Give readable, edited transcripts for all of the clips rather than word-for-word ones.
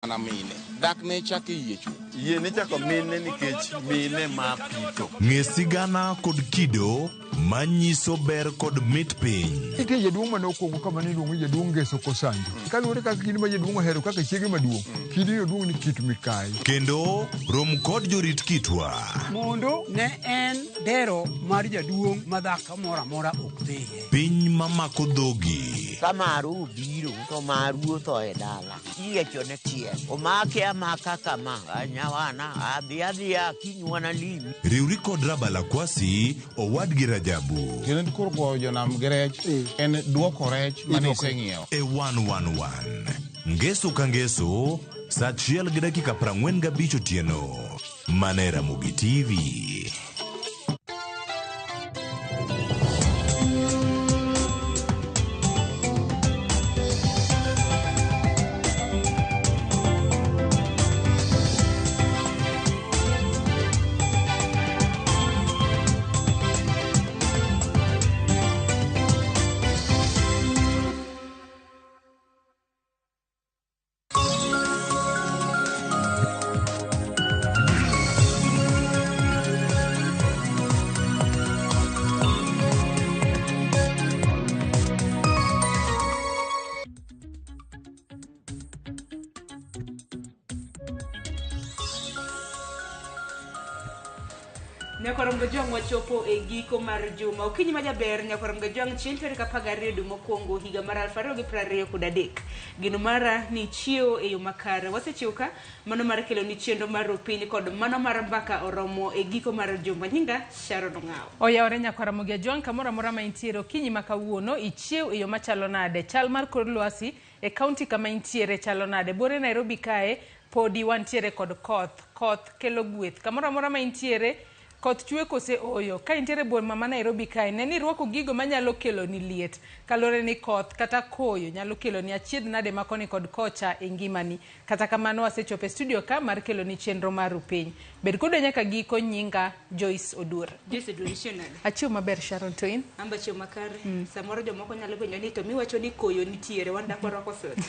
Mana mine. Dak ne chak e yie chuth. Yie nichako mine nikech mine ma pitho. Ng'e sigana kod kido manyiso ber kod mit piny. Nitie jaduong' mane okwongo kama ne iluongo ni jaduong' Ngeso Kosanjo. Kaluwore kaka kidi ma jaduong' ohero kaka chiege maduong', kidino duong' ni Kit Mikayi. Kendo rom kod jorit kitwa. Mondo ne en dero mar jaduong' ma dhako moro amora ok dhiye. Piny mamako dhogi. Ka maru obiro to maru otho e dala. Iyiecho ne tiel. Omake amaka kama. Nyawana, adhi adhiya kiny wanalimi. Riwri kod Rabalakwasi owadgi Rajabu. Kendo koro goyo jonam gi rech en duoko rech mane iseng'iewo. E 111. Ngeso ka ngeso, saa achiel gi dakika 45 otieno. Mana e Ramogi TV. Nyakwarom Gajwang' wachopo e giko mar juma. Okinyi ma jaber Nyakwarom Gajwang' chieng' tarik 12 dwe mokwongo higa mar 2023. Geno mara ni ichiewo e yo makare. Wasechiewo ka mano mar kelo ni chenro mar Rupiny kod mano mar mbaka oromo e giko mar juma. Nyinga Sharon Ong'awo. Oyawore nyakwar Ramogi Ajwang' kamoro amora ma intiere okinyi ma kawuono ichiew e yo machalo nade? Chal mar kor lwasi e kaunti kama intiere chalo nade? Buore Nairobi kae podi wantiere kod koth. Koth kelo gweth. Kamoro amora ma intiere koth chwe kose oyo? Ka intiere e boma ma Nairobi kae ne ni irwako gigo manyalo keloni liet. Kaluwore ni koth kata koyo nyalo keloni achiedh nade ma koni kod kocha e ngimani. Kata kamano wasechopo e studio ka mar keloni chenro mar Rupiny. Bed kodwa nyaka giko nyinga Joyce Oduor. Joyce Oduor ichiew nade? Achiew maber Sharon to in? An be achiew makare. Samoro jomoko nyalo penjo ni to miwacho ni koyo nitiere wan dak warwako sweta.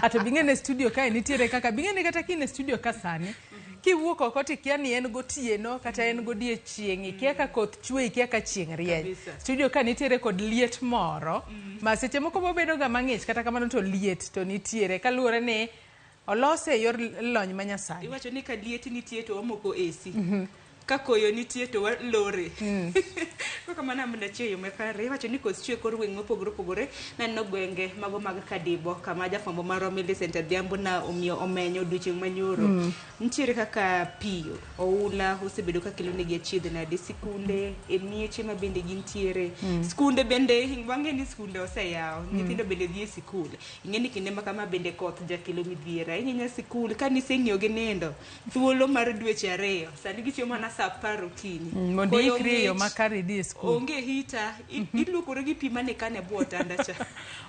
Ato bing'e ni e studio kae nitiere kaka bing'e ni kata ka in e studio ka sani kiwuok oko to ikia ni en gotieno kata en godiechieng' ikia ka koth chwe ikia ka chieng' rieny. Kabisa. Studio ka nitiere kod liet moro ma seche moko bobedo ga mang'ich kata kamano to liet to nitiere kaluwore ni olose e yor lony manyasani. Iwacho ni ka liet nitie to wamoko AC. Ka koyo nitie to walore. Koro kamano an bende achiew e yo makare. Iwacho ni koth chwe e kor gweng' mopogore opogore. Naneno gwenge mago mag Kadibo kama jafwambo marwa Millicent Adhiambo na omiyo omenyo odiochieng' manyoro. Nitiere kaka pi oula osebedo ka kelo negi achiedh nade sikunde e mieche ma bende gintiere. Skunde bende wang'e ni skunde oseyaw. Nyithindo bende dhi e sikul. Ing'e ni kinde ma kama bende koth jakelo midhiero ahinya ahinya sikul ka niseng'iyo gi nindo thuolo mar dweche ariyo sani gichiemo mana saa apar okinyi. Mondo Koyo iikri e yo ng'ich, makare idhi e skul. Onge hita, iluokori gi pi mane ikano e bwo otanda cha.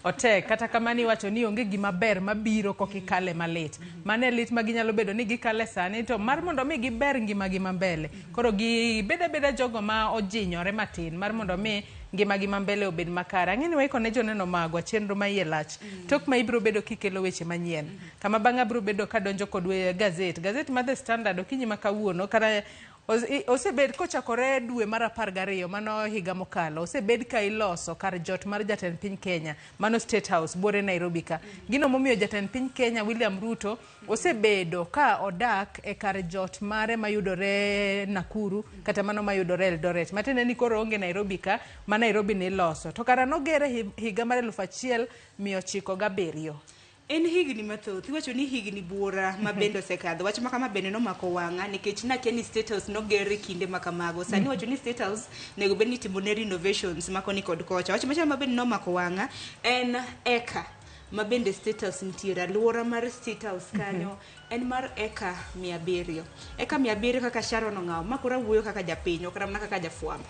Otek, kata kamano iwacho ni onge gima ber mabiro kok ikale malit. Mano e lit ma ginyalo bedo ni gikale sani to mar mondo mi giber ngimagi ma mbele. Koro gibed abeda jogo ma ojinyore matin mar mondo mi ngimagi ma mbele obed makare. Ang'e ni waiko ne joneno magwa chenro ma iye lach. Tok ma ibiro bedo kikelo weche manyien. Kama bang'e abiro bedo kadonjo kod gazet. Gazet mar The Standard okinyi ma kawuono kata osebed kochakore dwe mar 12 mano higa mokalo osebed ka iloso kar jot mar jatend piny Kenya mano State House buore Nairobi ka. Gino momiyo jatend piny Kenya William Ruto osebedo ka odak e kar jot mare mayudore Nakuru kata mano mayudore Eldoret. Matiende ni koro onge Nairobi ka ma Nairobi ni iloso. To kara nogere higa mar 1907. En higni mathoth, iwacho ni higni buora ma bende osekadho. Wach ma kama bende nomako wang'a nikech nakia ni State House noger e kinde ma kamago. Sani iwacho ni State House onego bed ni itimo ne renovations ma koni kod kocha. Wach machielo ma bende nomako wang'a en eka ma bende State House nitiere. Aluora mar State House kanyo en mar eka 700. Eka 700 kaka Sharon Ong'awo, ma koro awuoyo kaka japiny, ok mana kaka jafwambo.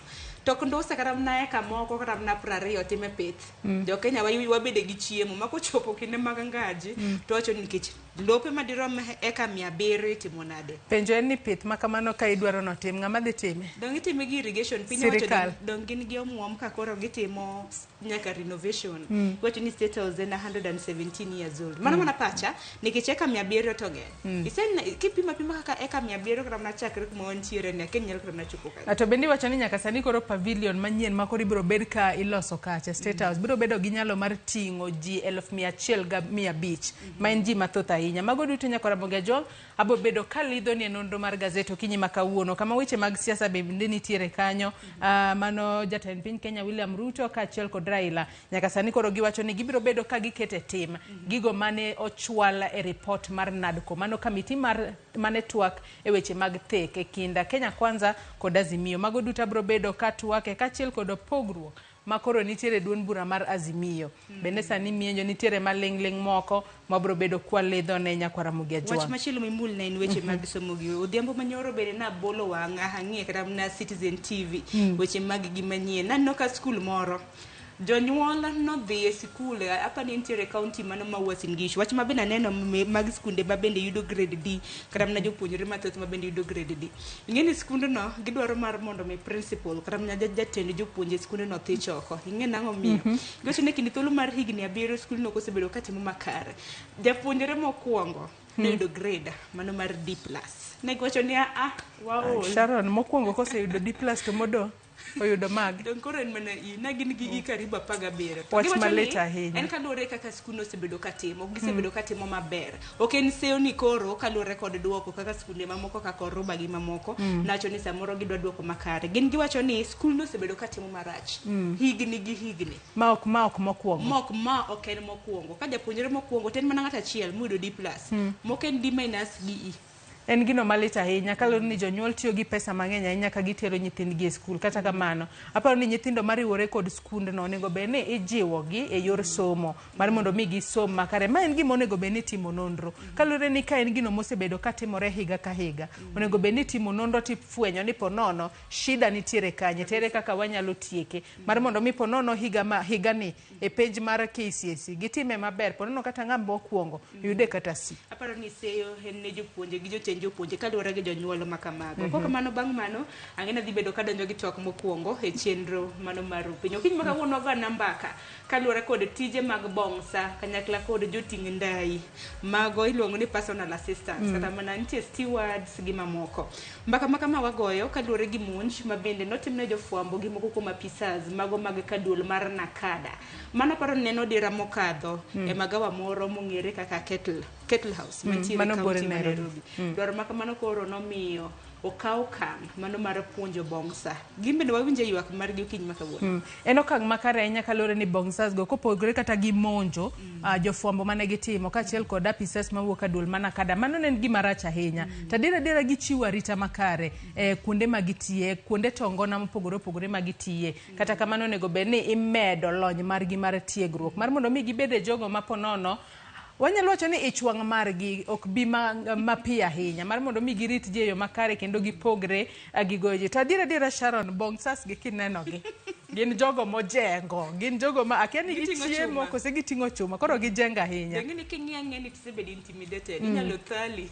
To ok ndusa kata mana eka moko kata mana 20 time pith. Jo Kenya wabede gi chiemo ma kochopo kinde mag ngaji to wacho ni nikech lope madirom eka 700 itimo nade. Penjo en ni pith ma kamano ka idwaro notim, ng'ama dhi time? Dong itime gi irrigation piny owacho Sirikal. dong gin gi omuom ka koro gitimo nyaka renovation. Wacho ni State House en 117 years old. Mano mana pacha nikech eka 700 to ng'eny. Isen kipimo apima kaka eka 700 kata mana chakre kuma wantiere ni akia ni nyalo kata mana chopo kanyo. To bende iwacho ni nyaka sani koro pavilion manyien ma koro ibiro bed ka iloso kacha State House biro bedo gi nyalo mar ting'o ji 150,000 ma en ji mathoth ahinya. Mago duto nyaka Ramogi Ajwang' abo bedo ka lidho ni e nonro mar gazet okinyi ma kawuono kama weche mag siasa bende nitiere kanyo. Mano jatend piny Kenya William Ruto kaachiel kod Raila nyaka sani koro giwacho ni gibiro bedo ka giketo e tim gigo mane ochwal e ripot mar NADCO, mano kamiti mar mane twak e weche mag thek e kind Kenya Kwanza kod Azimio. Mago duto abiro bedo ka twake kaachiel kod pogruok ma koro nitiere e duond bura mar Azimio. Bende sani mienjo nitiere maling'ling' moko mabiro bedo kwalidho ne nyakwar Ramogi Wach Ajwang'. machielo mimul ne en weche mag somo gi odhiambo manyoro bende nabolo wang'a ang'iye kata mana Citizen TV weche mag gi manyien. Naneno ka skul moro jonyuol nodhi e sikul apa ni nitiere county mano ma Uasin Gishu. Wach ma bende aneno mag skunde ma bende yudo grade D kata mana jopuonjre mathoth ma bende yudo grade D. Ing'e ni skundno gidwaro mar mondo mi principal kata mana jatend jopuonje skundno thich oko. Ing'e nang'o miyo? Giwacho ni kinde thuolo mar higni 7 skundno ok osebedo katimo makare. Japuonjre mokwongo noyudo grade mano mar D+. Ne giwacho ni a waol. Sharon mokwongo koseyudo D+ to modong' oyudo mag. Dong koro en mana I, ne gin gi I karibu 17. To Wach giwacho malit ni ahinya. En kaluwore kaka skundno osebedo katimo, ok gisebedo katimo maber. Ok en seyo ni koro kaluwore kod duoko kaka skunde mamoko kaka Oruba gi mamoko, nawacho ni samoro gidwa duoko makare. Gin giwacho ni skundno osebedo katimo marach higni gi higni. Ma ok mokwongo. Mok ma ok en mokwongo. Ka japuonjre mokwongo to en mana ng'ato achiel moyudo D+. Moko en D- gi E. En gino malit ahinya kaluwore ni jonyuol tiyo gi pesa mang'eny ahinya ka gitero nyithindgi e skul. Kata kamano, aparo ni nyithindo mariwore kod skundno onego bed ni ijiwogi e yor somo mar mondo mi gisom makare. Ma en gima onego bed ni itimo nonro. Kaluwore ni ka en gino mosebedo katimore higa ka higa, onego bed ni itimo nonro tifwenyo ni ponono shida nitiere kanye, tere kaka wanyalo tieke mar mondo mi ponono higani e penj mar KCSE gitime maber, ponono kata ng'ama mokwongo yude kata C. Aparo ni seyo en ne jopuonje gi jotend jopuonje kaluwore gi jonyuol ma kamago. Kok kamano bang' mano ang'e ni dhi bedo kadonjo gi twak mokwongo e chenro mano mar piny. Okinyi ma kawuono wagona mbaka kaluwore kod tije mag bongsa kanyakla kod joting' ndai mago iluongo ni personal assistants kata mana nitie stewards gi mamoko. Mbaka ma kama wagoyo kaluwore gi monj ma bende notimne jofwambo gi moko kuom apisas mago mag kaduol mar Nakada. Mano aparo ni neno dira mokadho e magawa moro mong'ere kaka Kettle House mantiere mano e bore kaunti ma Nairobi. Nairobi. Dwaro ma kamano koro nomiyo okaw okang' mano mar puonjo bongsa. Gin bende wawinjo ywak margi okinyi ma kawuono. En okang' makare ahinya kaluwore ni bongsas go kopogore kata gi monjo jofwambo mane gitimo kaachiel kod apisas mawuok e duol mar Nakada. Mano ne en gima rach ahinya. To adier adiera gichiwo arita makare e kuonde ma gitiye, kuonde tongona mopogore opogore ma gitiye. Kata kamano onego bed ni imedo lony margi mar tiegruok mar mondo mi gibed e jogo ma ponono wanyalo wacho ni ich wang' margi ok bi mapiyo ahinya mar mondo mi girit ji e yo makare kendo gipogre gi goyo ji. To adier adiera Sharon, bongsas gi kinenogi gin jogo mojengo, gin jogo ma akia ni Giting'o gichiemo chuma. kose giting'o chuma, koro gijengo ahinya. Donge ni king'iyo ang'iya ni tisebedo intimidated, inyalo thali.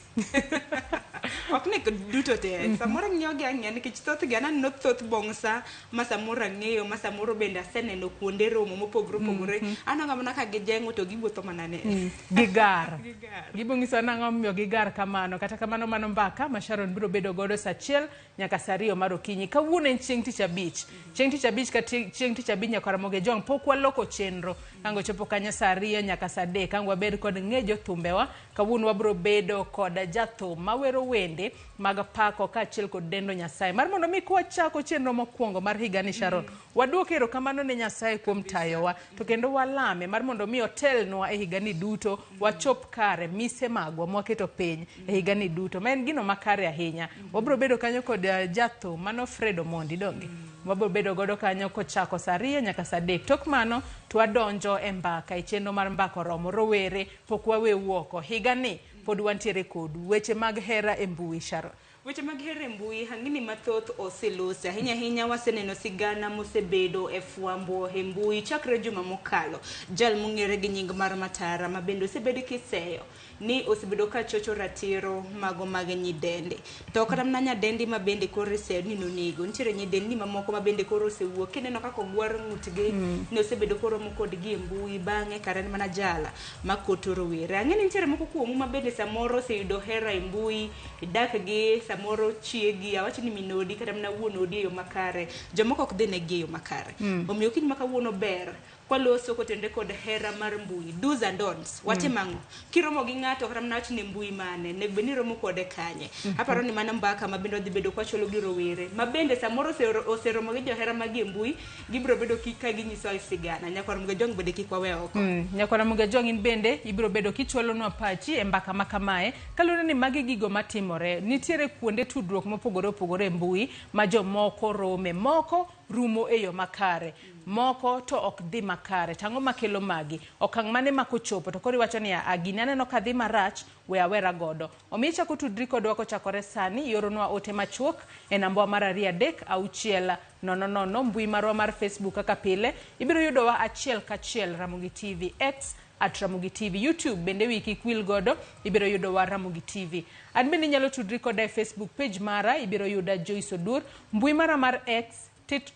Ok ni duto te, samoro ng'iyo gi ang'iya nikech thothgi an aneno thoth bongsa ma samoro ang'eyo, ma samoro bende aseneno kuonde romo mopogore opogore. Aneno mana ka gijeng'o to giwuotho mana ne. Gigar. Gigar. Gibo nyiso nang'o momiyo gigar kamano. Kata kamano mano mbaka ma Sharon biro bedo godo saa 1 nyaka saa 2 mar okinyi. Kawuono en chieng' tich abich. Chieng' tich abich ka chieng' tich abich nyaka Ramogi Ajwang' pok waloko chenro. Kango chopo kanyo saa 2 nyaka saa 3 kango wabed kod ng'e jothumbewa. Kawuono wabiro bedo kod jathum mawero wende mag pako kaachiel kod dendo Nyasaye. Mar mondo mi kwachako chenro mokwongo mar higani Sharon, waduok erokamano ne Nyasaye kuom tayowa to kendo walame mar mondo mi otelnwa e higani duto wachop kare mise magwa mwaketo piny e higani duto ma en gino makare ahinya. Wabiro bedo kanyo kod jathum mano Fred Omondi donge. Wabiro bedo godo kanyo kochako saa 2 nyaka saa 3. Tok mano to wadonjo e mbaka e chenro mar mbaka oromo rowere pok waweu oko. Higani pod wantiere kodu weche mag hera e mbui Sharon. Weche mag hera e mbui hang'ni mathoth oselosi ahinya ahinya waseneno sigana mosebedo e fwambo e mbui chakre juma mokalo. Jal mong'ere gi nying mar Matara ma bende osebedo kiseyo ni osebedo ka chocho ratiro mago mag nyidendi. To kata mana nyadendi ma bende koro iseyo ni nonego. Nitiere nyidendi mamoko ma bende koro osewuok kineno kaka ogwar ng'utgi ne osebedo koromo kodgi e mbui bang'e kare en mana jala makoto rowere. Ang'e ni nitiere moko kuomu ma bende samoro oseyudo hera e mbui, idak gi samoro chiegi, awach ni min odi kata mana wuon odi e yo makare. Jomoko ok dhi negi e yo makare. Omiyo kiny ma kawuono ber kwaloso kotenore kod hera mar mbui, do's and don'ts. Watim ang'o? Kiromo gi ng'ato kata mana wach ni mbui mane, onego bed ni iromo kode kanye. Aparo ni mano mbaka ma bende wadhi bedo kwachwalo gi rowere ma bende samoro oseromo gi johera magi e mbui, gibiro bedo ka ginyiso sigana. Nyakwar Mugajwang' bende kik wawe oko. Nyakwar Mugajwang' in bende ibiro bedo kichwalonwa pachi e mbaka ma kamae kaluwore ni magi gigo matimore. Nitiere kuonde tudruok mopogore opogore e mbui ma jomoko rome, moko rumo e yo makare, moko to ok dhi makare. To ang'o makelo magi? Okang' mane ma kochopo to koro iwacho ni a gini aneno ka dhi marach, we awera godo. Omiyo ichako tudri kodwa kochakore sani, ioronwa ote machuok e nambwa mar 2 3 6 0 0, mbui marwa mar Facebook kaka pile, ibiro yudowa achiel kachiel Ramogi TV, X at Ramogi TV, YouTube bende wi kik wil godo, ibiro yudowa Ramogi TV. An bende inyalo tudri koda e Facebook page mara, ibiro yuda Joyce Odur, mbui mara mar X,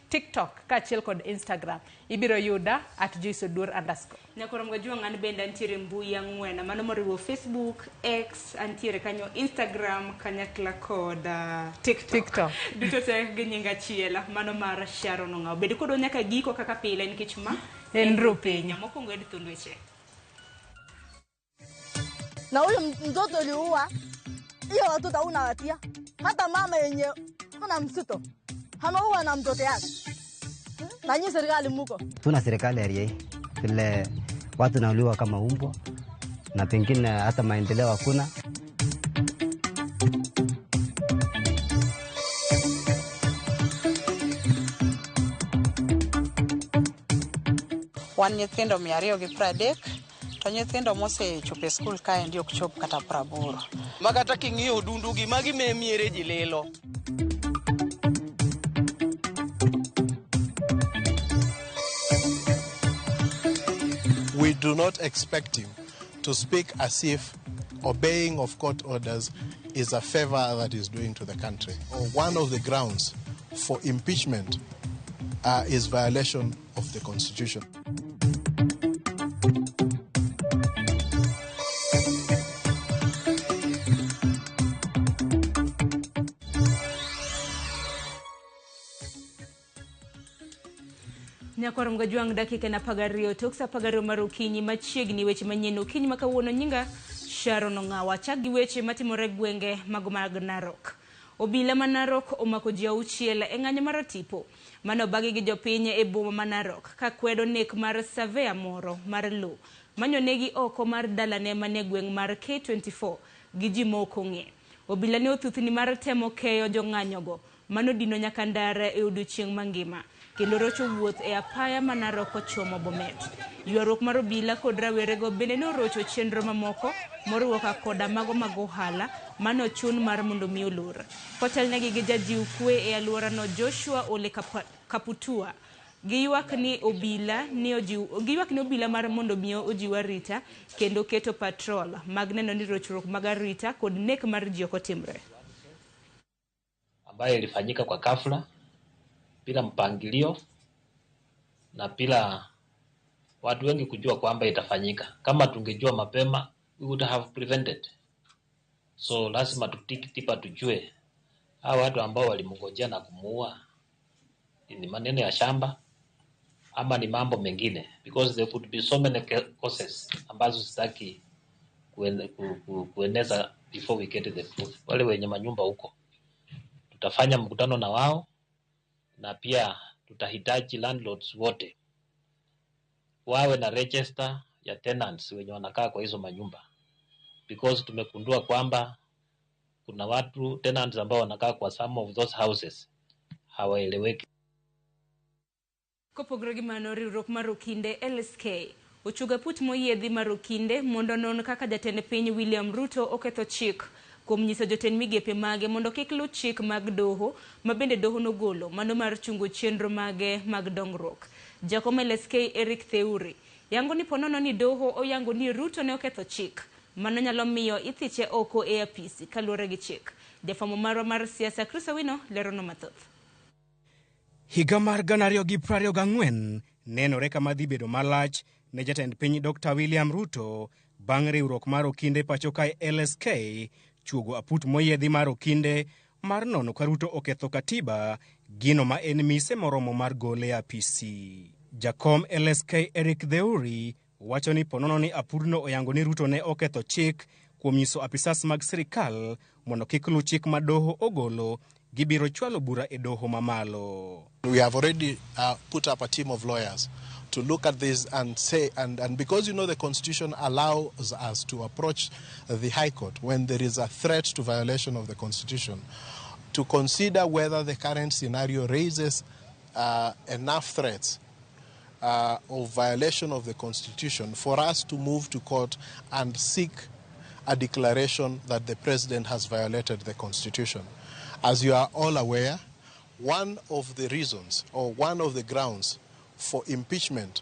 TikTok kaachiel kod Instagram, ibiro yuda at Joyce Odur _. Nyakwar Mugajwang' an bende antiere mbui ang'wen, mano moriwo Facebook, X, antiere kanyo Instagram kanyakla kod TikTok. Duto te gi nying achiel, mano mar Sharon Ong'awo. Bed kodwa nyaka giko kaka pile nikech ma en Rupiny. Mokwongo en thund weche. Na huyu mtoto uliua, hiyo watoto hauna hatia. Hata mama yenye kuna mtoto ameua na mtoto yake. Na nyinyi serikali muko. Tuna serikali area hii vile watu nauliwa kama umbwa na pengine hata maendeleo hakuna. Wan nyithindo 230 to nyithindo mosechopo e skul kaendi ok chop kata 80. Makata king'iyo odundugi magi me miere ji lilo. We do not expect him to speak as if obeying of court orders is a favor that is doing to the country. Or one of the grounds for impeachment is violation of the Constitution. Nyakwar Mugajwang' dakika en 12 tok sa 12 mar okinyi machiegni weche manyien okinyi ma kawuono nyinga Sharon Ong'awo. Achak gi weche matimore gwenge mago mag Narok. Obila ma Narok omako ji 6 e ng'anyo mar tipo mane obagi gi jopiny e boma ma Narok ka kwedo nek mar surveyor moro mar lowo manyonegi oko mar dalane manie gweng' mar K24 gi ji mok ong'e. Obila ne othuthni mar temo keyo jong'anyogo mano dino nyaka ndara e odiochieng' mangima kendo rocho wuoth e apaya ma Narok ochomo Bomet. Ywaruok mar obila kod rawerego bende ne orocho chenro mamoko moriwo koda mago mag ohala mane ochun mar mondo mi olor. Kotelnegi gi jajiw kwe e alworano Joshua Ole Kaputua, giywak ni obila mar mondo mi ojiw arita kendo keto patrol mag neno ni rochruok mag arita kod nek mar ji ok otimre. Ambayo ilifanyika kwa ghafla bila mpangilio na bila watu wengi kujua kwamba itafanyika. Kama tungejua mapema, we would have prevented. So lazima tutiki tujue hawa watu ambao walimngojea na kumuua ni maneno ya shamba ama ni mambo mengine, because there could be so many causes ambazo sitaki kueneza before we get the truth. Wale wenye manyumba huko tutafanya mkutano na wao, na pia tutahitaji landlords wote wawe na register ya tenants wenye wanakaa kwa hizo manyumba, because tumekundua kwamba kuna watu tenants ambao wanakaa kwa some of those houses hawaeleweki. Kopogore gi mano, riwruok mar okinde LSK ochuga put moyiedhi mar okinde mondo non kaka jatend piny William Ruto oketho chik kuom nyiso jotend migepe mage mondo kik luw chik mag doho ma bende doho nogolo mano mar chungo chenro mage mag dongruok. Jakom LSK Eric Theuri yango ni ponono ni doho oyango ni Ruto ne oketho chik. Mano nyalo miyo ithiche oko e apisi kaluwore gi chik. Jafwambo marwa mar siasa Chris Owino lerono mathoth. Higa mar 2024 nenore kama dhi bedo malach ne jatend piny Dr. William Ruto bang' riwruok mar okinde pacho kae LSK chuogo aput moyiedhi mar okinde mar nono ka Ruto oketho katiba, gino ma en mise moromo mar gole e apisi. Jakom LSK Eric Theuri wacho ni ponono ni apudno oyango ni Ruto ne oketho chik kuom nyiso apisas mag sirikal mondo kik luw chik ma doho ogolo, gibiro chwalo bura e doho mamalo. We have already put up a team of lawyers to look at this and say, and because you know the Constitution allows us to approach the High Court when there is a threat to violation of the Constitution, to consider whether the current scenario raises enough threats of violation of the Constitution for us to move to court and seek a declaration that the president has violated the Constitution. As you are all aware, one of the reasons or one of the grounds for impeachment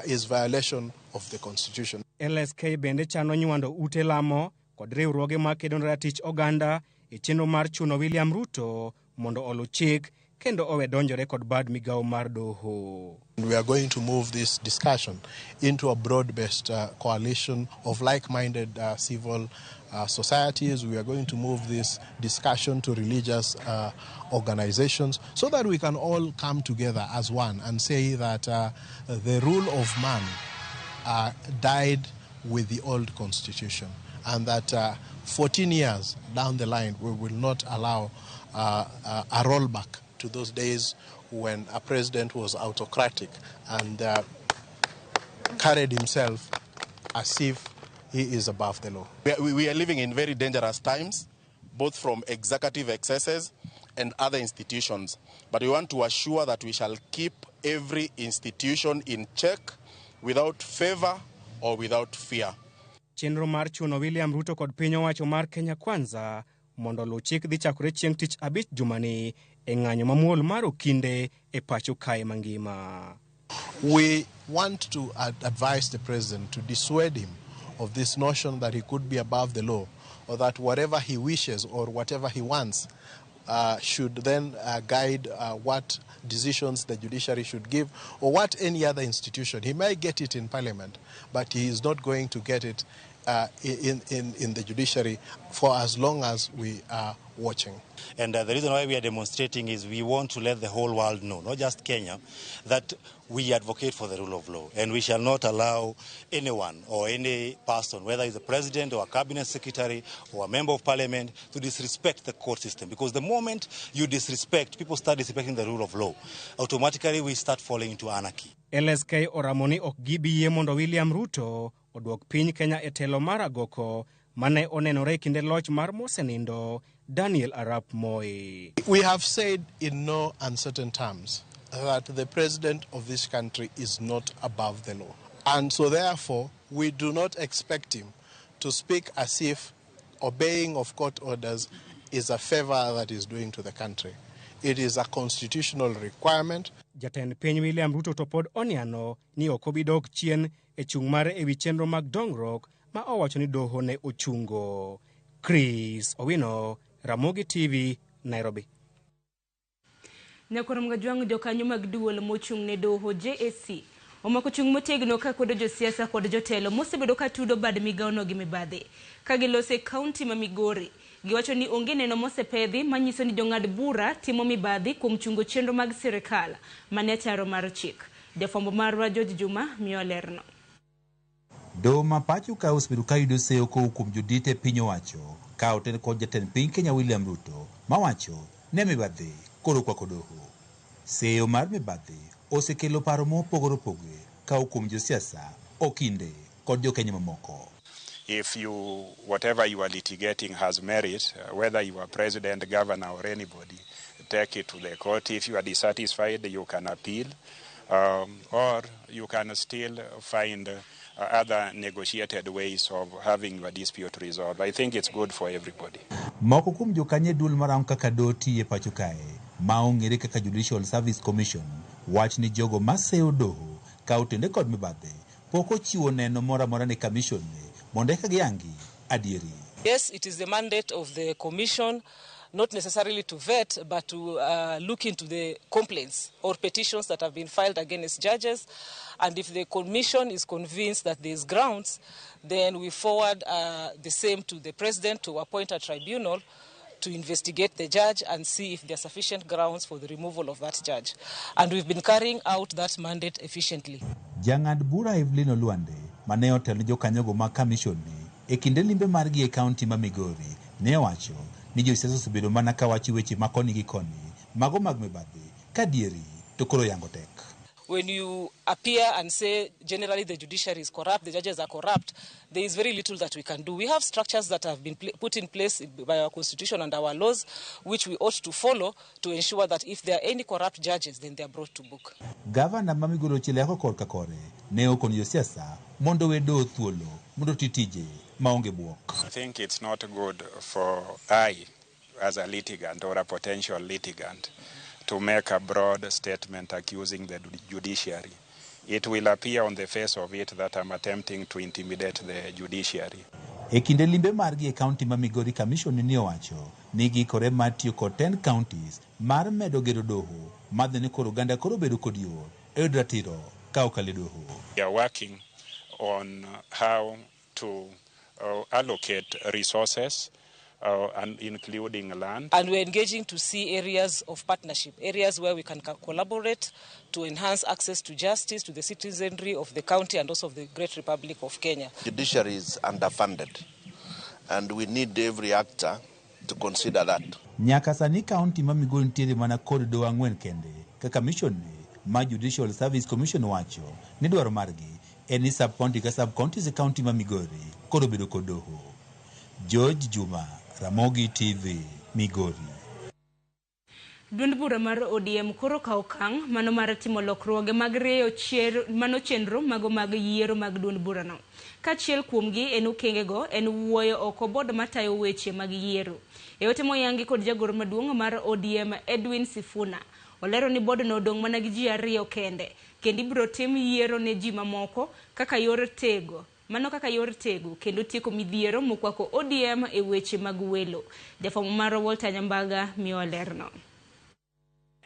is violation of the Constitution. LSK bende chano nywando ute lamo kod riwruoge makedo ne ratich oganda e chenro mar chuno William Ruto mondo oluw chik kendo owe donjore kod bad migawo mar doho. We are going to move this discussion into a broad-based coalition of like-minded civil societies. We are going to move this discussion to religious organizations so that we can all come together as one and say that the rule of man died with the old constitution, and that 14 years down the line we will not allow a rollback to those days when a president was autocratic and carried himself as if he is above the law. We are living in very dangerous times, both from executive excesses and other institutions. But we want to assure that we shall keep every institution in check without favor or without fear. Chenro mar chuno William Ruto kod piny owacho mar Kenya Kwanza mondo oluw chik dhi chakore chieng' tich abich jumani e ng'anyo mamuol mar okinde e pacho kae mangima. We want to advise the president to dissuade him of this notion that he could be above the law, or that whatever he wishes or whatever he wants should then guide what decisions the judiciary should give or what any other institution. He may get it in parliament, but he is not going to get it in the judiciary for as long as we are watching. And the reason why we are demonstrating is we want to let the whole world know, not just Kenya, that we advocate for the rule of law, and we shall not allow anyone or any person, whether it's a president or a cabinet secretary or a member of parliament, to disrespect the court system. Because the moment you disrespect, people start disrespecting the rule of law. Automatically we start falling into anarchy. LSK oramo ni ok gibi yie mondo William Ruto oduok piny Kenya e telo mar agoko mane onenore e kinde loch mar mosenindo Daniel Arap Moi. We have said in no uncertain terms that the president of this country is not above the law. And so therefore, we do not expect him to speak as if obeying of court orders is a favor that is doing to the country. It is a constitutional requirement. Jatend piny William Ruto to pod oniano ni ok obi dok chien e chung' mare ewi chenro mag dongruok ma owacho ni doho ne ochungo. Chris Owino, Ramogi TV, Nairobi. Nyakwar Mgajwang' jokanyo mag duol mochung' ne doho JSC omako chung' motegno ka kwedo josiasa kod jotelo mosebedo ka tudo bad migawono gi mibadhi. Ka giloso e kaunti ma Migori, giwacho ni onge neno mosepedhi manyiso ni jong'ad bura timo mibadhi kuom chungo chenro mag sirikal mane ataro mar chik. Jafwambo marwa George Juma miyo lerno. Doho ma pacho ka osebedo ka yudo seyo kowuok kuom jodito e piny owacho ka oten kod jatend piny Kenya William Ruto mawacho ne mibadhi koro kwako doho. Seyo mar mibadhi osekelo paro mopogore opogore ka kuom josiasa, okinde kod jokenya mamoko. If you, whatever you are litigating has merit, whether you are president, governor, or anybody, take it to the court. If you are dissatisfied, you can appeal, or you can still find other negotiated ways of having your dispute resolved. I think it's good for everybody. Moko kuom jokanyo e duol marango kaka doho tiyo e pacho kae ma ong'ere kaka Judicial Service Commission wach ni jogo maseyo doho ka otende kod mibadhi pok ochiwo neno moro amora ne commission mondo eka giyangi adieri. Yes, it is the mandate of the commission not necessarily to vet, but to look into the complaints or petitions that have been filed against judges. And if the commission is convinced that there is grounds, then we forward the same to the president to appoint a tribunal to investigate the judge and see if there are sufficient grounds for the removal of that judge. And we've been carrying out that mandate efficiently. Jang'ad bura Evelyn Olwande mane otelo ne jokanyogo mag commission ni e kinde limbe margi e kaunti ma Migori ne owacho ni josiasa osebedo mana kawacho weche ma koni gi koni mago mag mibadhi ka dieri to koro yango tek. When you appear and say generally the judiciary is corrupt, the judges are corrupt, there is very little that we can do. We have structures that have been put in place by our constitution and our laws, which we ought to follow to ensure that if there are any corrupt judges, then they are brought to book. Gavana ma Migori Ochiel yako korka kore ne okono josiasa mondo we doho thuolo mondo oti tije maonge bwok. I think it's not good for I, as a litigant or a potential litigant, to make a broad statement accusing the judiciary. It will appear on the face of it that I'm attempting to intimidate the judiciary. E kinde limbe margi e kaunti ma Migori, commission ne owacho ni giikore mar tiyo kod 10 counties mar medo gero doho madhi ni koro oganda koro bedo kod yot e yudo ratiro ka okalo e doho. We are working on how to allocate resources and including land. And we're engaging to see areas of partnership, areas where we can collaborate to enhance access to justice to the citizenry of the county and also of the Great Republic of Kenya. Judiciary is underfunded, and we need every actor to consider that. Nyaka sani kaunti ma Migori nitiere mana kod doho ang'wen kende ka commission ma Judicial Service Commission wacho ni dwaro margi en ni sub county ka sub counties e kaunti ma Migori koro bedo kod doho. George Juma, Ramogi TV, Migori. Duond bura mar ODM koro kawo okang' mano mar timo lokruoge mag rieyo mano chenro mago mag yiero mag duond burano. Kaachiel kuomgi en okengego en wuoyo oko bod matayo weche mag yiero. E ote moyangi kod jagoro maduong' mar ODM Edwin Sifuna, olero ni bodno odong' mana gi ji ariyo kende, kendo ibiro tim yiero ne ji mamoko kaka yor tego. Mano kaka yor tego kendo tieko midhiero mokwako ODM e weche mag welo. Jafwambo marwa Walter Nyambaga miyo lerno.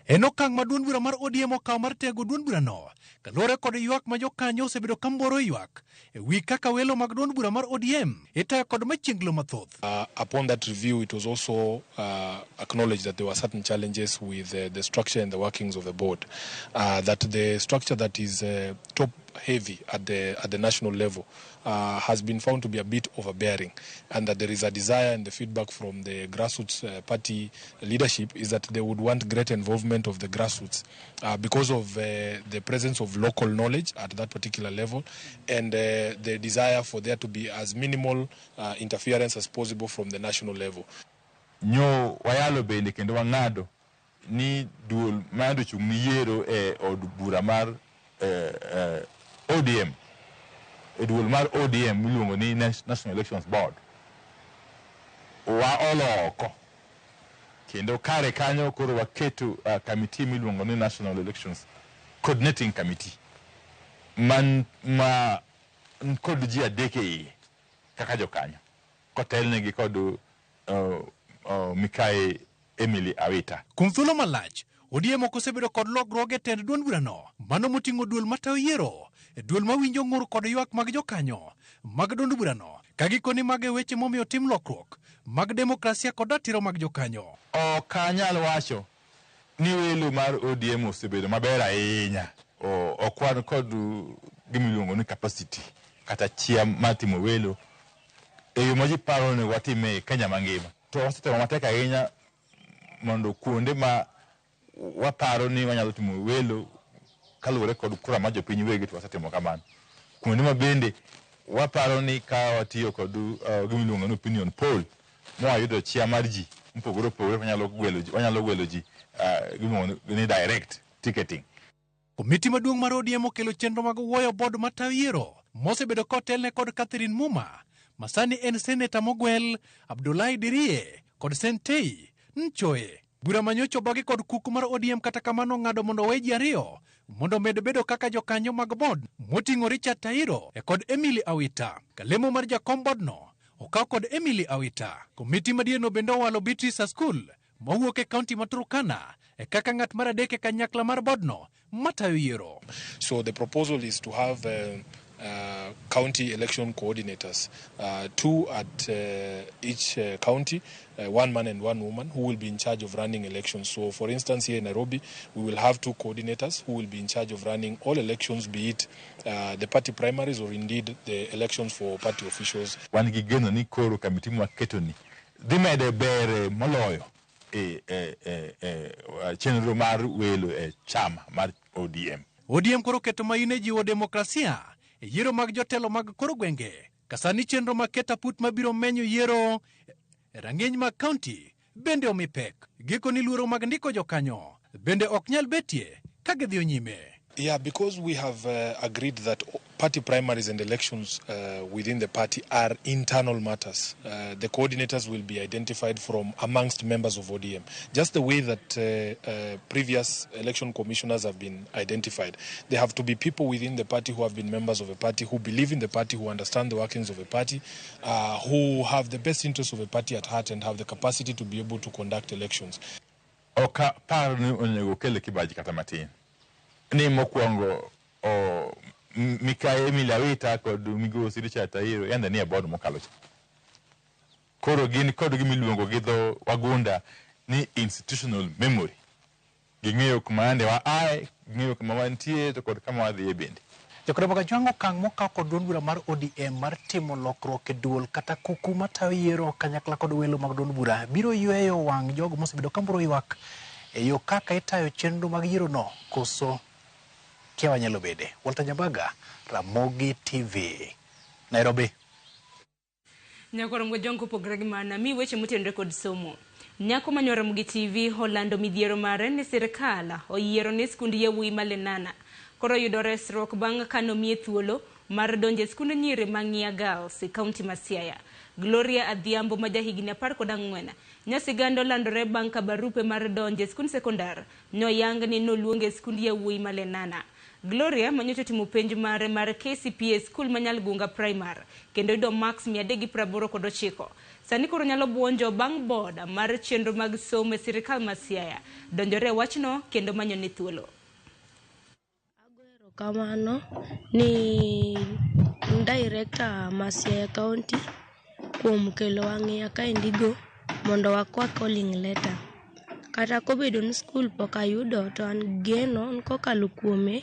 En okang' ma duond bura mar ODM okawo mar tego duond burano kaluwore kod ywak ma jokanyo osebedo ka mboro ywak e wi kaka welo mag duond bura mar ODM itayo kod machienglo mathoth. Upon that review, it was also acknowledged that there were certain challenges with the structure and the workings of the board. That the structure that is top heavy at the national level has been found to be a bit overbearing, and that there is a desire, and the feedback from the grassroots party leadership is that they would want greater involvement of the grassroots because of the presence of local knowledge at that particular level, and the desire for there to be as minimal interference as possible from the national level. Nyo wayalo bende kendo wang'ado ni duol mar ochung' ni yiero e od bura mar ODM, e duol mar ODM miluongo ni National Elections Board, waolo oko kendo kare kanyo koro waketo committee miluongo ni National Elections Coordinating Committee man ma kod ji adek e iye kaka jokanyo kotelnegi kod Mikayi Emily Awita. Kuom thuolo malach, ODM ok osebedo kod lokruoge e tend duond burano, mano moting'o duol matayo yiero, duol mawinjo ng'ur kod ywak mag jokanyo mag duond burano, ka gikoni mago e weche momiyo tim lokruok mag demokrasia kod ratiro mag jokanyo. Ok anyal wacho ni welo mar ODM osebedo maber ahinya. Ok wan kod gima iluongo ni capacity kata chia mar timo welo e yo ma ji paro ni watime e Kenya mangima. To wasetemo matek ahinya mondo kuonde ma waparo ni wanyalo timo welo kaluwore kod kura mar jopiny wegi to wasetimo kamano. Kuonde ma bende waparo ni ka watiyo kod gima iluongo ni opinion poll mwayudo chia mar ji mopogore opogore wanyalo gwelo ji gima iluongo ni direct ticketing. Komiti maduong' mar ODM okelo chenro mag wuoyo bod matayo yiero mosebedo kotelne kod Catherine Muma, ma sani en seneta mogwel, Abdullahi Dirie kod Sentei Nchoe. Bura manyocha obagi kod kuku mar ODM kata kamano ong'ado mondo owe ji ariyo mondo omed bedo kaka jokanyo mag board moting'o Richard Tairo e kod Emily Awita. Kalemo mar jakom boardno okaw kod Emily Awita. Komiti madier bende owalo Beatrice Askul mowuok e kaunti ma Turkana e kaka ng'at mar adek e kanyakla mar boardno matayo yiero. So the proposal is to have county election coordinators, two at each county, one man and one woman, who will be in charge of running elections. So, for instance, here in Nairobi, we will have two coordinators who will be in charge of running all elections, be it the party primaries or indeed the elections for party officials. Wan gi geno ni koro kamiti mwaketoni dhi medo ber moloyo e, e, e, e chenro mar welo e chama mar ODM. ODM koro keto maino e jiwo demokrasia e yiero mag jotelo mag kor gwenge ka sani chenro mag keto aput mabiro menyo yiero e rang'iny mag kaunti bende omi pek. Gikoni luoro mag ndiko jokanyo bende ok nyal betie ka gidhiyo nyime. Yeah, because we have agreed that party primaries and elections within the party are internal matters. The coordinators will be identified from amongst members of ODM, just the way that previous election commissioners have been identified. They have to be people within the party who have been members of a party, who believe in the party, who understand the workings of a party, who have the best interests of a party at heart and have the capacity to be able to conduct elections. Ok apar ni onego kel kibaji kata matin. Ni mokwongo o Mikai Emily Awita kod migosi Richard Tairo yande nie board mokalo cha. Koro gin kod gima iluongo gi dho wagunda ni institutional memory. Ging'eyo kuma yande wa ae, ging'eyo kuma wantie to kod kama wadhiye bende. Jokristo Kajwang' okang' mokaw kod duond bura mar ODM mar timo lokruok e duol kata kuku matayo yiero kanyakla kod welo mag duond bura biro yweyo wang' jogo mosebedo ka mburo ywak e yo kaka itayo chenro mag yierono koso kiawa nyalo bede. Walter Nyambaga, Ramogi TV, Nairobi. Nyakoro Mgojong kopogore gi mana mi weche motenore kod somo. Nyako manyo Ramogi TV olando midhiero mare ni sirikal oyiero ne skund yawuoyi ma Lenana. Koro yudo resruok bang' kanomiye thuolo mar donjo e skund nyiri ma Ng'ia Girls e kaunti ma Siaya. Gloria Adhiambo ma jahigni 14 nyasiganda olandore bang' ka barupe mar donjo e skund sekondar noyang ni noluonge e skund yawuoyi ma Lenana. Gloria manyocha timo penj mare mar KCPE skul ma Nyalgunga Primary kendo yudo marks 389. Sani koro nyalo buonjo bang' board mar chenro mag somo e sirikal ma Siaya donjore e wachno kendo manyone thuolo. Erokamano ni director ma Siaya County kuom kelowa Ng'ia kaendigo mondo wakwa calling letter. Kata kobedo ni skul pok ayudo to an gi geno ni kokalo kuome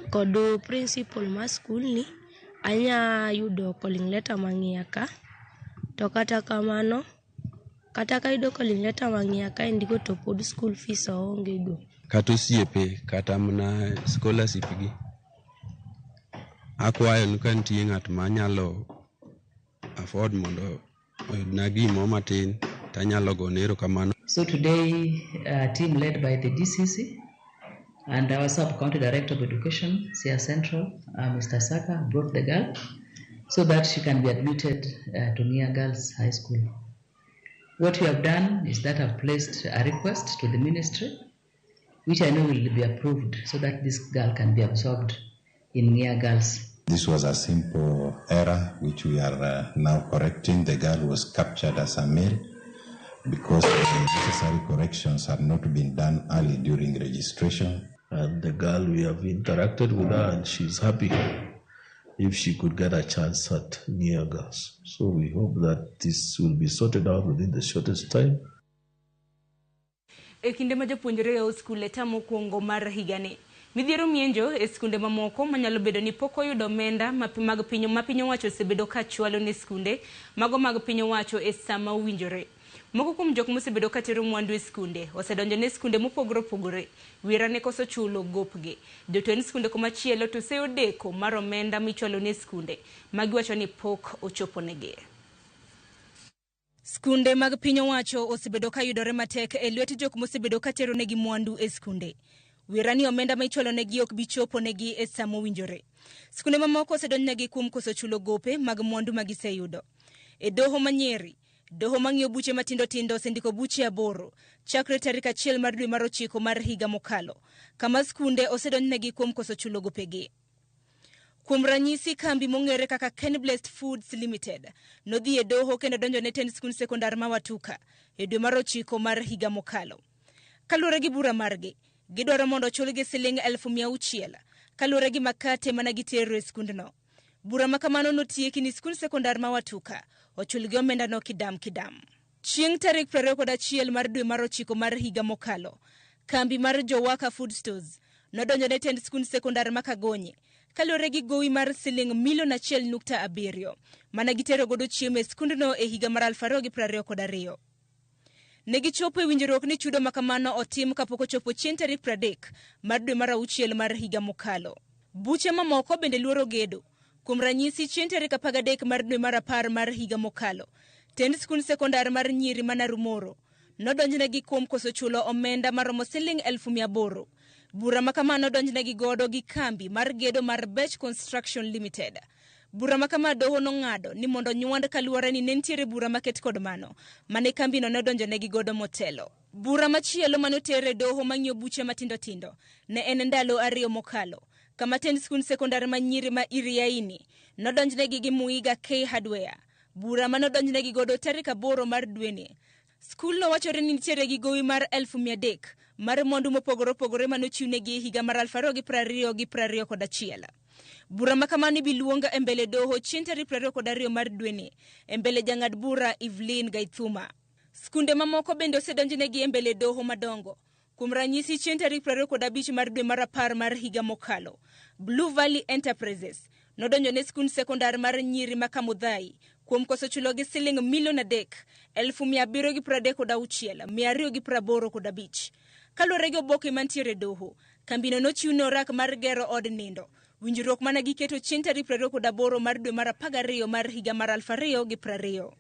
kod principal mar skulni anya yudo calling letter ma Ng'ia ka. To kata kamano, kata kayudo calling letter ma Ng'ia kaendigo to pod school fees aonge go. Kata osiepe kata mana scholarship gi akwayo ni ka nitie ng'at manyalo afford mondo oyudna gimoro matin tanyalo gone erokamano. So today, a team led by the DCC and our sub-county director of education, Siaya Central, Mr. Saka, brought the girl so that she can be admitted to Ng'ia Girls High School. What we have done is that I've placed a request to the ministry, which I know will be approved so that this girl can be absorbed in Ng'ia Girls. This was a simple error which we are now correcting. The girl was captured as a male because the necessary corrections had not been done early during registration. And the girl, we have interacted with her and she's happy if she could get a chance at Ng'ia Girls. So we hope that this will be sorted out within the shortest time. E kinde ma jopuonjre yawo skul e tam mokwongo mar higani, midhiero mienjo e skunde mamoko manyalo bedo ni pok oyudo omenda mag piny ma piny owacho osebedo ka chwalo ne skunde mago mag piny owacho e sama owinjore. Moko kuom jok mosebedo ka tero mwandu e skunde osedonjo ne skunde mopogore opogore wira ne koso chulo gopgi. Jotend skunde komachielo to seyo deko mar omenda michwalo ne skunde magiwacho ni pok ochoponegi. Skunde mag piny owacho osebedo ka yudore matek e lwet jok mosebedo ka tero negi mwandu e skunde. Wira ni omenda ma ichwalonegi ok bi choponegi e sa mowinjore. Skunde mamoko osedonjnegi kuom koso chulo gope mag mwandu ma giseyudo. E doho ma Nyeri, doho mang'iyo buche matindo tindo osendiko buche 8 chakre tarik 1 mar dwe mar 9 mar higa mokalo, kama skunde osedonjnegi kuom koso chulo gopegi. Kuom ranyisi, kambi mong'ere kaka Kenblest Foods Limited nodhi e doho kendo donjo ne tend skund sekondar ma Watuka e dwe mar 9 mar higa mokalo. Kaluwore gi bura margi, gidwaro mondo ochulgi siling 600,000 kaluwore gi makate mana gitero e skundno. Bura ma kamano notieki ni skund sekondar ma Watuka ochulgi omendano kidam kidam. Chieng' tarik 21 mar dwe mar 9 mar higa mokalo, kambi mar Jowaka Food Stores nodonjo ne tend skund sekondar ma Kagonye kaluwore gi gowi mar siling milion 1.7 mana gitero godo chiemo e skundno e higa mar 2022. Ne gichopo e winjruok ni chudo ma kamano otim kapok ochopo chieng' tarik 30 mar dwe mar 6 mar higa mokalo. Buche mamoko bende luoro gedo. Kuom ranyisi, chieng' tarik 13 mar dwe mar 10 mar higa mokalo, tend skund sekondar mar nyiri ma Narumoro nodonjnegi kuom koso chulo omenda maromo siling 800,000. Bura ma kamano donjnegi godo gi kambi mar gedo mar Bech Construction Limited. Bura ma kama doho nong'ado ni mondo nywand kaluwore ni ne nitiere bura maket kod mano mane kambino nodonjonegi godo motelo. Bura machielo mane oter e doho mang'iyo buche matindo tindo ne en ndalo 2 mokalo, kama tend skund sekondar ma nyiri ma Iriaini nodonjnegi gi Muiga K Hardware. Bura mane odonjnegi godo tarik 8 mar dweni. Skulno wachore ni nitiere gi gowi mar 300,000 mar mwandu mopogore opogore mane ochiwnegi e higa mar 2020-2021. Bura ma kamano ibi luong e mbele doho chieng' tarik 22 mar dweni e mbele jang'ad bura Evelyn Gaithuma. Skunde mamoko bende osedonjnegi e mbele doho madongo. Kuom ranyisi, chieng' tarik 25 mar dwe mar 10 mar higa mokalo, Blue Valley Enterprises nodonjo ne skund sekondar mar nyiri ma Kamudhai kuom koso chulogi siling milion 3,736,285. Kaluwore gi oboke mantiere doho, kambino nochiwne orak mar gero od nindo. Winjruok mana giketo chieng' tarik 28 mar dwe mar 12 mar higa mar 2020.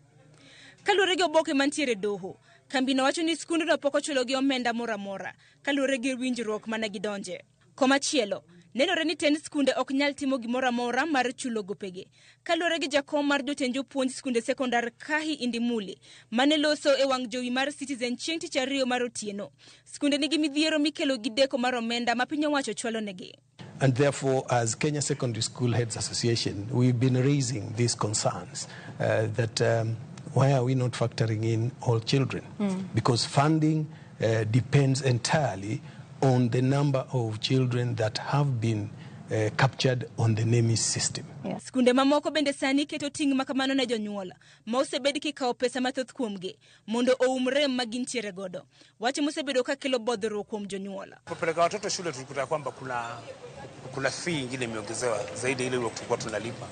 Kaluwore gi oboke mantiere doho, kambino wacho ni skundno pok ochulogi omenda moro amora kaluwore gi winjruok mana gidonje. Komachielo, nenore ni tend skunde ok nyal timo gimoro amora mar chulo gopegi. Kaluwore gi jakom mar jotend jopuonj skunde sekondar Kahi Indimuli, mane loso e wang' jowi mar Citizen chieng' tich ariyo mar otieno, skunde nigi midhiero mikelo gi deko mar omenda ma piny owacho chwalonegi. And therefore, as Kenya Secondary School Heads Association, we've been raising these concerns that why are we not factoring in all children? Because funding depends entirely on the number of children that have been captured on the NEMIS system. Skunde mamoko bende sani keto ting' ma kamano ne jonyuol ma osebed kikawo pesa mathoth kuomgi mondo oum rem ma gintiere godo. Wach mosebedo ka kelo bodhruok kuom jonyuol. Kupeleka watoto shule tulikuta kwamba kuna fee ingine imeongezewa zaidi ile tulikuwa tunalipa.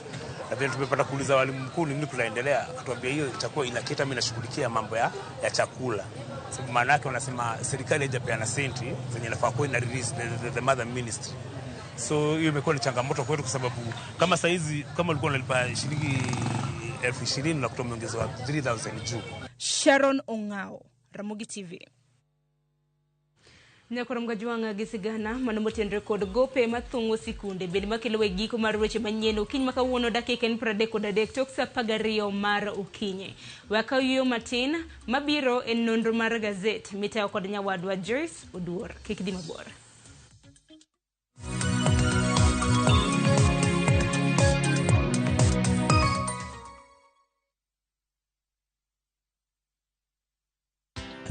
Na vile tumepata kuuliza walimu mkuu nini kunaendelea, akatuambia hiyo itakuwa inaketa, mimi nashughulikia mambo ya chakula. Sababu maana yake wanasema serikali haijapeana senti zenye inafaa kuwa ina release the mother ministry. So hiyo imekuwa ni changamoto kwetu kwa sababu kama saa hizi kama ulikuwa unalipa shilingi 20,000 na kutoa umeongezewa 3,000 juu. Sharon Ongao, Ramogi TV. Nyakorom Gajwang' gi sigana mano motenre kod gope mathung'o sikunde bende makelo e giko mar weche manyien okinyi ma kawuono dakika en 33 tok saa 12 mar okinyi. Wakaw yueyo matin mabiro en nonro mar gazet mitayo kod nyawadwa Joyce Oduor. Kik dhi mabor.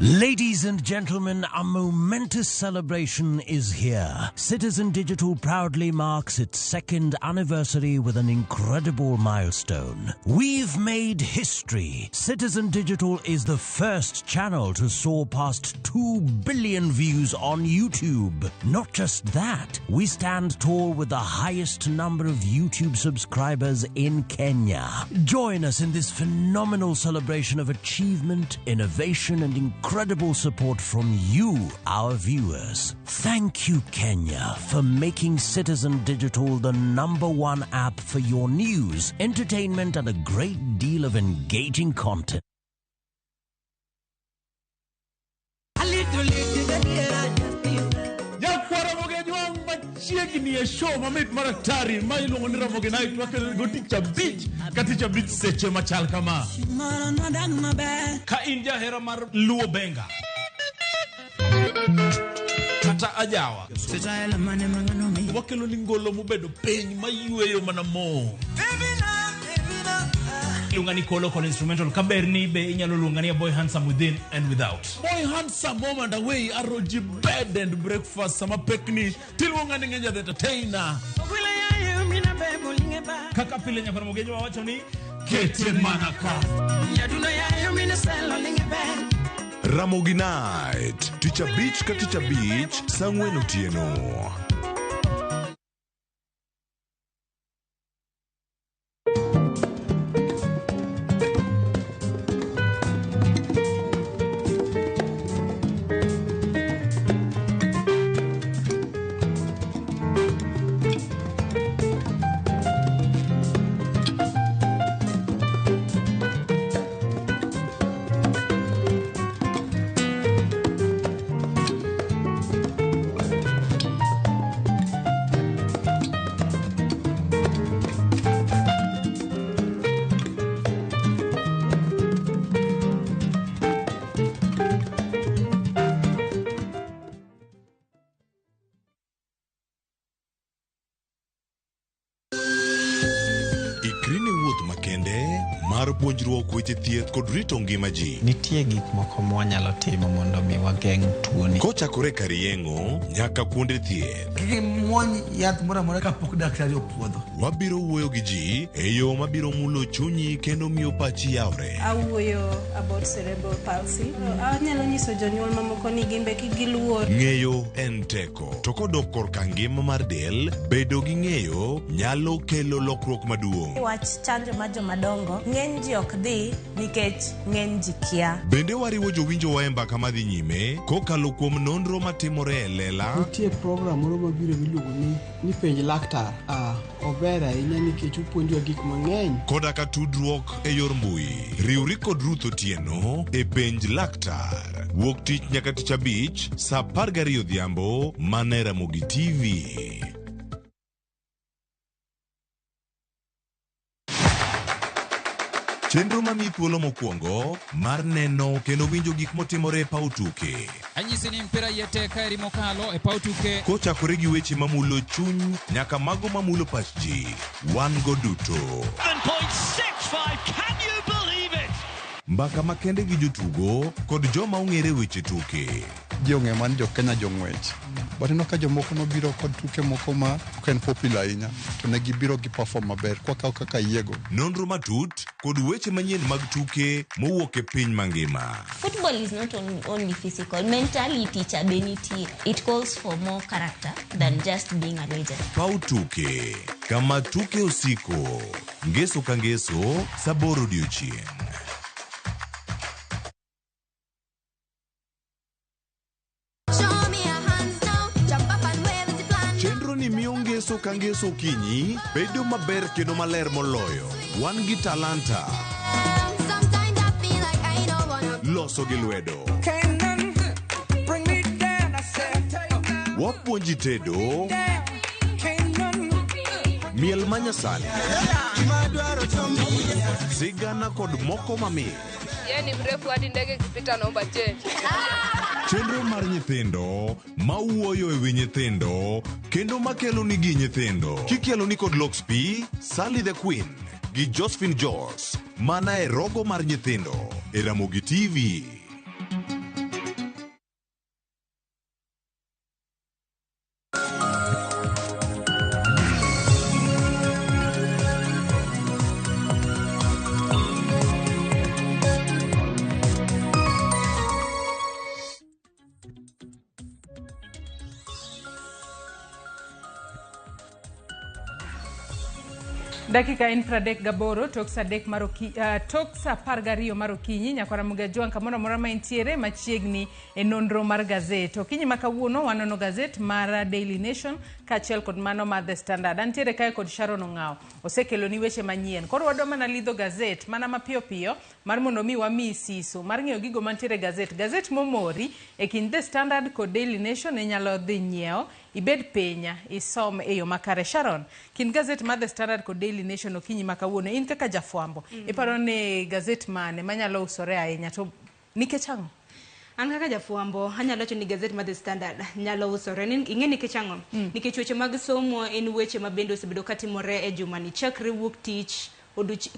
Ladies and gentlemen, a momentous celebration is here. Citizen Digital proudly marks its second anniversary with an incredible milestone. We've made history. Citizen Digital is the first channel to soar past 2 billion views on YouTube. Not just that, we stand tall with the highest number of YouTube subscribers in Kenya. Join us in this phenomenal celebration of achievement, innovation, and incredible support from you, our viewers. Thank you, Kenya, for making Citizen Digital the #1 app for your news, entertainment, and a great deal of engaging content. Machiegni e show mamit mar atari ma iluongo ni Ramogi Night wakelo go tich abich ka tich abich seche machal kama. Ka in jahera mar Luo Benga kata ajawa, wakelo ni ngolo mobedo piny mayweyo mana mo. Iluonga ni Kolo Kolo Instrumental. Kaber ni be inyalo luonga ni a boy handsome within and without. Boy handsome home and away aroji bed and breakfast sama pekni tiluonga ni Ngeja the entertainer. Kaka pile nyakoro mogenjo wawacho ni kete mana ka. Ramogi Night, tich abich ka tich abich, saa ang'wen otieno. Ikri ne wuoth makende mar puonjruok weche thieth kod rito ngima ji. Nitie gik moko mwanyalo timo mondo mi wageng' tuoni. Kochakore kar yeng'o nyaka kuonde thieth. Kik imuony yath moro amora kapok daktari opuodho. Wabiro wuoyo gi ji e yo mabiro mulo chunyi kendo miyo pachi yawre. Awuoyo about cerebral palsy. Anyalo nyiso jonyuol mamoko ni gin be kik giluor. Ng'eyo en teko. To kodok korka ngima mar del, bedo gi ng'eyo nyalo kelo lokruok maduong'. Wach chanjo mar jomadongo, ng'eny ji ok dhi nikech ng'eny ji kia. Bende wariwo jowinjowa e mbaka madhi nyime kokalo kuom nonro matimore e lela. Nitie program moro mabiro miluongo ni penj laktar. Ah, ober ahinya nikech opuonjwa gik mang'eny. Koda ka tudruok e yor mbui. Riwri kod Ruth Otieno e penj laktar. Wuok tich nyaka tich abich saa 12 odhiambo mana e Ramogi TV. Chenro mamiyi thuolo mokwongo mar neno kendo winjo gik motimore e paw tuke. Anyisi ni mpira iye tek kaeri mokalo e paw tuke. Kochakore gi weche mamulo chuny nyaka mago mamulo pach ji, wan go duto. 7.65, can you believe it? Mbaka makende gi jotugo kod joma ong'ere weche tuke. Ji ong'eyo mana ni jo Kenya jong'wech. But ineno ka jomoko nobiro kod tuke moko ma ok en popular ahinya to ne gibiro gi perform maber kwakawo kaka yiego. Nonro matut kod weche manyien mag tuke mowuok e piny mangima. Football is not only physical, mentality cha be nitie. It calls for more character than just being a legend. Paw tuke kama tuke osiko. Ngeso ka ngeso saa aboro odiochieng'. Chenro ni miyo ngeso ka ngeso okinyi bedo maber kendo maler moloyo. Wan gi talanta. Loso gi lwedo. Wapuonji tedo. Miel manyasani. Sigana kod moko mamit. Yeye ni mrefu hadi ndege ikipita naomba change. Chenro mar nyithindo mawuoyo e wi nyithindo kendo makelo nigi nyithindo. Kikelo ni kod Lox P, Sally the Queen gi Josephine Jos mana e rogo mar nyithindo e Ramogi TV. Dakika en 38 tok saa adek mar tok saa 12 mar okinyi nyaka Ramogi Ajwang' kamoro amora ma intiere machiegni e nonro mar gazet. Okinyi ma kawuono wanono gazet mar Daily Nation kaachiel kod mano mar The Standard. Antiere kae kod Sharon Ong'awo. Osekeloni weche manyien. Koro wadwa mana lidho gazet mana mapiyo piyo mar mondo mi wamiyi siso mar ng'eyo gigo mantiere e gazet. Gazet momori e kind The Standard kod Daily Nation inyalo dhi nyiewo ibed piny isom e yo makare. Sharon, kind gazet mar The Standard kod Daily Nation okinyi ma kawuono, in kaka jafwambo, iparo ni gazet mane manyalo usore ahinya to nikech ang'o? An kaka jafwambo anyalo wacho ni gazet mar The Standard nyalo usore. Ing'e nikech ang'o? Nikech weche mag somo en weche ma bende osebedo katimore e jumani chakre wuok tich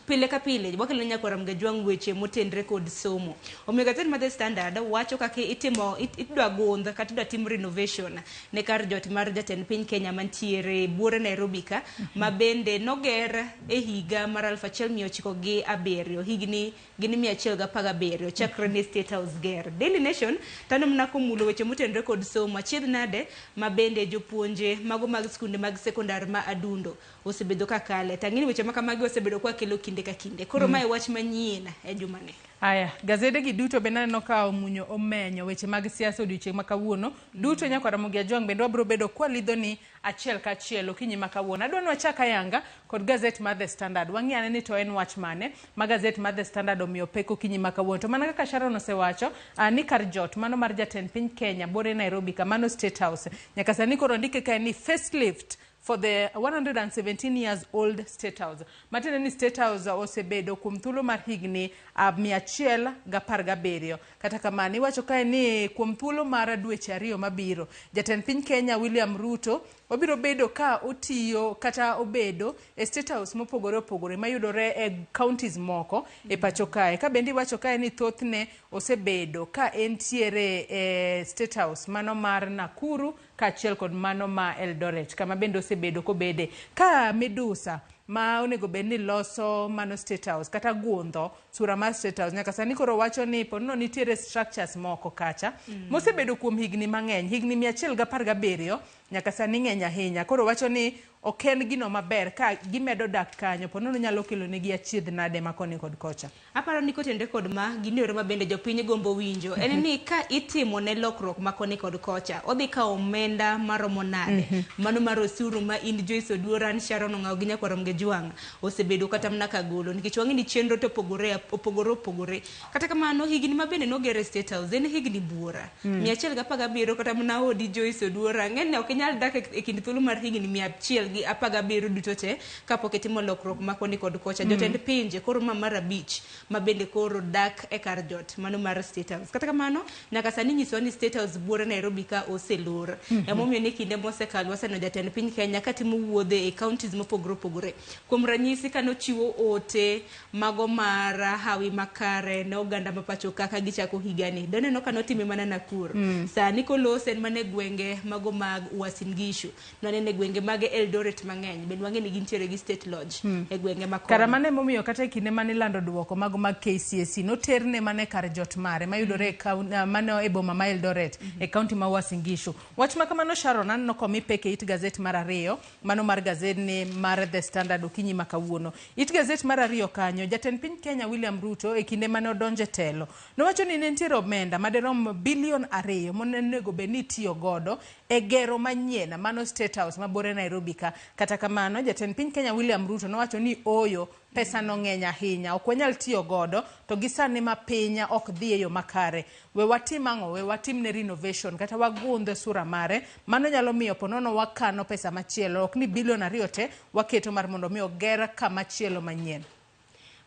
pile ka pile wakelo ne nyakwar Ramogi Ajwang' weche motenre kod somo. Omiyo gazet mar The Standard wacho kaka itimo idwa gundh kata idwa tim renovation ne kar jot mar jatend piny Kenya mantiere buore Nairobi ka, ma bende noger e higa mar 1907, higni gin 117 chakre ne State House ger. Daily Nation tano mana komulo weche motenre kod somo achiedh nade ma bende jopuonje mago mag skunde mag sekondar ma Adundo osebedo ka kale. Tang'ini weche ma kamagi osebedo kwa kelo kinde ka kinde. Koro mae wach manyien e jumani. Aya, gazede gi duto bende aneno ka omunyo omenyo weche mag siasa odiochieng' ma kawuono. Duto nyakwar Ramogi Ajwang' bende wabiro bedo kwalidho ni achiel ka achiel okinyi ma kawuono. Adwa ni wachak ayanga kod gazet mar The Standard. Wang'i ane ni to en wach mane ma gazet mar The Standard omiyo pek okinyi ma kawuono. To mana kaka Sharon osewacho, ni kar jot mano mar jatend piny Kenya bore Nairobi kamano State House. Nyaka sani koro ondike kae ni facelift for the 117 years old State House. Matiende ni State House osebedo kuom thuolo mar higni 117. Kata kamano iwacho kae ni kuom thuolo mar dweche 2 mabiro, jatend piny Kenya William Ruto obiro bedo ka otiyo kata obedo e State House mopogore opogore mayudore e counties moko e pacho kae. Ka bende iwacho kae ni thothne osebedo ka entiere e State House mano mar Nakuru kaachiel kod mano ma Eldoret, kama bende osebedo kobede. Ka midusa ma onego bed ni loso mano State House kata gundho sura mar State House nyaka sani koro wacho ni ponono nitiere structures moko kacha mosebedo kuom higni mang'eny, higni 117 nyaka sani ng'eny ahinya. Koro wacho ni ok en gino maber ka gimedo dak kanyo, ponono nyalo kelo negi achiedh nade ma koni kod kocha. Aparo ni kotenre kod ma gin yore ma bende jopiny gombo winjo. En ni ka itimo ne lokruok ma koni kod kocha, odhi kawo omenda maromo nade? Mano mar osuru ma in Joyce Oduor, an Sharon Ong'awo gi nyakwar Ramogi Ajwang' osebedo kata mana ka golo, nikech wang'e ni chenro to opogore opogore. Kata kamano higni ma bende nogere State House en higni buora. 117 kata mana odi Joyce Oduor, ang'e ok inyal dak e kind thuolo mar higni 117 duto te kapok itimo lokruok ma koni kod kocha. Jotend pinje koro ma mar 5 ma bende koro dak e kar jot mano mar State House. Kata kamano nyaka sani nyiso ni State House buore Nairobi ka oselor. Emomiyo ni kinde mosekalo waseneno jatend piny Kenya katimo wuodhe e counties mopogore opogore. Kuom ranyisi kanochiwo ote mago mar hawi makare ne oganda ma pacho kaka gichako higani, doneno kanotime mana Nakuru. Sani kolose en mana e gwenge mago mag Uasin Gishu, nwanene gwenge mag Eldoret mang'eny, bende wang'e ni gintiere gi State Lodge e gwenge ma Kara mano emomiyo kata e kinde mane ilando duoko mago mag KCSE noterne mana e kar jot mare mayudore e mano e boma ma Eldoret e kaunti ma Uasin Gishu. Wach ma kamano Sharon aneno komi pek e it gazet mar 2 mano mar gazet ni mar The Standard okinyi ma kawuono. It gazet mar 2 kanyo, jatend piny Kenya William Ruto e kinde mane odonje telo nowacho ni ne nitiere omenda maderom bilion 2 monego bed ni itiyo godo e gero manyien mano State House mabore Nairobi ka. Kata kamano jatend piny Kenya William Ruto nowacho ni oyo pesa no ng'eny ahinya, ok wanyal tiyo godo to gi sani ma piny ok dhi e yo makare. We watim ang'o? We watim ne renovation kata wagundhe sura mare. Mano nyalo miyo ponono wakano pesa machielo, ok ni bilion 2 te waketo mar mondo mi oger kama chielo manyien.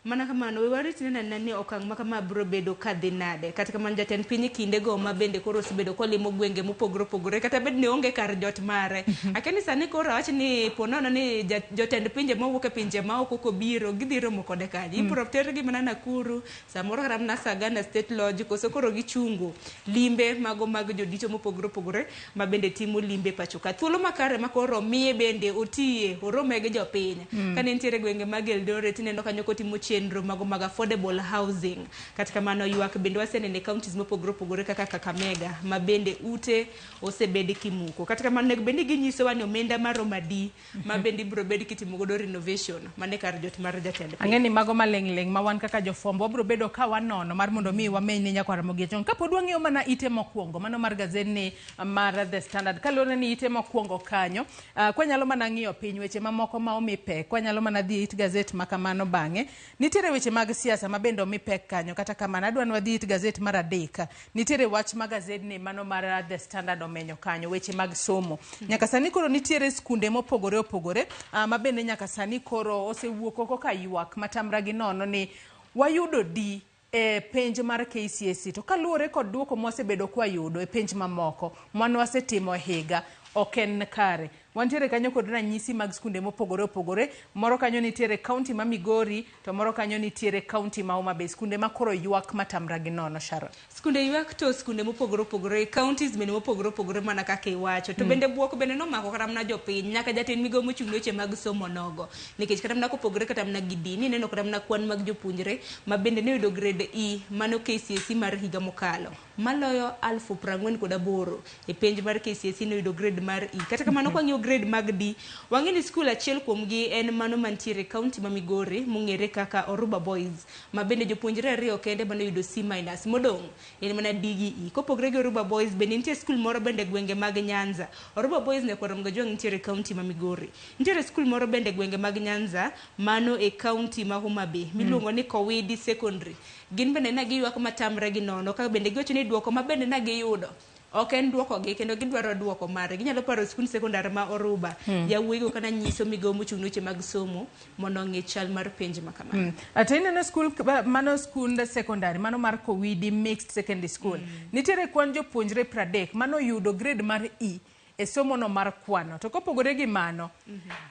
Mana kamano, we warit neno ni okang' ma kama biro bedo kadhi nade. Kata kamano jatend piny kinde go ma bende koro osebedo kolimo gwenge mopogore opogore, kata bed ni onge kar jot mare. Akia ni sani koro awach ni ponono ni jotend pinje mowuok e pinje ma oko kobiro, gidhi romo kode kanye. Ibiro tergi mana Nakuru, samoro kata mana Sagana State Lodge, koso koro gichungo limbe mago mag jodito mopogore opogore ma bende timo limbe pacho ka. Thuolo makare ma koro miye bende otiye, orome gi jopiny. Kane nitiere gwenge mag Eldoret, ineno kanyo kotimo chenro mago mag affordable housing. Kata kamano ywak bende waseneno e counties mopogore opogore kaka Kakamega ma bende ute osebed kimuko. Kata kamano onego bed ni ginyisowa ni omenda maromo adi ma bende ibiro bed kitimo godo renovation mane kar jot mar jatend piny. Ang'e ni mago maling'ling' ma wan kaka jofwambo wabiro bedo ka wanono mar mondo mi wameny ne nyakwar Ramogi Ajwang'. Kapod wang'iyo mana ite mokwongo mano mar gazet mar The Standard, kaluwore ni ite mokwongo kanyo, kwanyalo mana ng'iyo piny weche mamoko ma omi pek, kwanyalo mana dhi e it gazet ma kamano bang'e. Nitiere weche mag siasa ma bende omi pek kanyo, kata kamano adwa ni wadhi it gazet mar adek. Nitiere wach ma gazedni mano mar The Standard omenyo kanyo, weche mag somo. Nyaka sani koro nitiere skunde mopogore opogore ma bende nyaka sani koro osewuok oko ka ywak matamra gi nono ni wayudo D e penj mar KCSE to kaluwore kod duoko mwasebedo kwayudo e penj mamoko mane wasetimo e higa ok en kare. Wantiere kanyo kod ranyisi mag skunde mopogore opogore, moro kanyo nitiere kaunti ma Migori to moro kanyo nitiere kaunti ma Homa Bay, skunde ma koro ywak matamra gi nono Sharon. Skunde ywak to skunde mopogore opogore, counties bende mopogore opogore mana kaka iwacho. To bende bwok bende nomako kata mana jopiny, nyaka jatend migawo mochung' ne weche mag somo nogo. Nikech kata mana kopogore kata mana gi D, nineno kata mana kwan mag jopuonjre ma bende ne oyudo grade E mano KCSE mar higa mokalo. Maloyo 48,000 e penj mar KCSE noyudo grade mar E. Kata kamano kwang'iyo grade mag D, wang'e ni skul achiel kuomgi en mano mantiere e kaunti ma Migori mong'ere kaka Oruba Boys, ma bende jopuonjre ariyo kende mane oyudo C minus, modong' en mana D gi E. Kopogre gi Oruba Boys, bende nitie skul moro bende e gwenge mag Nyanza. Oruba Boys Nyakwar Mgajwang' nitiere e kaunti ma Migori. Nitiere skul moro bende e gwenge mag Nyanza, mano e kaunti ma Homa Bay, miluongo ni Kowidi Secondary. Gin bende ne giywak matamre gi nono ka bende giwacho ni duoko ma bende ne giyudo ok en duoko gi kendo gidwaro duoko mare. Ginyalo paro skund sekondar ma Oruba, yawuoyigo kana nyiso migawo mochung' ne weche mag somo mondo ong'i chal mar penj ma kamano. To ineno skul mano skund sekondari mano mar Kowidi Mixed Secondary School. Nitiere kwan jopuonjre 30 mano oyudo grade mar E e somo no mar kwano. To kopogore gi mano,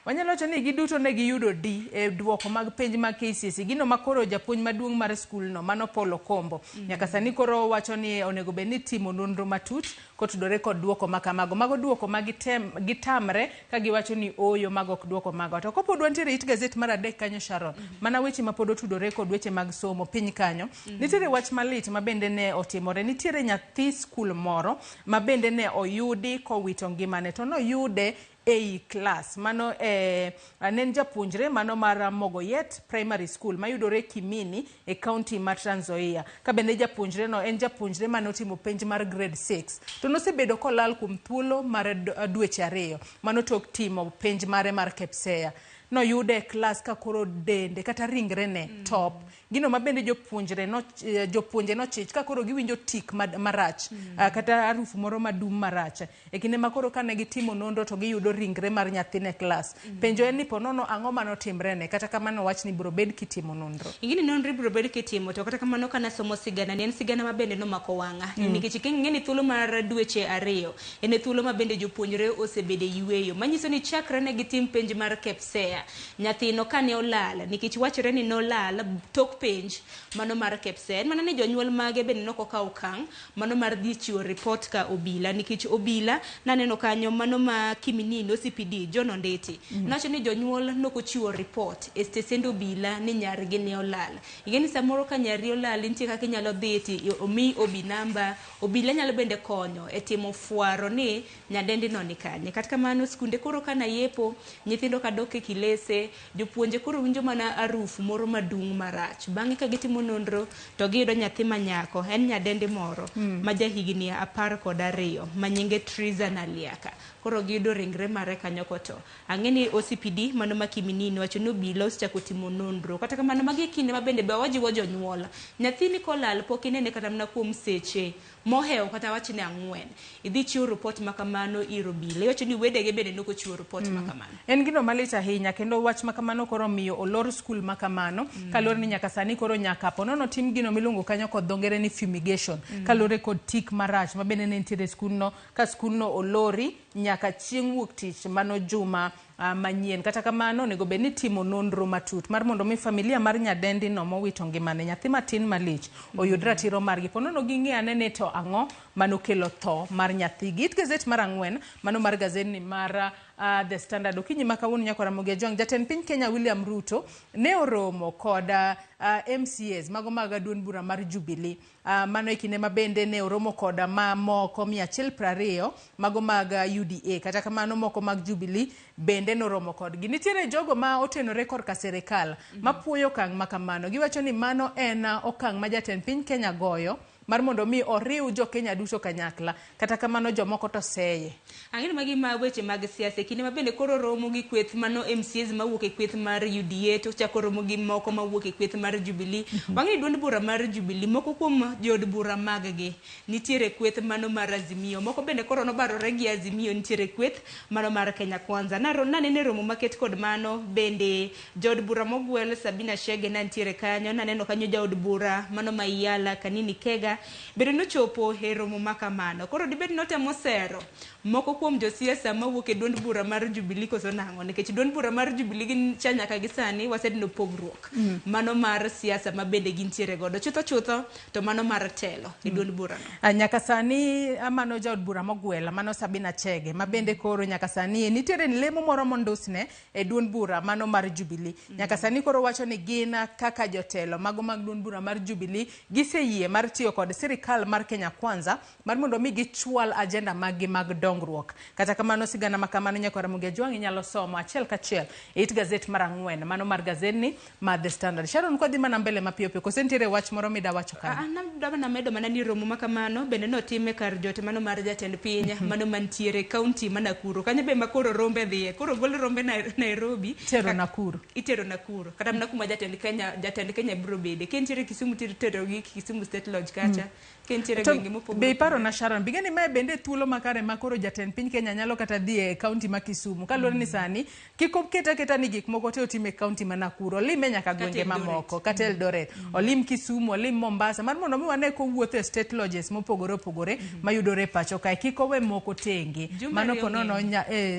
wanyalo wacho ni giduto ne giyudo D e duoko mag penj mag KCSE. Gino ma koro japuonj maduong' mar skul no, mano Paul Okombo, nyaka sani koro wacho ni onego bed ni timo nonro matut kotudore kod duoko ma kamago. Mago duoko ma gitamre ka giwacho ni ooyo mago ok duoko mago. To kopod wantiere it gazet mar adek kanyo Sharon, mana weche ma pod otudore kod weche mag somo piny kanyo. Nitiere wach malit ma bende ne otimore. Nitiere nyathi skul moro ma bende ne oyudi kowito ngimane to noyude ei klas. Mano ne en japuonjre mano mar Mogoyet Primary School mayudore Kimini e kaunti ma Trans Nzoia. Ka bende japuonjre no en japuonjre mane otimo penj mar grade 6 to nosebedo kolal kuom thuolo mar dweche 2 mano tok timo penj mare mar KPSEA. Noyude e klas ka koro dende kata ringrene top. Gino ma bende jopuonje nochich ka koro giwinjo tik marach, kata harufu moro madum marach. E kinde ma koro kane gitimo nonro to giyudo ringre mar nyathine e klas. Penjo en ni ponono ang'o manotimrene, kata kamano wach ni biro bed kitimo nonro. Ing'e ni nonro ibiro bed kitimo, to kata kamano kana somo sigana ni en sigana ma bende nomako wang'a. Nikech ing'e ni thuolo mar dweche 2 en e thuolo ma bende jopuonjre osebede yueyo. Manyiso ni chakre ne gitim penj mar KPSEA, nyathino kane olal, nikech wachore ni nolal tok penj mano mar KPSEA. En mana ni jonyuol mage bende nok okawo okang' mano mar dhi chiwo report ka obila, nikech obila naneno kanyo mano ma Kiminini OCPD John Onditi nowacho ni jonyuol nok ochiwo report e stesend obila ni nyargi ne olal. Ing'e ni samoro ka nyari olal nitie kaka inyalo dhi ti omiyi OB number, obila nyalo bende konyo e timo fwaro ni nyadendi no ni kanye. Kata kamano skunde koro kana yepo, nyithindo kadok e kilese, jopuonje koro winjo mana harufu moro madung' marach. Bang'e ka gitimo nonro to giyudo nyathi ma nyako, en nyadendi moro ma jahigni 12 ma nyinge Triza Naliaka. Koro giyudo ringre mare kanyo koto. Ang'e ni OCPD mano ma Kiminini wacho ni obila osechako timo nonro. Kata kamano magi e kinde ma bende be wajiwo jonyuol. Nyathini kolal pok inene kata mana kuom seche mohewo kata wach ni 4. Idhi chiwo report ma kamano ir obila. Iwacho ni wedege bende nok ochiwo report ma kamano. En gino malit ahinya kendo wach ma kamano koro miyo olor skul ma kamano. Kaluwore ni nyaka sani koro nyaka ponono tim gino miluongo kanyo kod dho ngere ni fumigation. Kaluwore kod tik marach ma bende ne nitiere e skundno, ka skundno olori nyaka chieng' wuok tich mano juma manyien. Kata kamano onego bed ni timo nonro matut mar mondo mi familia mar nyadendi no mowito ngimane, nyathi matin malich, oyud ratiro margi. Ponono ging'e ane ni to ang'o manokelo tho mar nyathigi. It gazet mar 4 mano mar gazetni mar The Standard. Okinyi ma kawuono Nyakwar Ramogi Ajwang', jatend piny Kenya William Ruto ne oromo kod MCAs mago mag duond bura mar Jubilee. Mano e kinde ma bende ne oromo koda mamoko 120 mago mag UDA. Kata kamano moko mag Jubilee bende noromo kodgi. Nitiere jogo ma otenore korka sirikal mapuoyo okang' ma kamano. Giwacho ni mano en okang' ma jatend piny Kenya goyo mar mondo mi oriw jo Kenya duto kanyakla. Kata kamano jomoko to seye. Ang'e magi ma weche mag siasa e kinde ma bende koro romo gi kweth mano MCAs mawuok e kweth mar UDA to chako romo gi moko mawuok e kweth mar Jubilee. Wang'e ni duond bura mar Jubilee moko kuom jood bura mag gi nitiere kweth mano mar Azimio, moko bende koro nobarore gi Azimio nitiere kweth mano mar Kenya Kwanza. Naneno e romo maket kod mano bende jood bura mogwel Sabina Chege ne nitiere kanyo, naneno kanyo jaod bura mano ma Iyala Kanini Kega bende nochopo e romo makamano. Koro dibed notemo sero moko kuom josiasa mawuok e duond bura mar Jubilee koso nang'o, nikech duond bura mar Jubilee gin cha nyaka gi sani waseneno pogruok mano mar siasa ma bende gintiere godo chutho chutho to mano mar telo e duond burano. Nyaka sani mano jaod bura mogwel mano Sabina Chege ma bende koro nyaka sani nitiere lemo moro mondusne e duond bura mano mar Jubilee. Nyaka sani koro wacho ni gin kaka jotelo mago mag duond bura mar Jubilee giseyie mar tiyo kod sirikal mar Kenya Kwanza mar mondo mi gichwal agenda maggi mag dongruok. Kata kamano sigana ma kamano nyaka Ramogi Ajwang' inyalo somo achiel kachiel e it gazet mar 4 mano mar gazetni mar The Standard. Sharon, kwa dhi mana mbele mapiyo piyo kose nitiere wach moro mida wacho kanyo? An medo mana ni romo makamano bende notime kar jot mano mar jatend piny mano mantiere kaunti ma Nakuru. Kanyo be makoro rombe dhiye. Koro gol rombe Nairobi tero Nakuru. Itero Nakuru. Kata mana kuma jatend Kenya biro bede. Kentiere Kisumu titero gi Kisumu State Lodge kacha. Kentiere gwenge mopogore. Be iparo na Sharon, bigeni mae bende thuolo makare makoro jatend piny Kenya nyalo kata dhi e kaunti ma Kisumu. Kaluwore ni sani kik oketa keta ni gik moko te otime kaunti ma Nakuru, olime nyaka gwenge mamoko kata Eldoret, olim Kisumu, olim Mombasa, mar mondo mi wane kowuotho e state lodges mopogore opogore mayudore e pacho kae, kik owe moko tenge. Mano ponono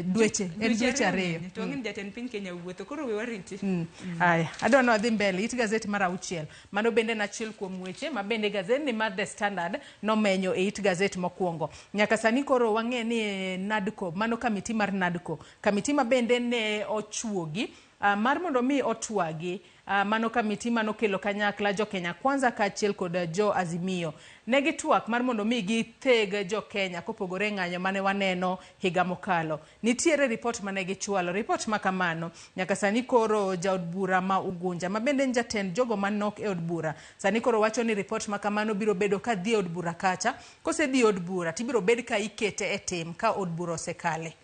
dweche, en dweche 2. To wang'e ni jatend piny Kenya wuotho, koro we wariti. Aya, adwa ni wadhi mbele, it gazet mar 6. Mano bende en achiel kuom weche ma bende gazetni mar The Standard nomenyo e it gazet mokwongo. Nyaka sani koro wang'e ni NADCO, mano kamiti mar NADCO, kamiti ma bende ne ochuogi mar mondo mi otwagi, mano kamiti manokelo kanyakla jo Kenya Kwanza kaachiel kod jo Azimio. Ne gitwak mar mondo mi githeg jo Kenya kopogore ng'anyo mane waneno higa mokalo. Nitiere ripot mane gichwalo, ripot ma kamano nyaka sani koro jaod bura ma Ugunja ma bende en jatend jogo manok e od bura sani koro wacho ni ripot ma kamano biro bedo ka dhi e od bura kacha, kosedhi e od bura tibiro bed ka ikete e tim ka od bura osekale.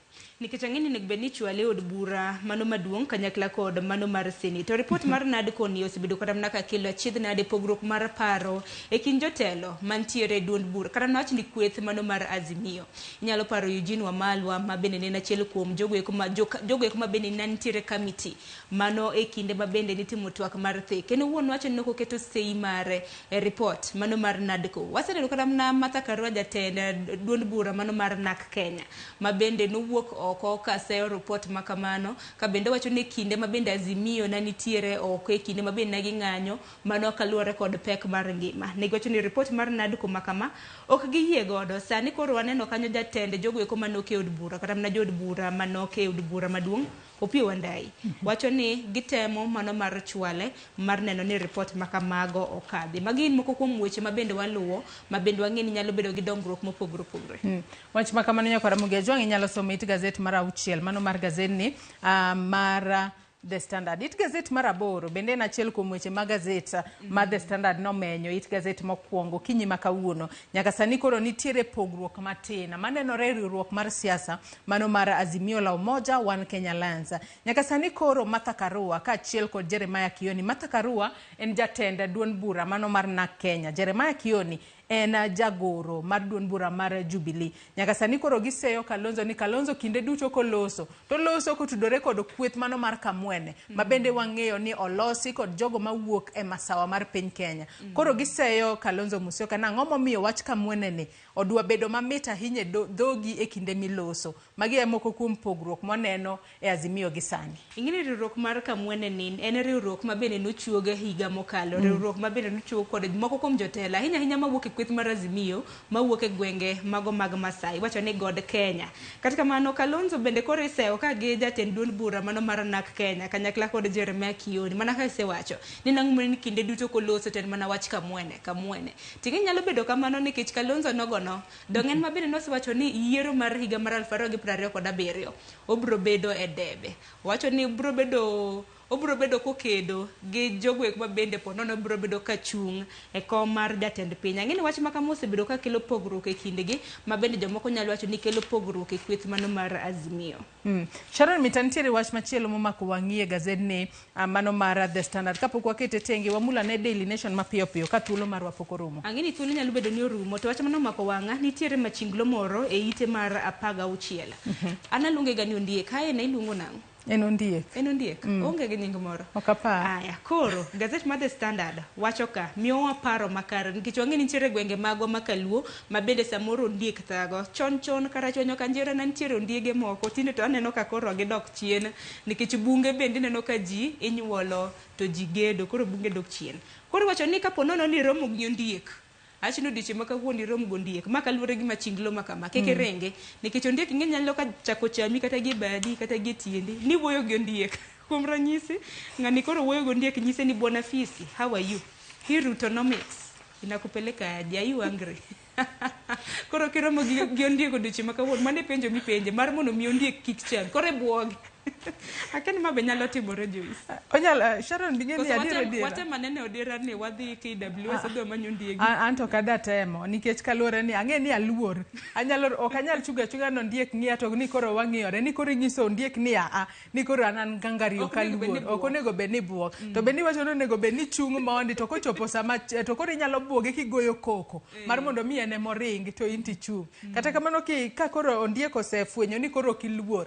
Nikech ang'e ni onego bed ni ichwale e od bura mano maduong' kanyakla kod mano mar Senate. To ripot mar NADCO ni osebedo kata mana kakelo achiedh nade pogruok mar paro e kind jotelo mantiere e duond bura, kata nawach ni kweth mano mar Azimio. Inyalo paro Eugene Wamalwa ma bende ne en achiel kuom jogo eko ma bende ne nitiere kamiti mano e kinde ma bende nitimo twak mar thek. En owuon wacho ni nokoketo sei mare e ripot mano mar NADCO. Waseneno kata mana Martha Karua jatend duond bura mano mar NARC Kenya ma bende nowuok oko kaseyo report makamano, ka bende wacho ni kinde ma bende Azimio na nitiere oko e kinde ma bende ne ging'anyo mano kaluwore kod pek mar ngima. Ne giwacho ni report mar NADCO makama ok giyie godo. Sani koro waneno kanyo jatend jogo eko manok e od bura, kata mana jood bura manok e od bura maduong' Opiyo Wandayi wacho ni gitemo mano mar chwale mar neno ni report makamago okadhi. Magi gin moko kuom weche ma bende waluwo ma bende wang'e ni nyalo bedo gi dongruok mopogore opogore. Wach ma kamano nyaka Ramogi Ajwang' inyalo somo it gazet mar 6 mano mar gazetni mar The Standard. It gazet mar 8 bende en achiel kuom weche ma gazet mar The Standard nomenyo it gazet mokwongo kinyi ma kawuono. Nyaka sani koro nitiere pogruok matin manenore e riwruok mar siasa mano mar Azimio la Umoja One Kenya Alliance. Nyaka sani koro Martha Karua kaachiel kod Jeremiah Kioni. Martha Karua en jatend duond bura mano mar NARC Kenya. Jeremiah Kioni en jagoro mar duond bura mar Jubilee. Nyaka sani koro giseyo Kalonzo ni Kalonzo kinde duto koloso to loso kotudore kod kweth mano mar Kamwene ma bende wang'eyo ni olosi kod jogo mawuok e masawa mar piny Kenya. Koro giseyo Kalonzo Musyoka nang'o momiyo wach Kamwene ni odwa bedo mamit ahinya e dhogi e kinde miloso. Magi e moko kuom pogruok mwaneno e Azimio gi sani. Ing'e ni riwruok mar Kamwene ni en riwruok ma bende nochuoge higa mokalo, riwruok ma bende nochuog kod moko kuom jotelo ahinya ahinya mawuok e kweth mar Azimio mawuok e gwenge mago mag Masai, wacho ni God Kenya. Kata kamano Kalonzo bende koro isewo ka gi jatend duond bura mano mar NARC Kenya kanyakla kod Jeremiah Kioni, mana kaka isewacho ni nang'o ni kinde duto koloso to en mana wach Kamwene Kamwene. Ting'e nyalo bedo kamano nikech Kalonzo nogono dong' en ma bende nosewacho ni yiero mar higa mar 2027 obiro bedo e debe. Owacho ni obiro bedo Obiro bedo kokedo gi jogo eko ma bende po nono biro bedo ka chung' e kom mar jatend piny. Ang'e ni wach ma kama osebedo ka kelo pogruok e kindgi, ma bende jomoko nyalo wacho ni kelo pogruok e kweth mano mar Azimio. Sharon Mita, nitiere wach machielo momako wang'i e gazedni, mano mar The Standard. Kapok wakete tenge, wamul ane Daily Nation mapiyo piyo ka thuolo marwa pok orumo. Ang'e ni thuolo nyalo bedo ni orumo, to wach mano omako wang'a, nitiere machinglo moro e ite mar 16. An aluonge ga ni ondiek, kae ne iluongo nang'o? En ondiek. En ondiek? Oonge gi nying moro. Ok apar. Aya, koro gazet mar The Standard wacho ka miyowa paro makare nikech wang'e ni nitiere gwenge magwa ma kaluo ma bende samoro ondiek thago. Chon chon karachuonyo kanjira ne nitiere ondiege moko, tinde to aneno ka koro gidok chien nikech bunge bende ineno ka ji inyuolo to ji gedo, koro bunge dok chien. Koro iwacho ni kapo nono ni iromo gi ondiek, Acho ni odiochieng' ma kawuono irom gondiek, ma kaluwore gi machinglo ma kama, kik iringi. Nikech ondiek ing'e nyalo ka chako chami kata gi e badi, kata gi e tiendi. Ni wuoyo gi ondiek. Kuom ranyisi, ng'ani koro wuoyo gi ondiek nyise ni Bwana Fisi, how are you? Hii Rutonomics inakupeleka aje? Are you angry? Koro kiromo gi ondiek odiochieng' ma kawuono, mano e penjo mipenje mar mondo mi ondiek kik chami. Koro ibuoge. Akia ni ma be nyalo timore Joyce. Onyal, Sharon bing'e ni Koso adier adiera. watem anene odira ni wadhi KWS wadhi wamanyo ondiegi. An to ok ada temo nikech kaluwore ni ang'e ni aluor. Anyalo ok anyal chungo achunga ni ondiek ng'iya to ni koro wang'iyore ni koro inyiso ondiek ni a ni koro an an gangari ok Ok onego bed ni aluor. Ok buok. onego bed ni buok. To bende iwacho ni onego bed ni chung' mondi to kochopo sama to koro inyalo buoge kigoyo koko mar mondo mi en ema oring to in tichung'. Kata kamano ka koro ondiek osefwenyo ni koro ok iluor.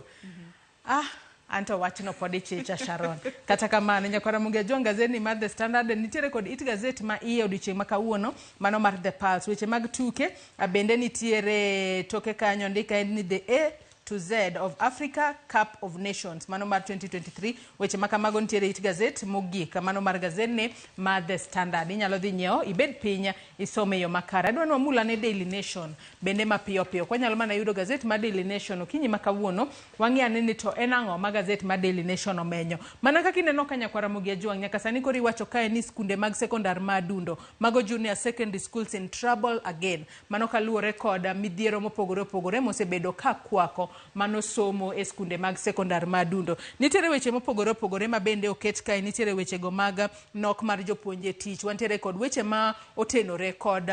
Anto wachno pod ichicha Sharon. Kata kamano, nyakwara Ramogi Ajwang' gazeti mar The Standard nitiere kod it gazet ma iye odiochieng' ma kawuono, mano mar The Pulse. Weche mag tuke bende nitiere toke kanyo, ndika en ni The A to Z of Africa Cup of Nations, mano mar 2023. Weche ma kamago nitiere it gazet mogik, mano mar gazetni mar The Standard. Inyalo dhi nyiewo, ibed piny, isome e yo makare. Adwa ni wamul ane Daily Nation bende mapiyo piyo. Kwanyalo mana yudo gazet mar Daily Nation okinyi ma kawuono, wang'i ane ni to en ang'o ma gazet mar Daily Nation omenyo. Mana kaka ineno ka nyakwar Ramogi Ajwang', nyaka sani koro iwacho kae ni skunde mag sekondar ma Adundo, mago junior secondary schools in trouble again. Mano kaluwore kod midhiero mopogore opogore mosebedo ka kwako mano somo e skunde mag sekondar ma Adundo. Nitiere weche mopogore opogore ma bende oket kae, nitiere wechego mag nok mar jopuonje tich, wantiere kod weche ma otenore kod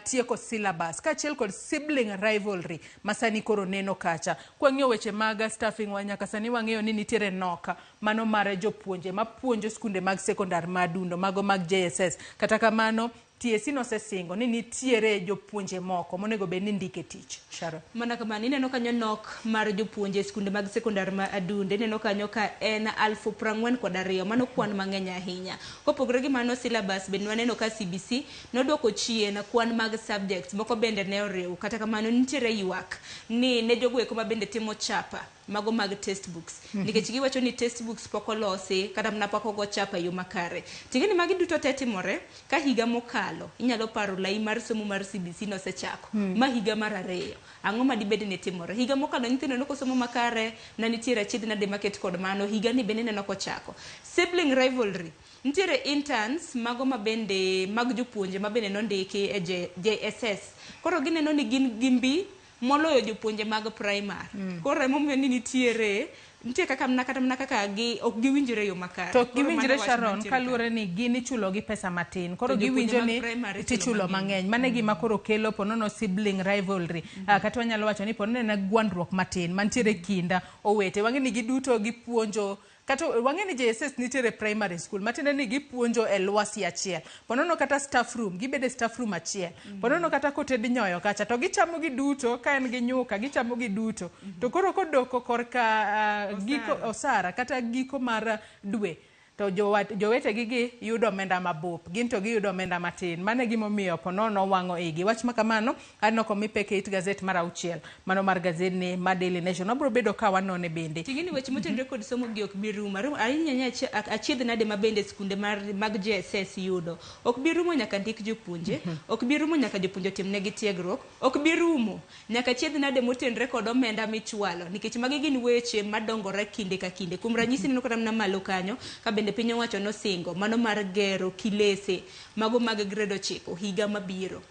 tieko syllabus kaachiel kod sibling rivalry ma sani koro neno kacha. Kwang'iyo weche mag staffing wa nyaka sani wang'eyo ni nitiere nok mano mar jopuonje mapuonjo skunde mag sekondar ma Adundo, mago mag JSS. Kata kamano TSC nosesingo ni nitiere jopuonje moko monego bed ni ndike tich. Sharon. Mana kamano, ineno kanyo nok mar jopuonje e skunde mag sekondar ma Adundo, ineno kanyo ka en 42,000, mano kwan mang'eny ahinya. Kopogore gi mano, syllabus bende waneno ka CBC noduoko chien kwan mag subjects, moko bende ne oriw. Kata kamano, nitiere ywak ni ne jogo eko ma bende timo chapa mago mag textbooks. Nikech giwacho ni textbooks pok olosi kata mana pok ogo chapa e yo makare. Ting'e ni magi duto te timore ka higa mokalo inyalo paro lai mar somo mar CBC nosechako. Ma higa mar 2. Ang'o ma dibed ni timore? Higa mokalo nyithindo ne ok osomo makare, ne nitiere achiedh nade maket kod mano, higa ni bende ineno kochako. Sibling rivalry. Nitiere interns mago ma bende mag jopuonje ma bende nondiki e JSS. Koro gineno ni gin gi mbi moloyo jopuonje mag primary. Koro emomiyo ni nitiere nitie kaka mana kata mana kaka gi ok giwinjre e yo makare. To ok Koro mano giwinjre wach Sharon, mantiere kanyo. kaluwore ni gin ichulo gi pesa matin. Koro To jopuonje giwinjo mag ni primary ichulo tichulo mang'eny. mang'eny. Mano e gima koro kelo ponono sibling rivalry. Kata wanyalo wacho ni ponono en gwandruok matin mantiere kind owete. Wang'e ni giduto gipuonjo kata wang'e ni JSS nitiere primary school, matiende ni gipuonjo e lwasi achiel. Ponono kata staff room, gibedo e staff room achiel. Ponono kata koted nyoyo kacha, to gichamo giduto, ka en gi nyuka, gichamo giduto. To koro kodoko korka giko osara, kata giko mar dwe, to jowetegi gi yudo omenda mabup, gin to giyudo omenda matin. Mano e gimomiyo ponono wang'o igi. Wach ma kamano, aneno komi pek e it gazet mar 6, mano mar gazetni mar Daily Nation. Wabiro bedo ka wanone bende. Ting'eni weche motenore kod somo gi ok bi rumo. Ahinya ahinya achiedh nade ma bende skunde mag JSS yudo. Ok bi rumo nyaka ndik jopuonje, ok bi rumo nyaka jopuonje otimnegi tiegruok, ok bi rumo nyaka achiedh nade motenore kod omenda michwalo, nikech magi gin weche madongore kinde ka kinde. Kuom ranyisi ineno kata mana malo kanyo, ka bende piny owacho nosingo mano mar gero kilese mago mag grade 9 higa mabiro.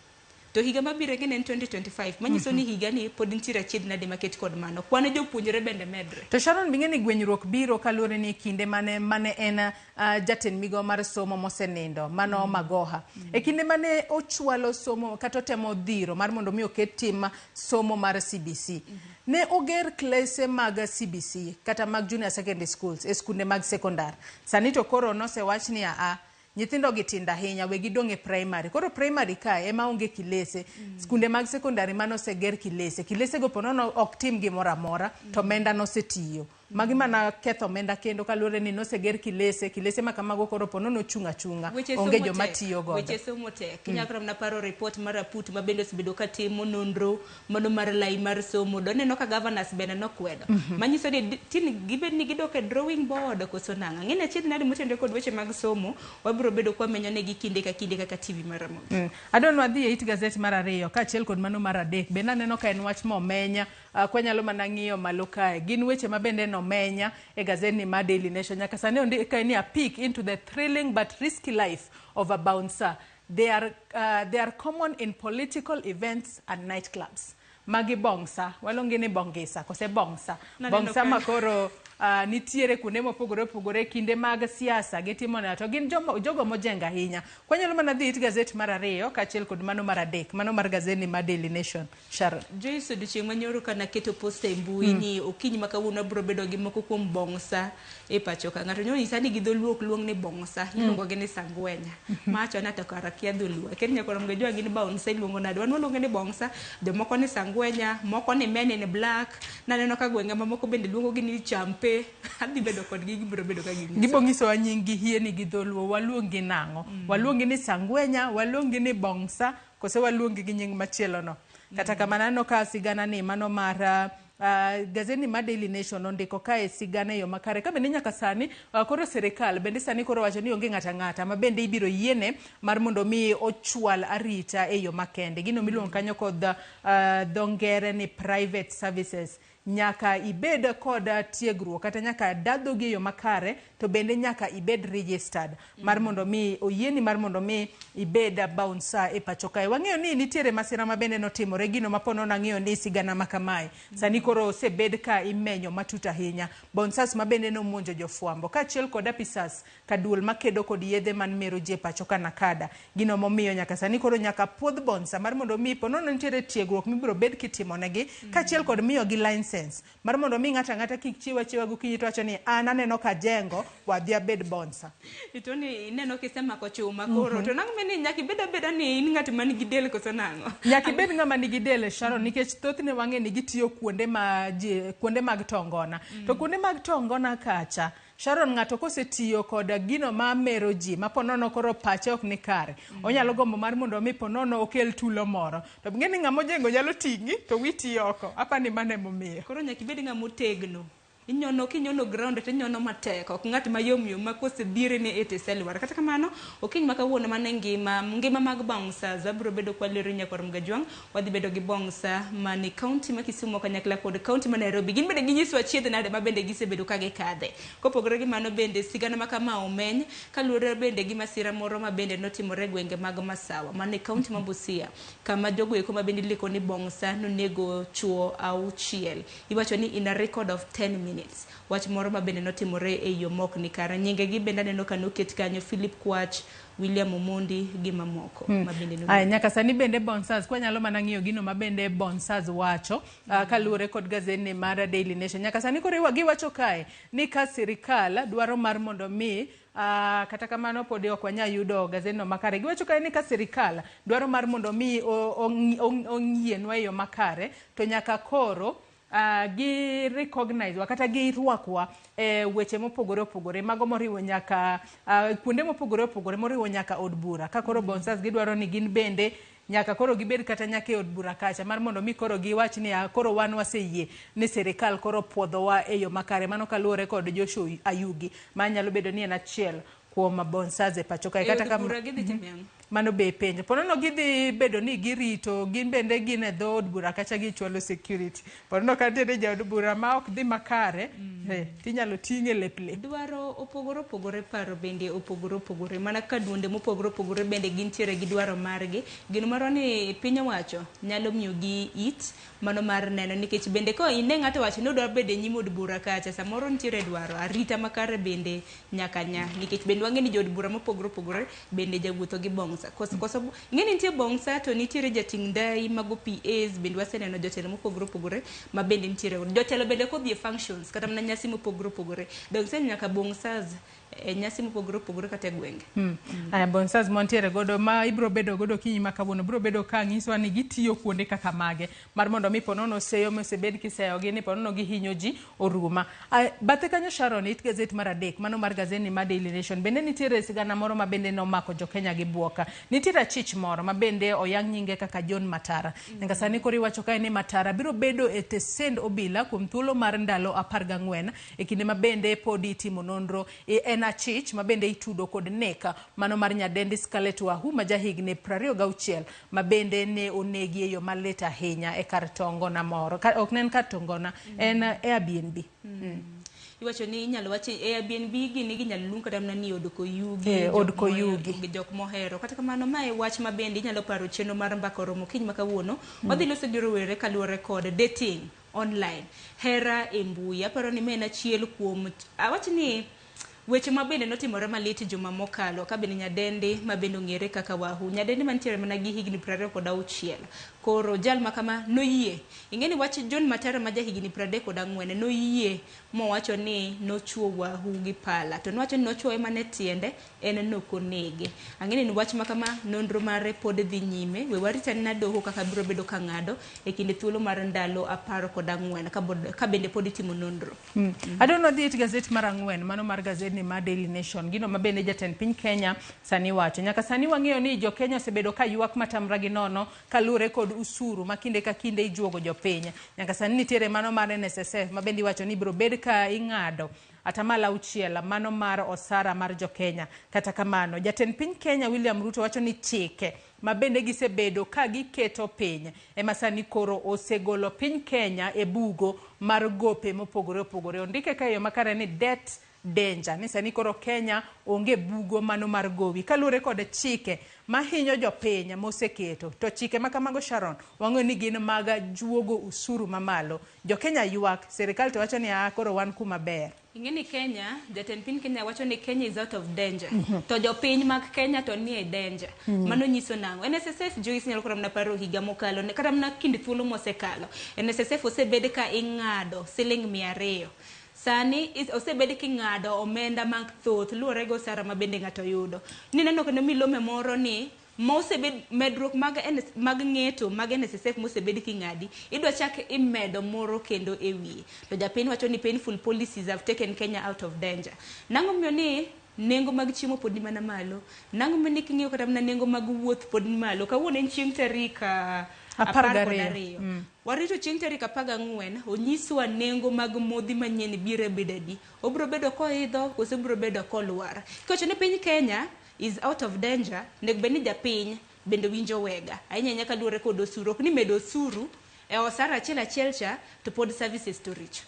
To higa mabiro ing'e ni en 2025 manyiso ni higa ni pod nitiere achiedh nade maket kod mano. Kwan jopuonjre bende medre. To Sharon bing'e ni gwenyruok biro kaluwore ni kinde mane mane en jatend migawo mar somo mosenindo mano Magoha. E kinde mane ochwalo somo kata otemo dhiro mar mondo mi oket tim somo mar CBC. Ne oger klese mag CBC kata mag junior secondary schools e skunde mag sekondar. Sani to koro nosewach ni aa nyithindo gi tindo ahinya we gidong' e primary. Koro primary kae ema onge kilese. Skunde mag sekondari mane oseger kilese. Kilese go ponono ok tim gimoro amora to omenda nosetiyo. Magi mana ketho omenda kendo kaluwore ni noseger kilese, kilese ma kamago koro ponono ochung' achung'a. Weche Onge somo joma tek. tiyo godo. Weche somo tek. Inyalo kata mana paro report mar Aput ma bende osebedo ka timo nonro mano mar lai mar somo. Doneno ka governors bende nokwedo. Manyiso ni tin gibed ni gidok e drawing board koso nang'o. Ang'e ni achiedh nade motenore kod weche mag somo wabiro bedo kwamenyo negi kinde ka kinde kaka TV mar Ramogi. Adwa ni wadhi e it gazet mar ariyo kaachiel kod mano mar adek. Bende aneno ka en wach momenya kwanyalo mana ng'iyo malo kae. Gin weche ma bende nomenya e gazetni mar Daily Nation. Nyaka sani ondik kae ni a peek into the thrilling but risky life of a bouncer. They are common in political events and nightclubs. Magi bongsa, waluongi ni bongisa kose bongsa. Naneno Bongsa ka- ma koro nitiere kuonde mopogore opogore kinde mag siasa gitimo na to gin jomo, jogo mojenga ahinya. Kwanyalo mana dhi it gazet mar ariyo kaachiel kod mano mar adek, mano mar gazetni mar Daily Nation. Sharon. Joyce odiochieng' manyoro ka naketo post e mbui ni okinyi ma kawuono abiro bedo gi moko kuom bongsa e pacho ka. Ng'ato nyalo nyisa ni gi dholuo ok luong ni bongsa, iluongo gi ni sangwenya. Mawacho ni to kara kia dholuo. Akia ni nyakwar Mgajwa gin bouncer iluongo nade. Wan waluonge ni bongsa, jomoko ni sangwenya, moko ni men in black. Naneno ka gwenge mamoko bende luongo gi ni champe. Adhi bedo kodgi gibiro bedo ka ginyisa. Gibo nyisowa nying gi hie ni gi dholuo waluongi nang'o? Waluongi ni sangwenya, waluongi ni bongsa, kose waluongi gi nying machielo no. Kata kamano aneno ka sigana ni mano mar gazetni mar Daily Nation ondiko kae sigana e yo makare ka bende nyaka sani koro sirikal bende sani koro wacho ni onge ng'ata ng'ata ma bende ibiro yiene mar mondo mi ochwal arita e yo makende. Gino miluongo kanyo kod dho ngere ni private services nyaka ibed kod tiegruok kata nyaka dadhogi e yo makare to bende nyaka ibed registered mar mondo mi oyieni mar mondo mi ibed bouncer e pacho kae. Wang'eyo ni nitiere masira ma bende notimore gino ma ponono ang'eyo ni sigana ma kamae sani koro osebed ka imenyo matut ahinya bouncers ma bende nomonjo jofwambo kaachiel kod apisas ka duol makedo kod yedhe man mero ji e pacho ka Nakada. Gino momiyo nyaka sani koro nyaka puodh bouncer mar mondo mi ponono nitiere tiegruok mibiro bed kitimonegi kaachiel kod miyogi license mar mondo mi ng'ato ang'ata kik chiw achiwa gokinyi to wacho ni an aneno ka jengo wadhi abed bouncer. To ni ineno kisemako chuma koro to nang'o ni nyaka ibed abeda ni in ng'at man gi del koso nang'o? Nyaka ibed ng'ama nigi del Sharon nikech thothne wang'e ni gitiyo kuonde ma ji kuonde mag tongona. To kuonde mag tongona kacha Sharon ng'ato kosetiyo kod gino ma mero ji ma ponono koro pache ok ni kare onyalo gombo mar mondo mi ponono okel tulo moro to ng'e ni ng'ama ojengo nyalo ting'i to witi oko apa ni mano emomiyo Koro nyaka ibed ng'ama otegno. Inyono kinyono ground to inyono matek ok ng'at mayom yom ma kosebire ni ete selwar. Kata kamano okinyi ma kawuono mane ngima ngima mag bouncers wabiro bedo kwalero nyakwar Mgajwang' wadhi bedo gi bouncer mane county ma Kisumu kanyakla kod county ma Nairobi. Gin bende ginyiso achiedh nade ma bende gisebedo ka gikadhe. Kopogore gi mano bende sigana ma kama omeny kaluwore bende gi masira moro ma bende notimore e gwenge mag Masawa mane county ma Busia kama jogo eko ma bende iliko ni bouncer nonego chuo auchiel. Iwacho ni in a record of 10 minutes. Wach moro ma bende notimore e yo mok ni kare. Nyinge gi bende aneno ka noket kanyo Philip Kwach, William Omondi gi mamoko ma bende nonego. Aya, nyaka sani bende bouncers kwanyalo mana ng'iyo gino ma bende bouncers wacho kaluwore kod gazetni mar Daily Nation. Nyaka sani koro iwa giwacho kae ni ka sirikal dwaro mar mondo mi kata kamano pod ok wanyal yudo gazetno makare. Giwacho kae ni ka sirikal dwaro mar mondo mi ong'ienwa e yo makare to nyaka koro gi recognize wa kata girwakwa e weche mopogore opogore mago moriwo nyaka kuonde mopogore opogore moriwo nyaka od bura ka koro bouncers gidwaro ni gin bende nyaka koro gibed kata nyaka e od bura kacha mar mondo mi koro giwach ni koro wan waseyie ni sirikal koro puodhowa e yo makare mano kaluwore kod Joshua Ayugi ma nyalo bedo ni en achiel kuom bouncers e pacho kae E kata od kama bura gidhi timo ang'o? Mano be penjo. Ponono gidhi bedo ni girito, gin bende gin e dho od bura kacha gichwalo security. Ponono ka nitiere jaod bura ma ok dhi makare, tinyalo ting'e lep lep. Dwaro opogore opogore, paro bende opogore opogore, mana ka duonde mopogore opogore bende gintiere gi dwaro margi. Geno marwa ni piny owacho nyalo miyogi it mano mar neno, nikech bende ko ine ng'ato wacho ni odwa bedo e nyim od bura kacha, samoro nitiere dwaro arita makare bende nyaka nya, nikech bende wang'e ni jood bura mopogore opogore bende jawuotho gi bongsa. Koso ing'e ni nitie bongsa to nitiere jating' ndai mago PAs, bende waseneno jotelo mopogore opogore ma bende nitiere jotelo bende kodhi e functions kata mana nyasi mopogore opogore, donge nyaka bongsas e nyasi mopogore opogore kata e gwenge. Aya, bonsas mantiere godo ma ibiro bedo godo kinyi ma kawuono biro bedo ka nyisowa ni gitiyo kuonde kaka mage mar mondo mi ponono seyo mosebed kiseyogi ni ponono gihinyo ji oruma. Bathe kanyo Sharon, it gazet mar 3 mano mar gazeti ma Daily Nation bende nitiere sigana moro ma bende nomako jo Kenya gi buoka. Nitiere achich moro ma bende oyang nyinge kaka John Matara. Nyaka sani koro iwacho kae ni Matara biro bedo e tesend obila kuom thuolo mar ndalo 14 e kinde ma bende podi itimo nonro. En achich ma bende itudo kod nek mano mar nyadendi Scarlett Wahu ma jahigni 26 ma bende ne onegi e yo malit ahinya e kar tongona moro. Ok ne en kar tongona, en Airbnb. Iwacho ni inyalo wachi Airbnb gini ginyalo luong kata mana ni od koyugi, od koyugi, jok mohero. Kata kamano mae wach ma bende inyalo paro chenro mar mbaka oromo kiny ma kawuono. Wadhi loso gi rowere kaluwore kod dating online, hera e mbui. Aparo ni ma en achiel kuom awach ni weche ma bende notimore malit juma mokalo ka bende nyadendi ma bende ong'ere kaka Wahu, nyadendi mantiere mana gi higni 26. Koro jal ma kama noyie. Ing'e ni wach John Matara ma jahigni 34 noyie mowacho ni nochuo Wahu gi pala. To nowacho ni nochuoye mana e tiende, en nokonege. Ang'e ni wach ma kama nonro mare pod dhi nyime. We warit anena doho kaka biro bedo ka ng'ado e kinde thuolo mar ndalo 14 ka bende pod itimo nonro. Adwa dhi e gazet mar 4 mano mar gazet ma Daily Nation, gino ma bende jatend piny Kenya sani wacho. Nyaka sani wang'eyo ni jo Kenya osebedo ka ywak matamra gi nono kaluwore kod usuru ma kinde ka kinde ijuogo jopiny. Nyaka sani nitiere mano mar NSSF ma bende iwacho ni biro bed ka ing'ado 6% mano mar osara mar jo Kenya. Kata kamano jatend piny Kenya William Ruto wacho ni chike ma bende gisebedo ka giketo piny ema sani koro osegolo piny Kenya e bugo mar gope mopogore opogore. Ondike ka e yo makare ni debt danger, ni sani koro Kenya onge bugo mano mar gowi kaluwore kod chike mahinyo jopiny moseketo. To chike ma kamago Sharon wang'eyo ni gin mag juogo usuru mamalo. Jo Kenya ywak, sirikal to wacho ni koro wan kuma ber. Ing'e ni Kenya, jatend piny Kenya wacho ni Kenya is out of danger. To jopiny mag Kenya to nie danger. Mano nyiso nang'o? NSSF Joyce nyalo koro mana paro higa mokalo, kata mana kind thuolo mosekalo. NSSF osebed ka ing'ado siling 200. Sani osebed king'ado omenda mag thoth luwore gi osara ma bende ng'ato yudo. Nineno kendo milome moro ni mosebed medruok mag ng'eto mag NSSF mosebed king'adi, idwa chak imedo moro kendo e wiye. To japiny wacho ni painful policies have taken Kenya out of danger. Nang'o miyo ni nengo mag chiemo pod ni mana malo? Nang'o miyo ni king'iyo kata mana nengo mag wuoth pod ni malo? Kawuono en chieng' tarik 12. Warito chieng' tarik 14, onyiswa nengo mag modhi manyien biro bedo adi. Obiro bedo koidho koso obiro bedo kolwar. Kiwacho ni piny Kenya is out of danger, onego bed ni japiny bende winjo wega. Ahinya ahinya kaluwore kod osuru. Ok ni medo osuru e osara achiel achiel cha to pod services to richo.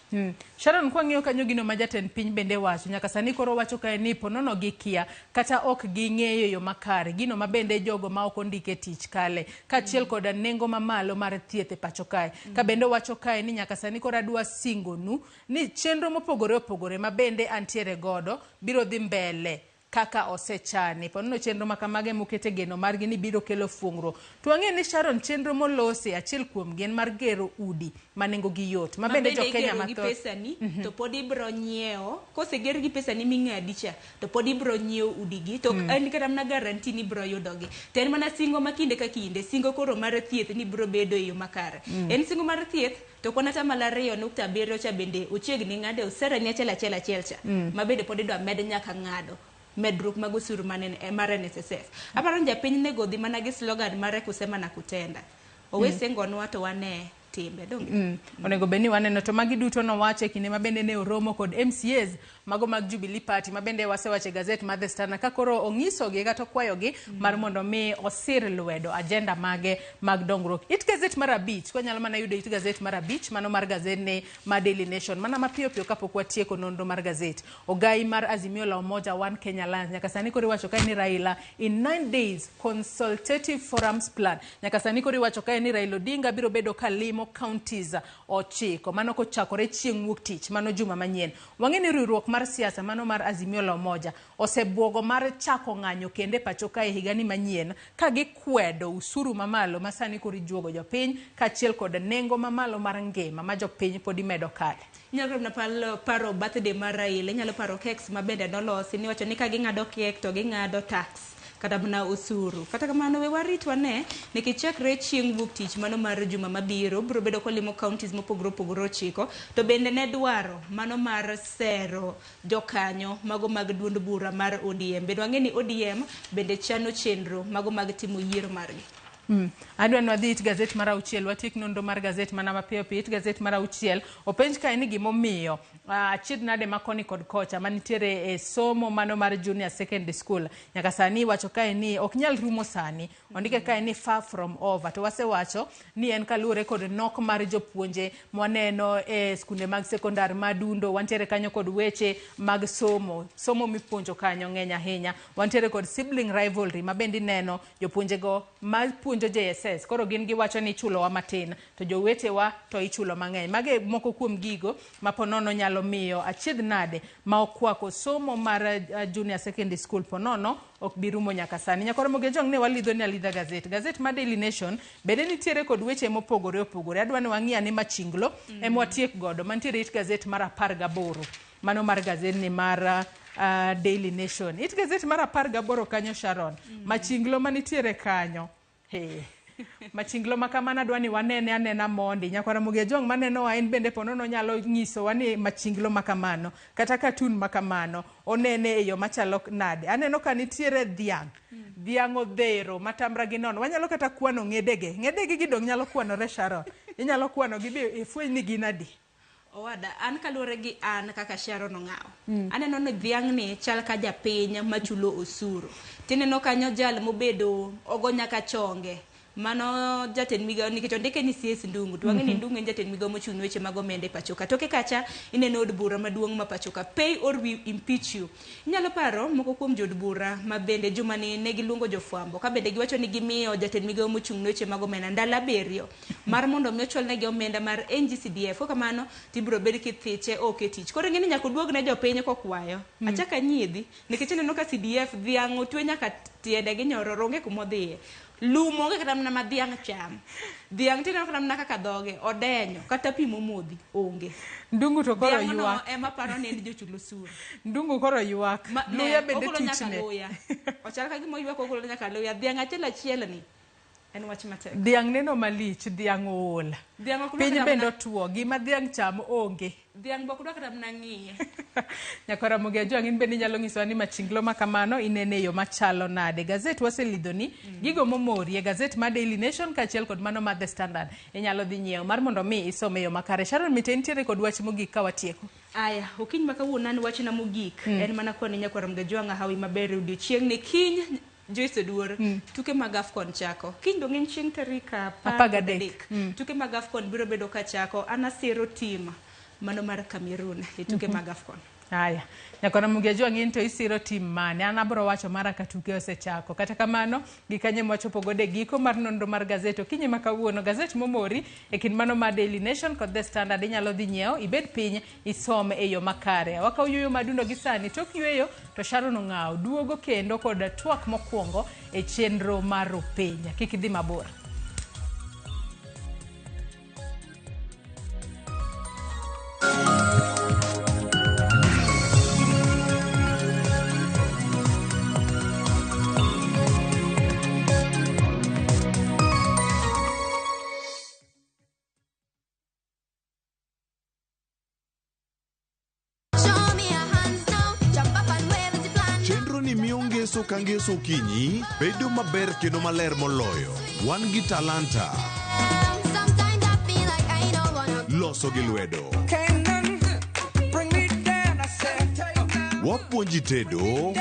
Sharon, kwang'iyo kanyo gino ma jatend piny bende wacho, nyaka sani koro wacho kae ni ponono gikia kata ok ging'eyo yo makare gino ma bende jogo ma ok ondike tich kale kaachiel koda nengo mamalo mar thieth e pacho kae. Ka bende wacho kae ni nyaka sani koro adwa singonu ni chenro mopogore opogore ma bende antiere godo biro dhi mbele kaka osechani. Ponono chenro ma kamage mokete geno margi ni biro kelo fuongruok. To wang'eyo ni Sharon, chenro molosi achiel kuom gi en mar gero udi ma nengo gi yot ma bende jo Kenya mathoth pesani to pod ibiro nyiewo. Koseger gi pesani ming'adi cha to pod ibiro nyiewo udigi to en kata mana guarantee ni ibiro yudogi. To en mana singo ma kinde ka kinde, singo koro mar thieth ni ibiro bedo e yo makare. En singo mar thieth to kwan 2.7 cha bende ochiegni ng'ade osara ni achiel achiel achiel cha ma bende pod idwa med nyaka ng'ado medruok mag osuru mar NSSF. Aparo ni japiny nego dhi mana gi slogan mare kusema na kutenda. Owe singonwa to wane timbe donge. Onego bed ni waneno to magi duto nowacho e kinde ma bende ne oromo kod MCAs mago mag Jubilee Party ma bende wasewacho e gazet mar The Standard ka koro ong'isogi kata okwayogi mar mondo mi osir lwedo agenda mage mag dongruok. It gazet mar 5 kwanyalo mana yudo it gazet mar 5 mano mar gazet ni ma Daily Nation mana mapiyo piyo kapok watieko nonro mar gazet. Ogai mar Azimio la Umoja One Kenya Alliance nyaka sani koro iwacho kae ni Raila in 9 days consultative forums plan. Nyaka sani koro iwacho kae ni Raila Odinga biro bedo ka limo counties 9 mano kochakore chieng' wuok tich mano juma manyien. Wang'e ni riwruok mar siasa mano mar Azimio la Umoja osebuogo mar chako ng'anyo kendo e pacho kae higani manyien ka gikwedo usuru mamalo ma sani koro ijuogo jopiny kaachiel kod nengo mamalo mar ngima ma jopiny pod imedo kale. Inyalo mana paro birthday mar Raila, inyalo paro cakes ma bende nolosi niwacho ni ka ging'ado cake to ging'ado tax kata mana osuru. Kata kamano we warit wane nikech chakre chieng' wuok tich mano mar juma mabiro biro bedo kolimo counties mopogore opogore 9 to bende ne dwaro mano mar sero jokanyo mago mag duond bura mar ODM. Bende wang'e ni ODM bende chano chenro mago mag timo yiero margi. Adwa ni wadhi it gazet mar 6 watiek nonro mar gazet mana mapiyo piyo. It gazet mar 6 openj kae ni gimomiyo achiedh nade ma koni kod kocha manitiere e somo mano mar junior secondary school nyaka sani iwacho kae ni ok nyal rumo sani. Ondike kae ni far from over to wasewacho ni en kaluwore kod nok mar jopuonje mwaneno e skunde mag sekondar madundo. Wantiere kanyo kod weche mag somo, somo mipuonjo kanyo ng'eny ahinya. Wantiere kod sibling rivalry ma bende ineno jopuonjego ma puonjo JSS koro gin giwacho ni ichulowa matin to jowetewa to ichulo mang'eny. Mage moko kuom gigo ma ponono nyalo miyo achiedh nade ma okwako somo mar junior secondary school ponono ok bi rumo nyaka sani. Nyakoro Mogejong ne walidho ni alidha gazet. Gazet mar Daily Nation bende nitiere kod weche mopogore opogore. Adwa ni wang'i ane machinglo ema watiek godo mantiere it gazet mar 18 mano mar gazet ni mar Daily Nation. It gazet mar 18 kanyo Sharon machinglo manitiere kanyo. Hey. Machinglo makamano adwa ni wanene anena mondi. Nyakwara Mogejong maneno en bende ponono nyalo nyisowa ni machinglo makamano kata cartoon makamano onene e yo machalo nade. Aneno ka nitiere dhiang'. Dhiang' odhero matamra gi nono. Wanyalo kata kwano ng'edege. Ng'edege gi dong' nyalo kwanore Sharon. Inyalo kwano gi bi ifweny ni gin adi. Owada, an kaluwore gi an kaka Sharon Ong'awo. Aneno ni dhiang' ni chal ka japiny machulo osuru. Tineno kanyo jal mobedo ogo nyaka chonge. Mano jatend migawo nikech ondike ni CS Ndungu to wang'e ni Ndungu en jatend migawo mochung' ne weche mag omenda e pacho ka. Toke kacha ineno od bura maduong' ma pacho ka, pay or we impeach you. Inyalo paro moko kuom jood bura ma bende juma ni ne giluongo jofwambo ka bende giwacho ni gimiyo jatend migawo mochung' ne weche mag omenda ndalo 7 mar mondo mi ochwalnegi omenda mar NGCDF. Kokamano tibiro bed kithiche ok e tich. Koro ing'e ni nyaka oduog ne jopiny kokwayo. Achak anyiedhi nikech ineno ka CDF dhiang' otwe nyaka tiende gi nyororo onge kumodhiye. Lum onge kata mana ma dhiang' cham. Dhiang' tineno kata mana kaka dhoge odenyo kata pi momodhi onge. Ndungu to koro Dhiang' no ywak. ema paro ni en jochul osuru. Ndungu koro ywak. Luya bende Ogolo nyaka tichne. luya. Ochal ka gima oywak ogolo nyaka luya. Dhiang' achiel achiel ni en wach matek. Dhiang' neno malich, dhiang' ool. Dhiang' ok dwa Piny kata bende mana otuo, gima dhiang' cham onge. Dhiang' be ok dwa kata mana ng'iye. Nyakwara Mogejong in bende inyalo nyisowa ni machinglo ma kamano inene e yo machalo nade. Gazet waselidho ni gigo momori e gazet mar Daily Nation kaachiel kod mano mar The Standard. Inyalo dhi nyiewo mar mondo mi isome e yo makare. Sharon Mite nitiere kod wach mogik ka watieko. Aya, okinyi ma kawuono an wachna mogik en mana koni nyakwara Mogejong hawi maber e odiochieng' ni kiny Joyce Oduor, tuke mag AFCON chako. Kiny dong' en chieng' tarik 13. Tuke mag AFCON biro bedo ka chako. An asiro tim mano mar Cameroon e tuke mag AFCON. Aya, nyakwara Mogejong in to isiro tim mane? An abiro wacho mara ka tuke osechako. Kata kamano, gikanye mwachopo godo e giko mar nonro mar gazet okinyi ma kawuono. Gazet momori e kind mano mar Daily Nation kod The Standard inyalo dhi nyiewo, ibed piny, isom e yo makare. Wakaw yueyo madundo gi sani, tok yueyo to Sharon Ong'awo duogo kendo kod twak mokwongo e chenro mar Rupiny. Kik idhi mabor. Ngeso ka ngeso okinyi bedo maber kendo maler moloyo. Wan gi talanta. miloso gi lwedo. Wapuonji tedo,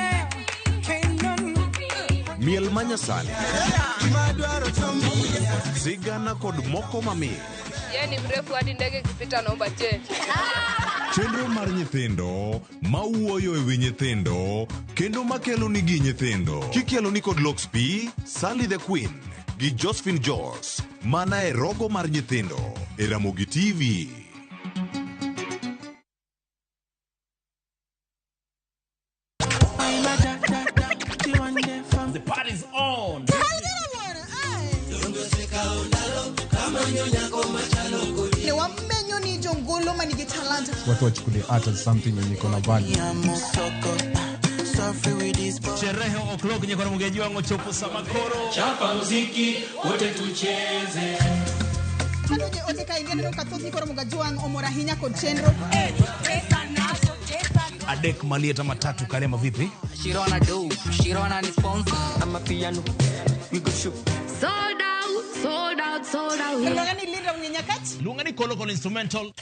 miel manyasani, sigana kod moko mamit. Yeye ni mrefu hadi ndege ikipita naomba change. Chenro mar nyithindo mawuoyo e wi nyithindo kendo makelo nigi nyithindo. Kikelo ni kod Lox P, Sally the Queen gi Josephine Jos mana e rogo mar nyithindo e Ramogi TV. The party's on. Ne wamenyo ni jongolo manigi talanta. Watu wachukulie art as something yenye iko na value. Sherehe o'clock nyekora mugeji wangu chopo samakoro. Chapa muziki wote tucheze. Kanoje ote ka ingene no kathoth ni koro mugajwang omor ahinya kod chenro. Adek malieta matatu karema vipi? Shirona do, Shirona ni sponsor. I'm a piano. We go shoot. Sold out, sold out, sold out. Luonga ni Linda Mnyenyakach. Luonga ni Kolo Kolo instrumental.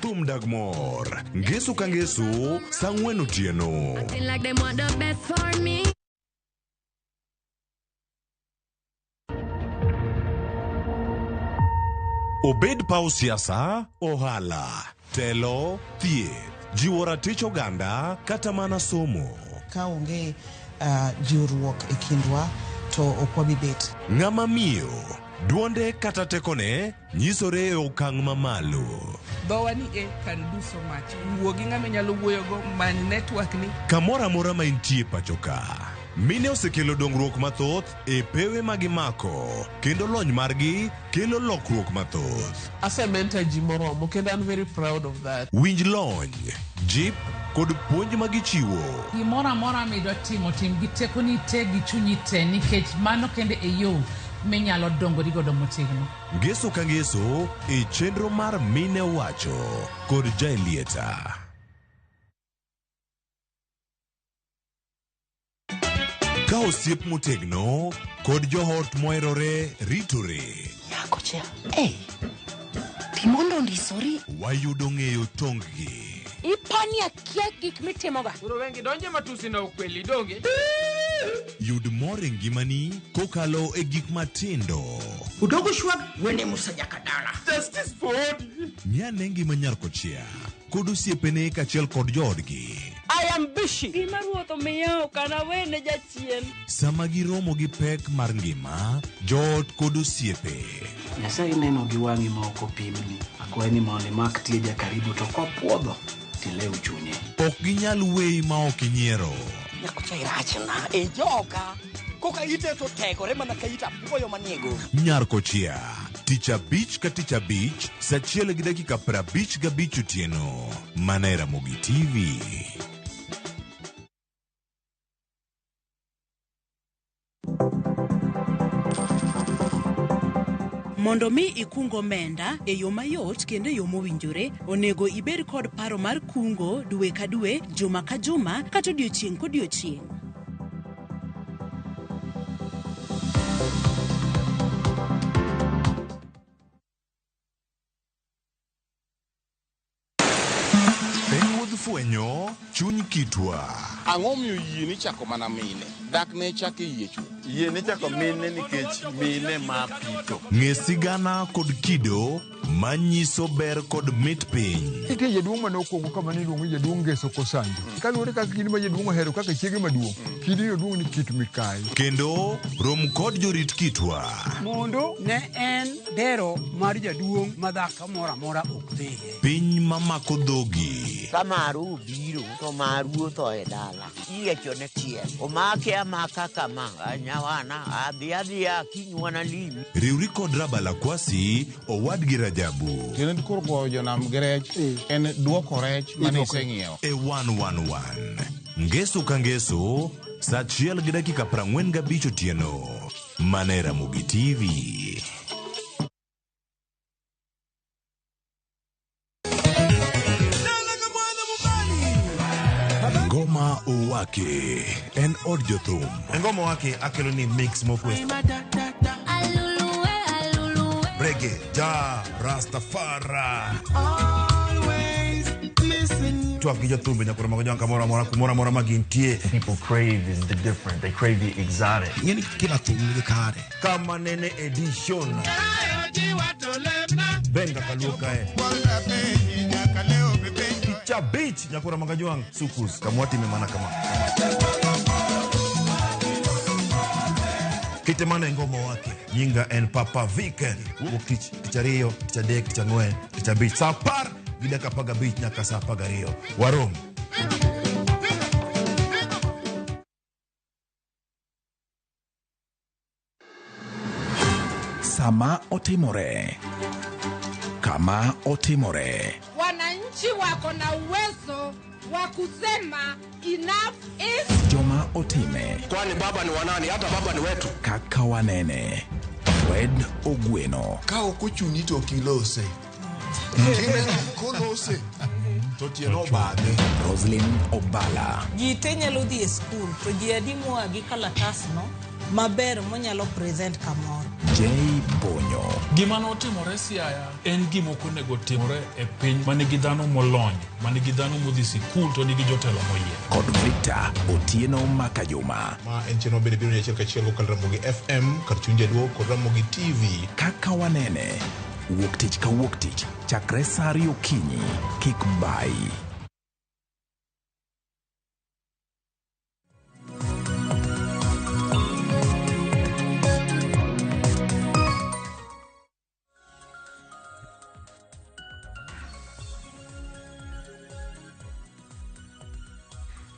Thum dag mor. Ngeso ka ngeso, saa ang'wen otieno. Acting like they want the best for me. Obed paw siasa, ohala, telo, thieth, jiwo ratich oganda kata mana somo. Ka onge jiwruok e kindwa to ok wabi bet. Ng'ama miyo, duonde kata tekone nyisore e okang' mamalo. Dhowa ni e can do so much. Wuo gi ng'ama inyalo wuoyogo, many network ni. Kamoro amora ma intie pacho ka, mine osekelo dongruok mathoth e pewe ma gimako kendo lony margi kelo lokruok mathoth. Asementa ji moromo kendo I'm very proud of that. Winj lony, jip kod puonj ma gichiwo. Gimoro amora midwa timo, tim gi tekoni te gi chunyi te nikech mano kende e yo minyalo dongori godo motegno. Ngeso ka ngeso e chenro mar Mine Owacho kod Jaelieta. Ka osiep motegno kod joot moherore ritore. Nyakocha, hey, timondo ndisori. Wayudo ng'eyo tong-gi. Ipani akia gik mitimoga. Koro wengi donje matusi na ukweli donge. Yud mor e ngimani kokalo e gik matindo. Udogo shwag wene Musa Jakadala. Justice for Odi. Ng'ane ngima nyar kochia kod osiepene kaachiel kod joodgi. I am busy. Gima ruoth omiya ok anawene jachien. Sama giromo gi pek mar ngima, joot kod osiepe. Nyasaye neno gi wang'i ma ok opimni. Akwayi ni mondo imak tieja karibu to kopuodho tilew chunye. Ok ginyal weyi ma ok inyiero. Nyakocha irachna e joka. Koka ite to tegore mana ka ita apuoyo maniego. Nyar kochia, tich abich ka tich abich, saa 1:55 otieno. Mana e Ramogi TV. Mondo mi ikung omenda e yo mayot kendo e yo mowinjore, onego ibed kod paro mar kungo dwe ka dwe, juma ka juma, kata odiochieng' kodiochieng'. En wuodh fwenyo chuny kitwa. Ang'o miyo yie ni chako mana mine? Dak ne chako e yie chwo. Yie ni chako mine nikech mine ma pito. Ng'e sigana kod kido manyiso ber kod mit piny. Nitie jaduong' mane okwongo kama ne iluongo ni jaduong' Ngeso Kosanjo. Kaluwore kaka kidi ma jaduong' ohero kaka chiege maduong', kidi oduong' ni Kit Mikayi. Kendo rom kod jorit kitwa. Mondo ne en dero mar jaduong' ma dhako moro amora ok dhiye. Piny mamako dhogi. Ka maru obiro to maru otho e dala. Iyiecho ne tiel. Omake amaka kama. Nyawana adhi adhiya kinywana limi. Riwri kod Rabala Kwasi owadgi Rajabu. Tiende koro goyo jonam gi rech en duoko rech mane iseng'iewo. E 111. Ngeso ka ngeso, saa 1:45 otieno. Mana e Ramogi TV. Ngoma Owake en od jothum. Ngoma Owake akelo ni mix mopwe. wake Ja Rastafari. Twak gi jothumbe nyakoro mago jwang' kamoro amora kumoro amora ma gintie. People crave is the different. They crave the exotic. Ing'eni kila thum nigi kare. Kama nene edition. Benga kaluo kae. Tich abich nyakoro mago jwang' sukus kamwatime mana kama. Kite mano e ngoma wake. Nyinga en Papa Vic. Wuok tich, tich ariyo, tich adek, tich ang'wen, tich abich. Saa apar gi dakika apar gabich nyaka saa apar gariyo. Warom. Sama otimore, kama otimore, Wananchi wako na uwezo wa kusema enough is joma otime, Kwani baba ni wanani? Hata baba ni wetu. kaka wanene. Fred Ogweno, Ka ok ochuni to ok ilose. Kolose to tiende obadhe. Roslyn Obala, Ji te nyalo dhi e skul to ji adi moa gi kalatasno maber monyalo present kamoro. J Bonyo, Gima notimore Siaya en gima ok onego timore e piny ma nigi dhano molony, ma nigi dhano modhi sikul to nigi jotelo moyier. kod Victor Otieno Makajuma. Ma en chenro mabende biro ni achiel kachiel kokalo Ramogi FM kar chuny jaluo kod Ramogi TV. Kaka wanene, wuok tich ka wuok tich, chakre saa ariyo okinyi, kik bayi.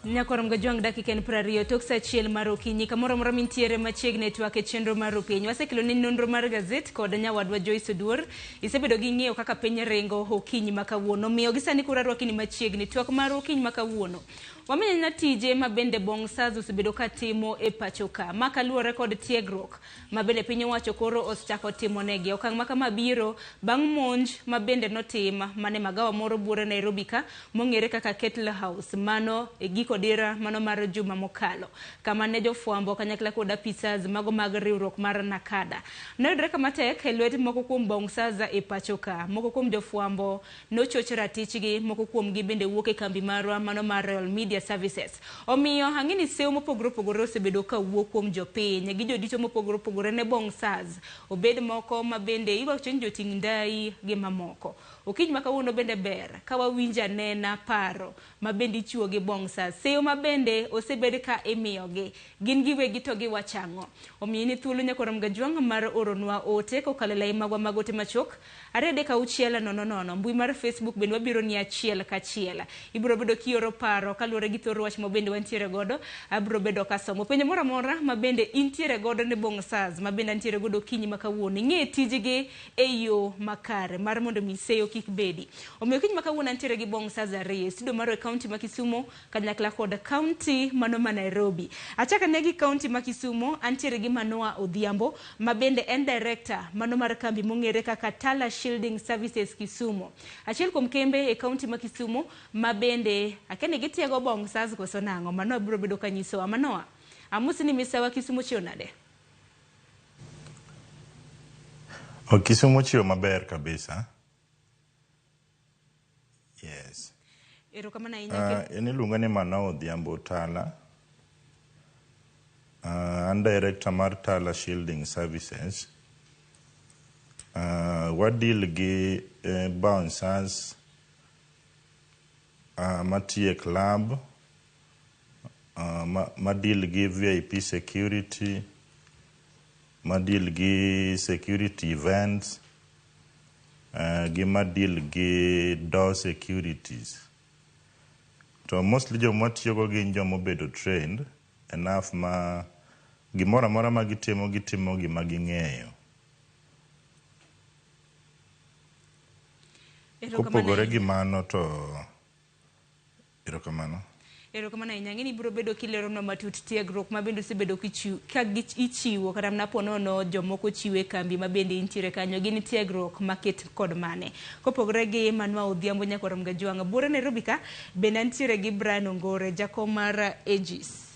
Nyakwar Mgajwang' dakika en 20 tok saa achiel mar okinyi kamoro amora mintiere machiegni e twak e chenro mar piny. Wasekelo ni nonro mar gazet kod nyawadwa Joyce Oduor. Isebedo gi ng'eyo kaka piny ringo okinyi ma kawuono. Omiyo gi sani koro arwaki ni machiegni twak mar okinyi ma kawuono. Wamenyo na tije ma bende Bong'saz osebedo ka timo e pacho ka. Ma kaluwore kod tiegruok ma bende piny owacho koro osechako timo negi. Okang' ma kama biro bang' monj ma bende notim mane magawa moro buore Nairobi ka mong'ere kaka Kettle House. Mano e giko dira mano mar juma mokalo. Kama ne jofwambo kanyakla kod apisas mago mag riwruok mar Nakada. Noyudore kama tek e lwet moko kuom bong'saza e pacho ka. Moko kuom jofwambo nochoch ratichgi, moko kuomgi bende wuok e kambi marwa mano mar Royal Media Services. Omiyo ang'e ni sewo mopogore opogore osebedo ka wuok kuom jopiny gi jodito mopogore opogore ne bong'saz. Obed moko ma bende iwacho ni joting' ndai gi mamoko. Okinyi ma kawuono bende ber ka wawinjo anena paro ma bende ichiwo gi bong'saz. Seyo ma bende osebed ka imiyogi. Gin giwegi to giwacho ang'o. Omiyo in thuolo nyakwar Mgajwang' mar oronwa ote kokalo e lai magwa mag ote machuok 236 00. Mbui mar Facebook bende wabiro ni achiel kachiel. Ibiro bedo kioro paro kaluwore gi thor wach ma bende wantiere godo. Abiro bedo kasomo penjo moro amora ma bende intiere godo ne bong'saz ma bende antiere godo okinyi ma kawuono. Ing'e tijgi e yo makare mar mondo mi seyo kik bedi. Omiyo okinyi ma kawuono antiere gi bong'saz ariyo e studio mar e kaunti ma Kisumu kanyakla kod kaunti mano ma Nairobi. Achako ane gi kaunti ma Kisumu, antiere gi Manoa Odhiambo ma bende en director mano mar kambi mong'ere kaka Tala Shielding Services Kisumu. Achiel kuom kembe e kaunti ma Kisumu ma bende akia ni gitiego bong'saz koso nang'o. Manoa biro bedo kanyisowa. Manoa, amosi ni misawa Kisumu chiew nade? Kisumu chiew maber kabisa. Yes. Erokamano ahinya. En iluonga ni Manoa Odhiambo Tala. An director mar Tala Shielding Services. Wadeal gi bouncers matiyo e club, ma deal gi VIP security, ma deal gi security events, gi ma deal gi door securities. To mostly joma tiyogo gin joma obedo trained enough ma gimoro amora ma gitimo gitimo gima ging'eyo. Kopogore gi mano to erokamano. Erokamano ahinya. Ang'e ni ibiro bedo kileronwa matut tiegruok ma bende osebedo ka ichiwo kata mana po nono jomoko chiwo e kambi ma bende intiere kanyo. Gin tiegruok maket kod mane. Kopogore gi Manoa Odhiambo nyakwar Mgajwang' buore Nairobi ka bende antiere gi Brian Ongore jakom mar Aegis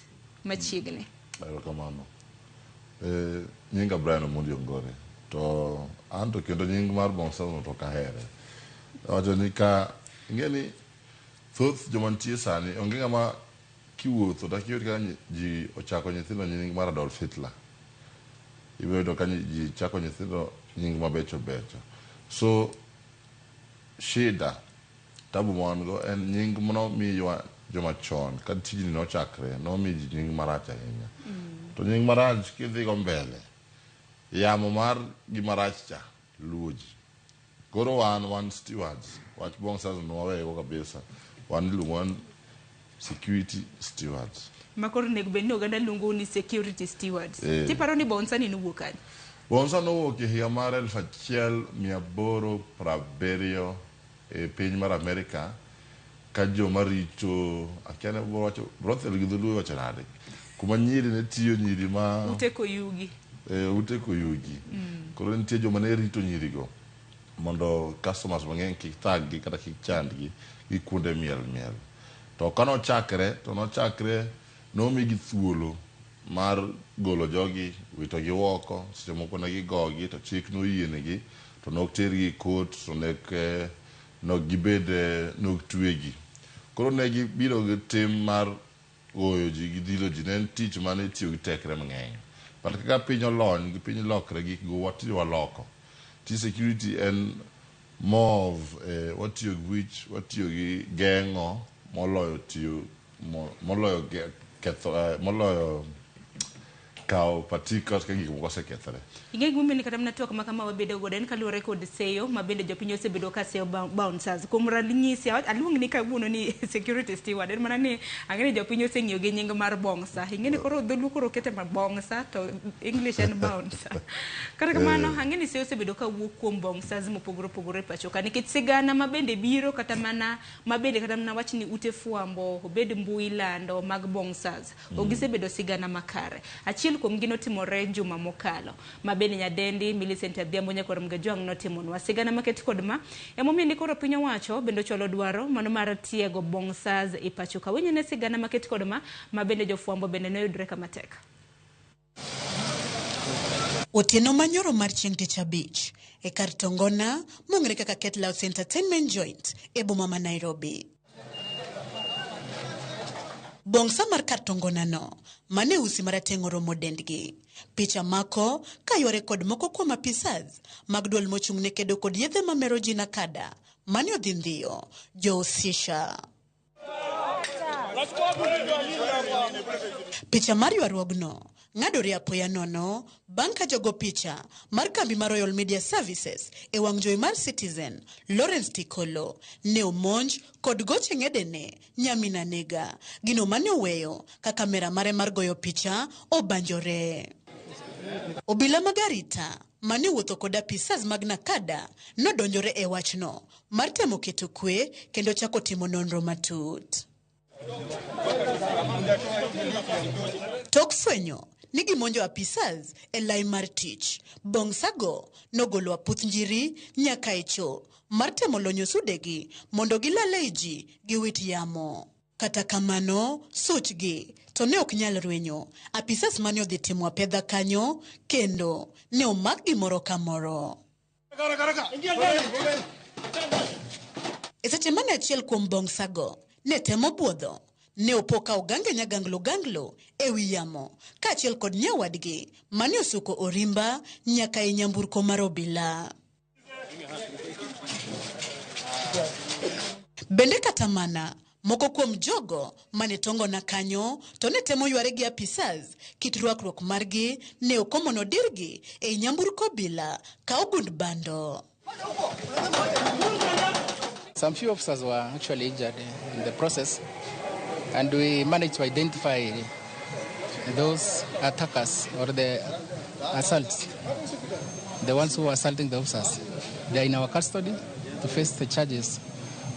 machiegni. Erokamano. Nyinga Brian Omondi Ongore to Anto kendo nying mar bouncer no to ok ahere. Awacho ni ka ing'e ni thoth joma nitie sani onge ng'ama kiwuotho dak iyud ka ji ochako nyithindo nying mar Adolf Hitler. Ibiro yudo ka ji chako nyithindo nying mabecho becho. So shida tabu ma wan go en nying manomiwa joma chon ka tijni nochakre nomi ji nying marach ahinya. To nying marach kidhi go mbele yamo mar gima rach cha luwo ji. Koro wan stewards wach bouncers no wawego kabisa. Wan iluongo wan security stewards. Ma koro onego bed ni oganda luongo ni security stewards. Tiparo ni bouncer ni nowuok kanye? Bouncer nowuok e higa mar 1870 e piny mar Amerika ka joma rito akia ni wacho brothel gi dholuo iwacho nade kuma nyiri ne tiyo nyiri ma Ute koyugi. Ute koyugi. Koro nitie joma ne rito nyirigo mondo customers mang'eny kik thag gi kata kik chandgi gi kuonde miel miel. To kanochakre to nochakre nomigi thuolo mar golo jogi wito gi oko seche moko ne gigogi to chik noyienegi to nok tergi e court to nek nok gibed nok twegi. Koro ne gibiro gi tim mar goyo ji gi dhilo ji ne en tich mane itiyo gi tekre mang'eny. But kaka piny olony gi piny lokre gik go watinde waloko. Ti security en more of watiyo gi wich watiyo gi geng'o moloyo tiyo moloyo ketho moloyo kawo particles ka gik moko osekethore. Ing'e gimomiyo ni kata mana twak ma kama wabedo godo en kaluwore kod seyo ma bende jopiny osebedo ka seyo bouncers. Kuom ranyisi, aluong ni kawuono ni security steward, en mana ni ang'e ni jopiny oseng'iyo gi nying mar bouncer. Ing'e ni koro dholuo koro okete ma bouncer to English en bouncer. Kata kamano, ang'e ni seyo osebedo ka wuok kuom bouncers mopogore opogore e pacho ka nikech sigana ma bende biro kata mana ma bende kata mana wach ni ute fwambo obed mbui lando mag bouncers. Ok gisebedo sigana makare. Achiel kuom gi notimore juma mokalo ma bende nyadendi Millicent Adhiambo Nyakwar Mgajwang' notimonwa sigana maket kod ma emomiyo ni koro piny owacho bende ochwalo dwaro mano mar tiego bouncers e pacho ka. Winjne sigana maket kod ma ma bende jofwambo bende noyudre kama tek. Otieno manyoro mar chieng' tich abich e kar tongona mong'ere kaka Kettle House Entertainment Joint e boma ma Nairobi. Bongsa mar kar tongona no mane usi marateng' oromo dendgi. Picha mako kayware kod moko kuom apisas mag duol mochung' ne kedo kod yedhe mamero ji NACADA mane odhi ndhiyo jo-Shisha. Picha mar ywaruogno ng'adore apoya nono bang' ka jogo picha mar kambi mar Royal Media Services e wang' jowi mar Citizen Lawrence Tikolo ne omonj kod goche ng'edene nyamina nega gino mane oweyo ka kamera mare mar goyo picha obanjore. Obila mag arita mane wuotho kod apisas mag NACADA nodonjore e wachno mar temo keto kwe kendo chako timo nonro matut. Tok fwenyo ni gimonjo apisas e lai mar tich, Bongsago nogolo aputh njiri nyaka e cho mar temo lonyo sudegi mondo gilal ei ji gi wit yamo. Kata kamano, suchgi to ne ok nyal rwenyo apisas mane odhi timo apedha kanyo kendo ne omakgi moro ka moro. E seche mane achiel kuom bongsago ne temo buodho, ne opo ka ogange nyaganglo ganglo e wi yamo kaachiel kod nyawadgi mane osuko orimba nyaka e nyamburko mar obila. Bende kata mana moko kuom jogo mane tongona kanyo to ne temo yware gi apisas kit rwakruok margi ne ok omono dirgi ei nyamburko obila ka ogund bando. Some few officers were actually injured in the process, and we managed to identify those attackers or the assaults, the ones who were assaulting the officers. They are in our custody to face the charges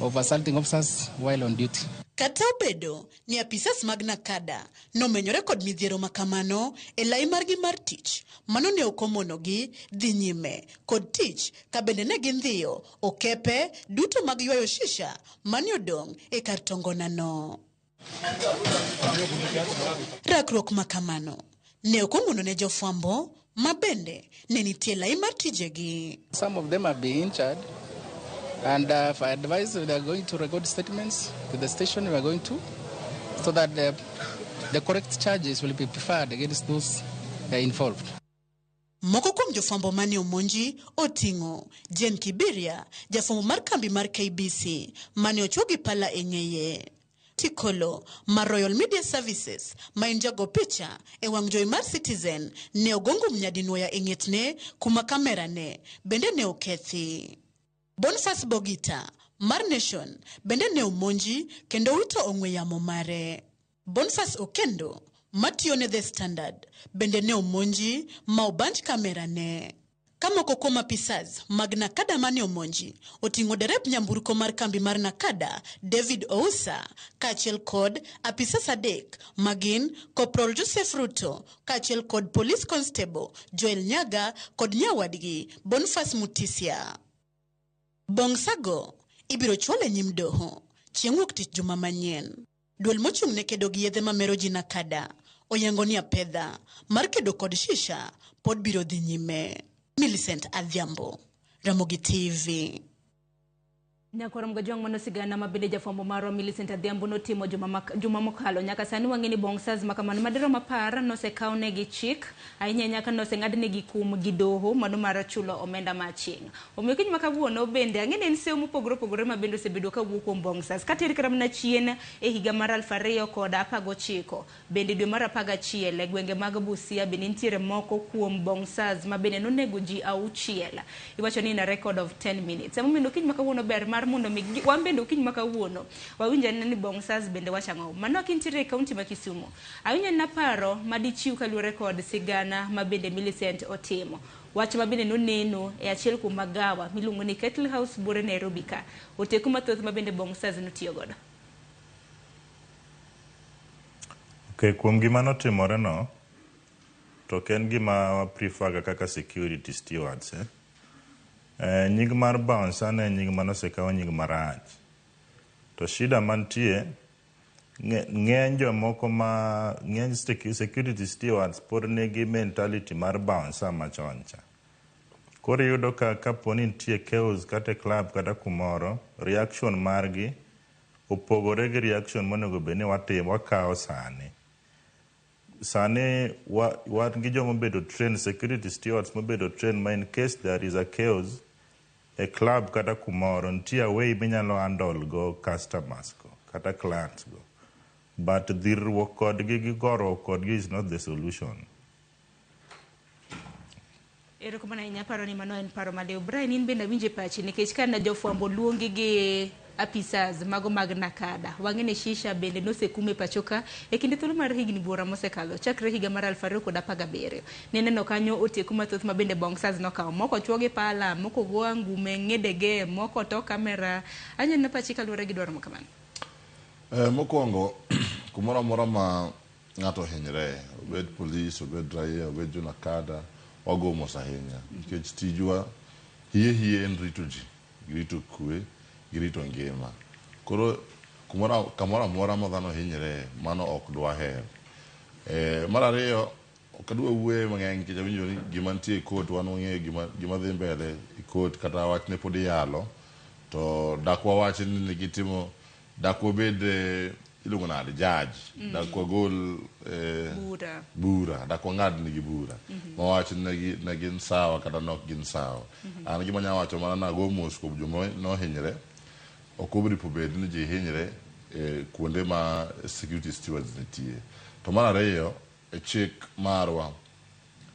of assaulting officers while on duty. Kata obedo ni apisas mag NACADA nomenyore kod midhiero makamano e lai margi mar tich, mano ne ok omonogi dhi nyime kod tich ka bende ne gindhiyo okepe duto mag ywayo shisha mane odong' e kar tongona no. Rakruok makamano ne ok ong'uono ne jofwambo Ma bende ne nitie lai mar tijegi. Some of them have been injured, and I advise they are going to record statements to the station we are going to, so that the correct charges will be preferred against those involved. Moko kuom jofwambo mane omonji oting'o Jane Kibiria, jafwambo mar kambi mar KBC mane ochwo gi pala e ng'eye. Tikolo mar Royal Media Services ma en jago picha e wang' jowi mar Citizen ne ogo ngum nyadinwoya e ng'etne kuma kamera ne bende ne okethi. Boniface Bogita mar Nation bende ne omonji kendo wito ong'we yamo mare. Boniface Okendo matiyo ne The Standard bende ne omonji ma obanj kamera ne. Ka moko kuom apisas mag NACADA mane omonji oting'o derep nyamburko mar kambi mar NACADA David Ousa kaachiel kod apisas adek magin Corporal Joseph Ruto kaachiel kod Police Constable Joel Nyaga kod nyawadgi Boniface Mutisia. Bongsago ibiro chwal e nyim doho chieng' wuok tich juma manyien. Duol mochung' ne kedo gi yedhe mamero ji NACADA oyango ni apedha mar kedo kod shisha pod biro dhi nyime. Millicent Adhiambo, Ramogi TV. Nyakwar Mgajwang' mano sigana ma bende jafwambo marwa Millicent Adhiambo notimo juma mokalo. Nyaka sani wang'e ni bouncers makamano madirom 10 nosekawnegi chik ahinya nyaka noseng'adnegi kum gi doho mano mar chulo omenda ma aching'. Omiyo kiny ma kawuono bende ang'e ni en sewo mopogore opogore ma bende osebedo kawuok kuom bouncers. Kater kata mana chien e higa mar 2019 bende dwe mar 11 e gwenge mag Busia bende nitiere moko kuom bouncers ma bende nonego ji 6. Iwacho ni in a record of 10 minutes. Emomiyo kiny ma kawuono ber mar mondo mi wan bende okinyi ma kawuono wawinj anena ni bouncers bende wacho ang'o. Mano kintiere e kaunti ma Kisumu. Awinjo anena paro madichiw kaluwore kod sigana ma bende Millicent otimo. Wach ma bende noneno e achiel kuom magawa miluongo ni Kettle House buore Nairobi ka. Oteku mathoth ma bende bouncers notiyo godo. Okay, kuom gima notimore no, to ok en gima wa prefer ga kaka security stewards. Nying mar bouncer ne en nying manosekaw nying marach. To shida mantie, ng'eny jomoko ma ng'eny security stewards pod nigi mentality mar bouncer machon cha. Koro iyudo ka kapo ni nitie chaos kata e club kata kumoro, reaction margi opogore gi reaction monego bed ni watimo, wakawo sani. Sani wan gi joma obedo trained, security stewards mobedo trained ma in case there is a chaos e club kata kumoro, nitie a way minyalo handle go customers go kata clients go. But dhirruok kodgi gi goruok kodgi is not the solution. Erokamano ahinya, paro ni mano en paro maliw. Brian, in bende awinjo e pachi nikech ka ne jofwambo luongi gi apisas mago mag NACADA. Wang'e ni shisha bende nosekum e pacho ka e kinde thuolo mar higni buora mosekalo chakre higa mar 2017. Nineno kanyo oteku mathoth ma bende bouncers nokawo. Moko chwo gi pala, moko go angume, ng'edege, moko to kamera. Aneno pachi kaluwore gi dwaro ma kamano. Mokwongo, kumoro amora ma ng'ato ohinyre, obed polis, obed raia, obed jo NACADA, wago mos ahinya. Nikech tijwa hie hie en rito ji, rito kwe, gi rito ngima. Koro kamoro amora ma dhano hinyre, mano ok dwaher. Mar ariyo, ok adwa wuoye mang'eny nikech awinjo ni gima nitie e court, wan wang'eyo gima dhi mbele e court, kata wachne pod iyalo, to dak wawach ni negitimo, dak wabed iluongo nade, judge, dak wagol bura, dak wang'ad nigi bura, mawach ni ne gin sawa kata nok gin sawa. An gima anyalo wacho mana nago mos kuom joma nohinyre, ok oripo bed ni ji hinyre kuonde ma security stewards nitie. To mar ariyo, e chik marwa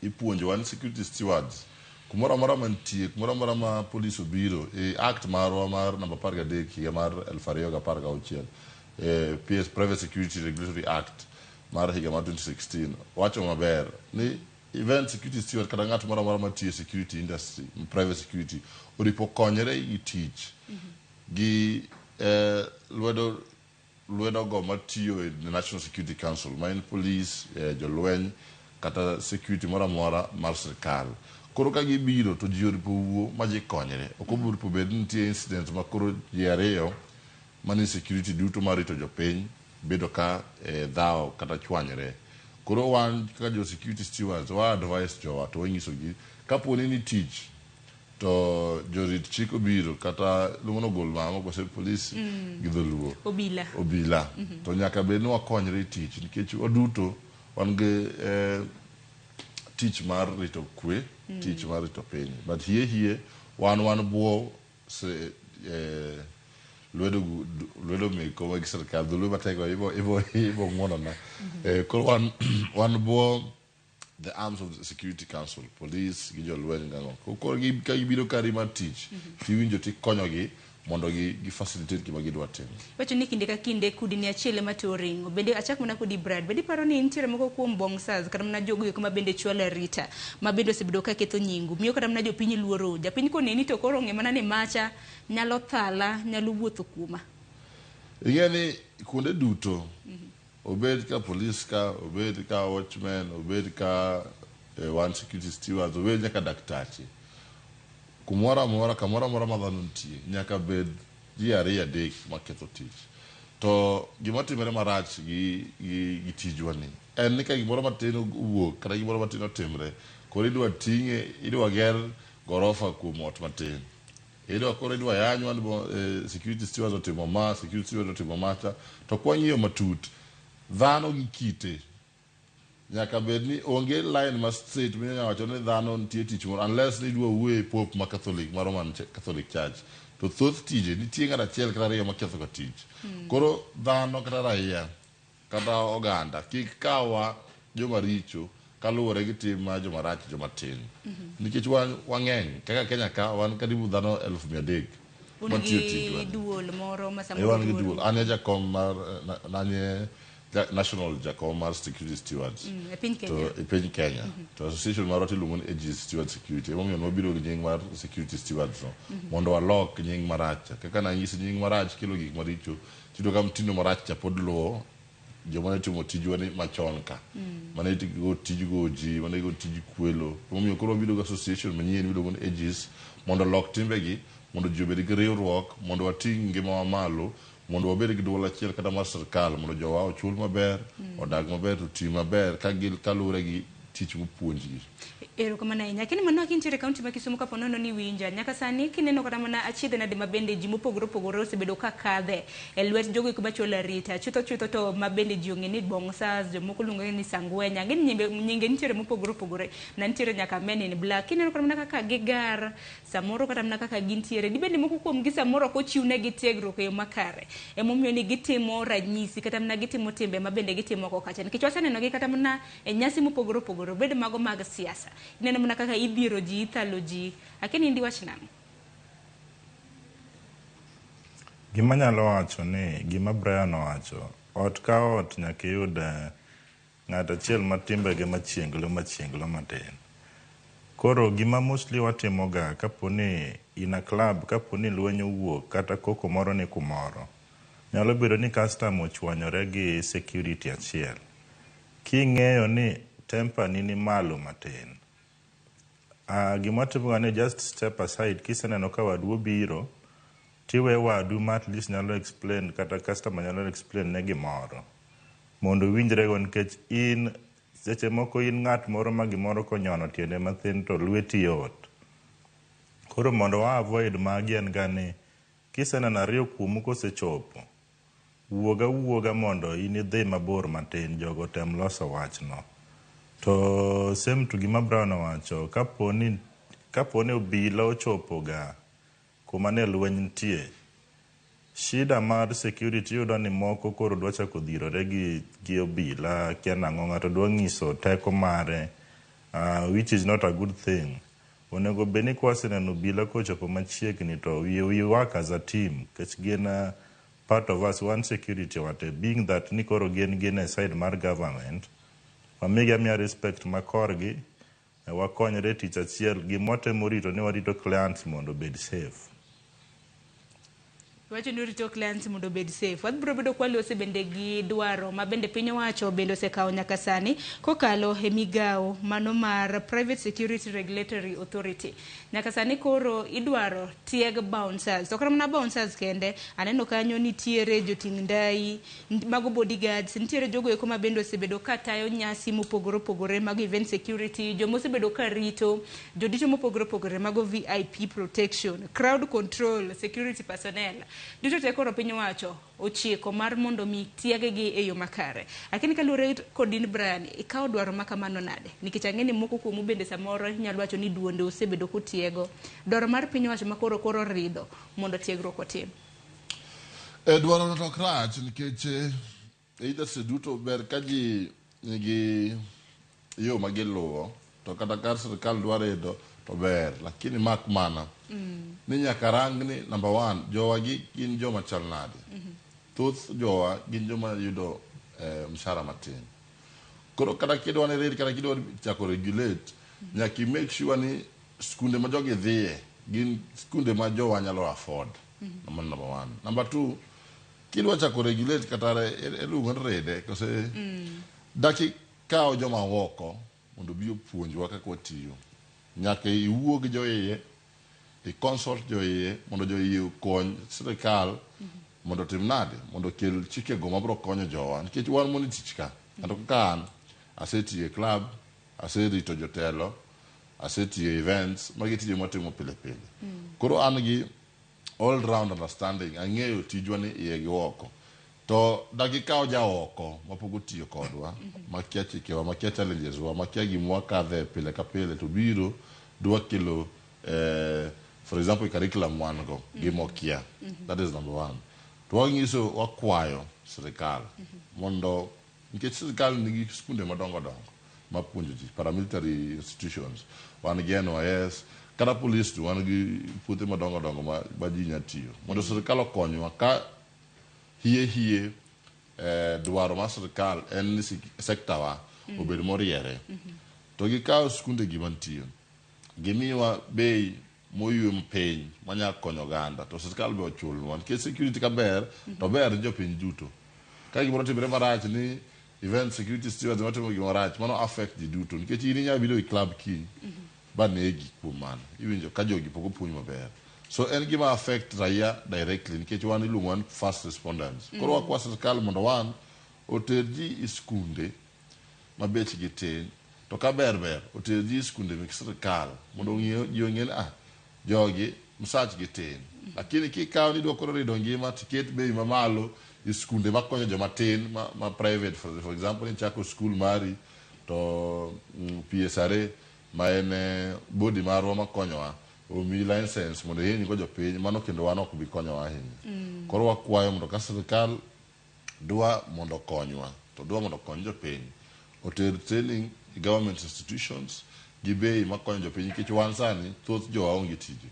ipuonjowa ni security stewards kumoro amora mantie, kumoro amora ma polis obiro, e act marwa mar namba 13 higa mar 2016, PS Private Security Regulatory Act mar higa mar 2016 wacho maber ni event security steward kata ng'at moro amora matiyo e security industry, private security, oripo konyre gi tich gi lwedo go matiyo e National Security Council, ma en police, jolweny kata security moro amora mar sirkal. Koro ka gibiro to ji oripo wuo ma ji konyre. Ok oripo bed ni nitie incident ma koro ji ariyo manie security duto mar rito jopiny bedo ka dhawo kata chwanyre. Koro wan kaka jo security stewards wa advise jowa to wanyisogi kapo ni tich to jorit chik obiro kata luongo ni ogol mama kose polis gi dholuo Obila. obila to nyaka bed ni wakonyre e tich nikech waduto wan gi tich mar rito kwe, tich mar rito piny, but hie hie wan bwo lwedo lwedo meko mag sirikal. Dholuo matek ibo ng'uonona. Koro wan bwo the arms of the Security Council, police gi jolweny gang'o. Koro ka gibiro kari mar tich, tiwinjo tikonyogi mondo gi facilitate gima gidwa timo. Wacho ni kinde ka kinde kudni achiel ema to ring'o. Bende achak mana kodi Brad. Bende iparo ni nitiere moko kuom bouncers kata mana jogo eko ma bende chwalo arita ma bende osebedo ka ketho nyingu. Miyo kata mana jopiny luoro. Japiny koneni to koro ong'e mana ni macha nyalo thala, nyalo wuotho kuoma. Ing'e ni kuonde duto, obed ka police ka, obed ka watchmen, obed ka wan security stewards, obed nyaka daktache, kumoro amora, kamoro amora ma dhano nitie, nyaka bed ji ariyo adek maketho tich. To gima timore marach gi tijwa ni en ni ka gimoro matin owuok kata gimoro matin otimre, koro idwa ting'e, idwa ger gorofa kuom ot matin, idwa koro idwa yanywa ni security stewards otimo ma, security stewards otimo macha. To kwang'iyo matut, dhano gi kite nyaka bed ni onge line ma straight minyalo wacho ni dhano nitie tich moro, unless ni idwa wuoye e Pope ma Catholic, ma Roman Catholic Church, to thoth tije nitie ng'at achiel kata ariyo maketho ga tich. Koro dhano kata raia kata oganda kik kawa joma richo kaluwore gi tim mar joma rach, joma tin, nikech wan wang'eny kaka Kenya ka wan karibu dhano 300,000 Un matiyo gi tijwa. Duol moro ma E samoro wan gi duol. duol. An e jakom mar an e national jakom mar security stewards E piny Kenya. To e piny Kenya. To association marwa tiluongo ni Aegis Steward Security. Emomiyo nwabiro gi nying mar security stewards no mondo walok nying marach cha. Kaka nanyisi, nying marach kelo gik maricho. Tiyudo ka mtindo marach cha pod luwo joma ne timo tijwa ni machon ka, mane go tij go ji, mane go tij kwelo. Emomiyo koro wabiro gi association manyien miluongo ni Aegis mondo olok timbegi, mondo ji obed gi riwruok, mondo wating' ngimawa malo, mondo wabed gi duol achiel kata mar sirikal, mondo jowa ochul maber, odag maber, to ti maber ka kaluwore gi tich mopuonjgi. Erokamano ahinya. Lakini mano kintiere e kaunti ma Kisumu, kapo nono ni winja nyaka sani kineno kata mana achiedh nade ma bende ji mopogore opogore osebedo ka kadhe e lwet jogo eko machwalo arita chutho chutho, to ma bende ji ong'e ni bouncers, jomoko luongo ni sangwenya, ang'e ni nyinge nitiere mopogore opogore na nitiere nyaka men in black. Kineno kata mana kaka gigar samoro, kata mana kaka gintiere, dibed ni moko kuom gi samoro ok ochiwnegi tiegruok e yo makare, emomiyo ni gitimo ranyisi kata mana gitimo timbe ma bende gitimo oko kacha, nikech wasenenogi kata mana e nyasi mopogore opogore, obed mago mag siasa, ineno mana kaka idhiero ji, ithalo ji. Akeni indi wach nang'o? Gima anyalo wacho ni gima Brian owacho, ot ka ot nyaka iyud ng'at achiel ma timbege machienglo machienglo matin. Koro gima mostly watimoga kapo ni in a club, kapo ni lweny owuok kata koko moro ni kumoro, nyalo bedo ni customer ochwanyore gi security achiel. King'eyo ni temper ni ni malo matin, gima watimoga ni just step aside. Kiseneno ka wadu obiro, tiwe wadu ma at least nyalo explain kata customer nyalo explain ne gimoro mondo owinjrego, nikech in seche moko in ng'at moro ma gimoro konyono tiende mathin to lweti yot. Koro mondo wa avoid magi, en ga ni kiseneno ariyo kuomu kosechopo, wuog awuoga mondo in idhi mabor matin, jogo tem loso wachno. To same to gima Brown owacho, kapo ni obila ochopo ga kuma ne lweny nitie, shida mar security, iyudo ni moko koro dwa chako dhirore gi obila, kia nang'o, ng'ato dwa ng'iso teko mare, which is not a good thing. Onego bed ni kwaseneno obila kochopo machiegni to we work as a team, nikech gin part of us, one security wate, being that ni koro gin e side mar government, wamigi amiya respect ma korgi, wakonyre e tich achiel. Gima watemo rito ni warito clients mondo obed safe. Iwacho ni orito clients mondo obed safe. Wabiro bedo kwalose bende gi dwaro ma bende piny owacho bende osekawo nyaka sani kokalo e migawo mano mar Private Security Regulatory Authority. Nyaka sani koro idwaro tieg bouncers. To kata mana bouncers kende, aneno kanyo nitiere joting' ndai, mago bodyguards, nitiere jogo eko ma bende osebedo ka tayo nyasi mopogore opogore mag event security, joma osebedo ka rito jodito mopogore opogore mago VIP protection, crowd control, security personnel. Duto te koro piny owacho ochiko mar mondo mi tieg-gi e yo makare. Lakini kaluwore kod in Brian, ikawo dwaro ma kamano nade? Nikech ang'e ni moko kuomu bende samoro nyalo wacho ni duonde osebedo kutiego. Dwaro mar piny owacho ma koro koro ridho mondo tiegruok otim. E dwaro no to ok rach nikech e industry duto ber ka ji nigi yo ma giluwo to kata ka sirkal dwa rido to ber lakini mak mana ni nyaka rang ni number one jowa gi gin joma chal nade. Thoth jowa gin joma yudo mshahara matin. Koro kata kidwa ni rid kata kidwa chako regulate nyaka i make sure ni skunde ma jogi dhiye gin skunde ma jowa nyalo afford. Mano number one. Number two, kidwa chako regulate kata iluongo ni ride kose dak ikaw joma oko mondo obi opuonjwa kaka watiyo. Nyaka iwuo gi joiye, i consult joiye mondo joiye okony sirikal mondo otim nade mondo okel chikego mabiro konyo jowa nikech wan mondo tich ka kendo kaka an asetiyo e club aserito jotelo asetiyo e events magi tije mwatimo pile pile koro an gi all round understanding ang'eyo tijwa ni iye gi oko to dakikaw jaoko mapok otiyo kodwa makia chikewa makia challenges wa makia gima wakadhe pile ka pile to biro dwa kelo for example e curriculum wan go gimokia that is number one to wanyiso wakwayo sirikal mondo nikech sirikal nigi skunde madongo dongo mapuonjo ji paramilitary institutions wan gi NYS kata police to wan gi puothe madongo dongo ma ji nya tiyo mondo sirikal okonywa ka hie hie dwaro mar sirikal en ni sector wa obed moriere to gikawo skunde gi mantie gimiwa bei moywe piny manya konyo oganda to sirikal be ochulnwa nikech security ka ber to ber ni jopiny duto ka gimoro otimre marach ni event security stewards ema timo gima rach mano affect ji duto nikech in inyalo biro e club kiny ba negi kuom mano iwinjo ka jogi pok opuonj maber so en gima affect raia directly nikech wan iluongo wan first responders koro wakwa sirikal mondo wan oter ji e skunde ma bechgi tin to ka ber ber oter ji e skunde mek sirikal mondo ji ong'e ni ah jogi msachgi tin lakini kikawo ni idwa koro rido ngima tiket bei mamalo e skunde makonyo joma tin ma private for example nichako skul mari to PSRA ma en body marwa makonyowa omiyi license mondo ihiny go jopiny mano kendo wan ok bi konyowa ahinya koro wakwayo mondo ka sirikal dwa mondo okonywa to dwa mondo okony jopiny oter training e government institutions gi bei makonyo jopiny nikech wan sani thoth jowa onge tije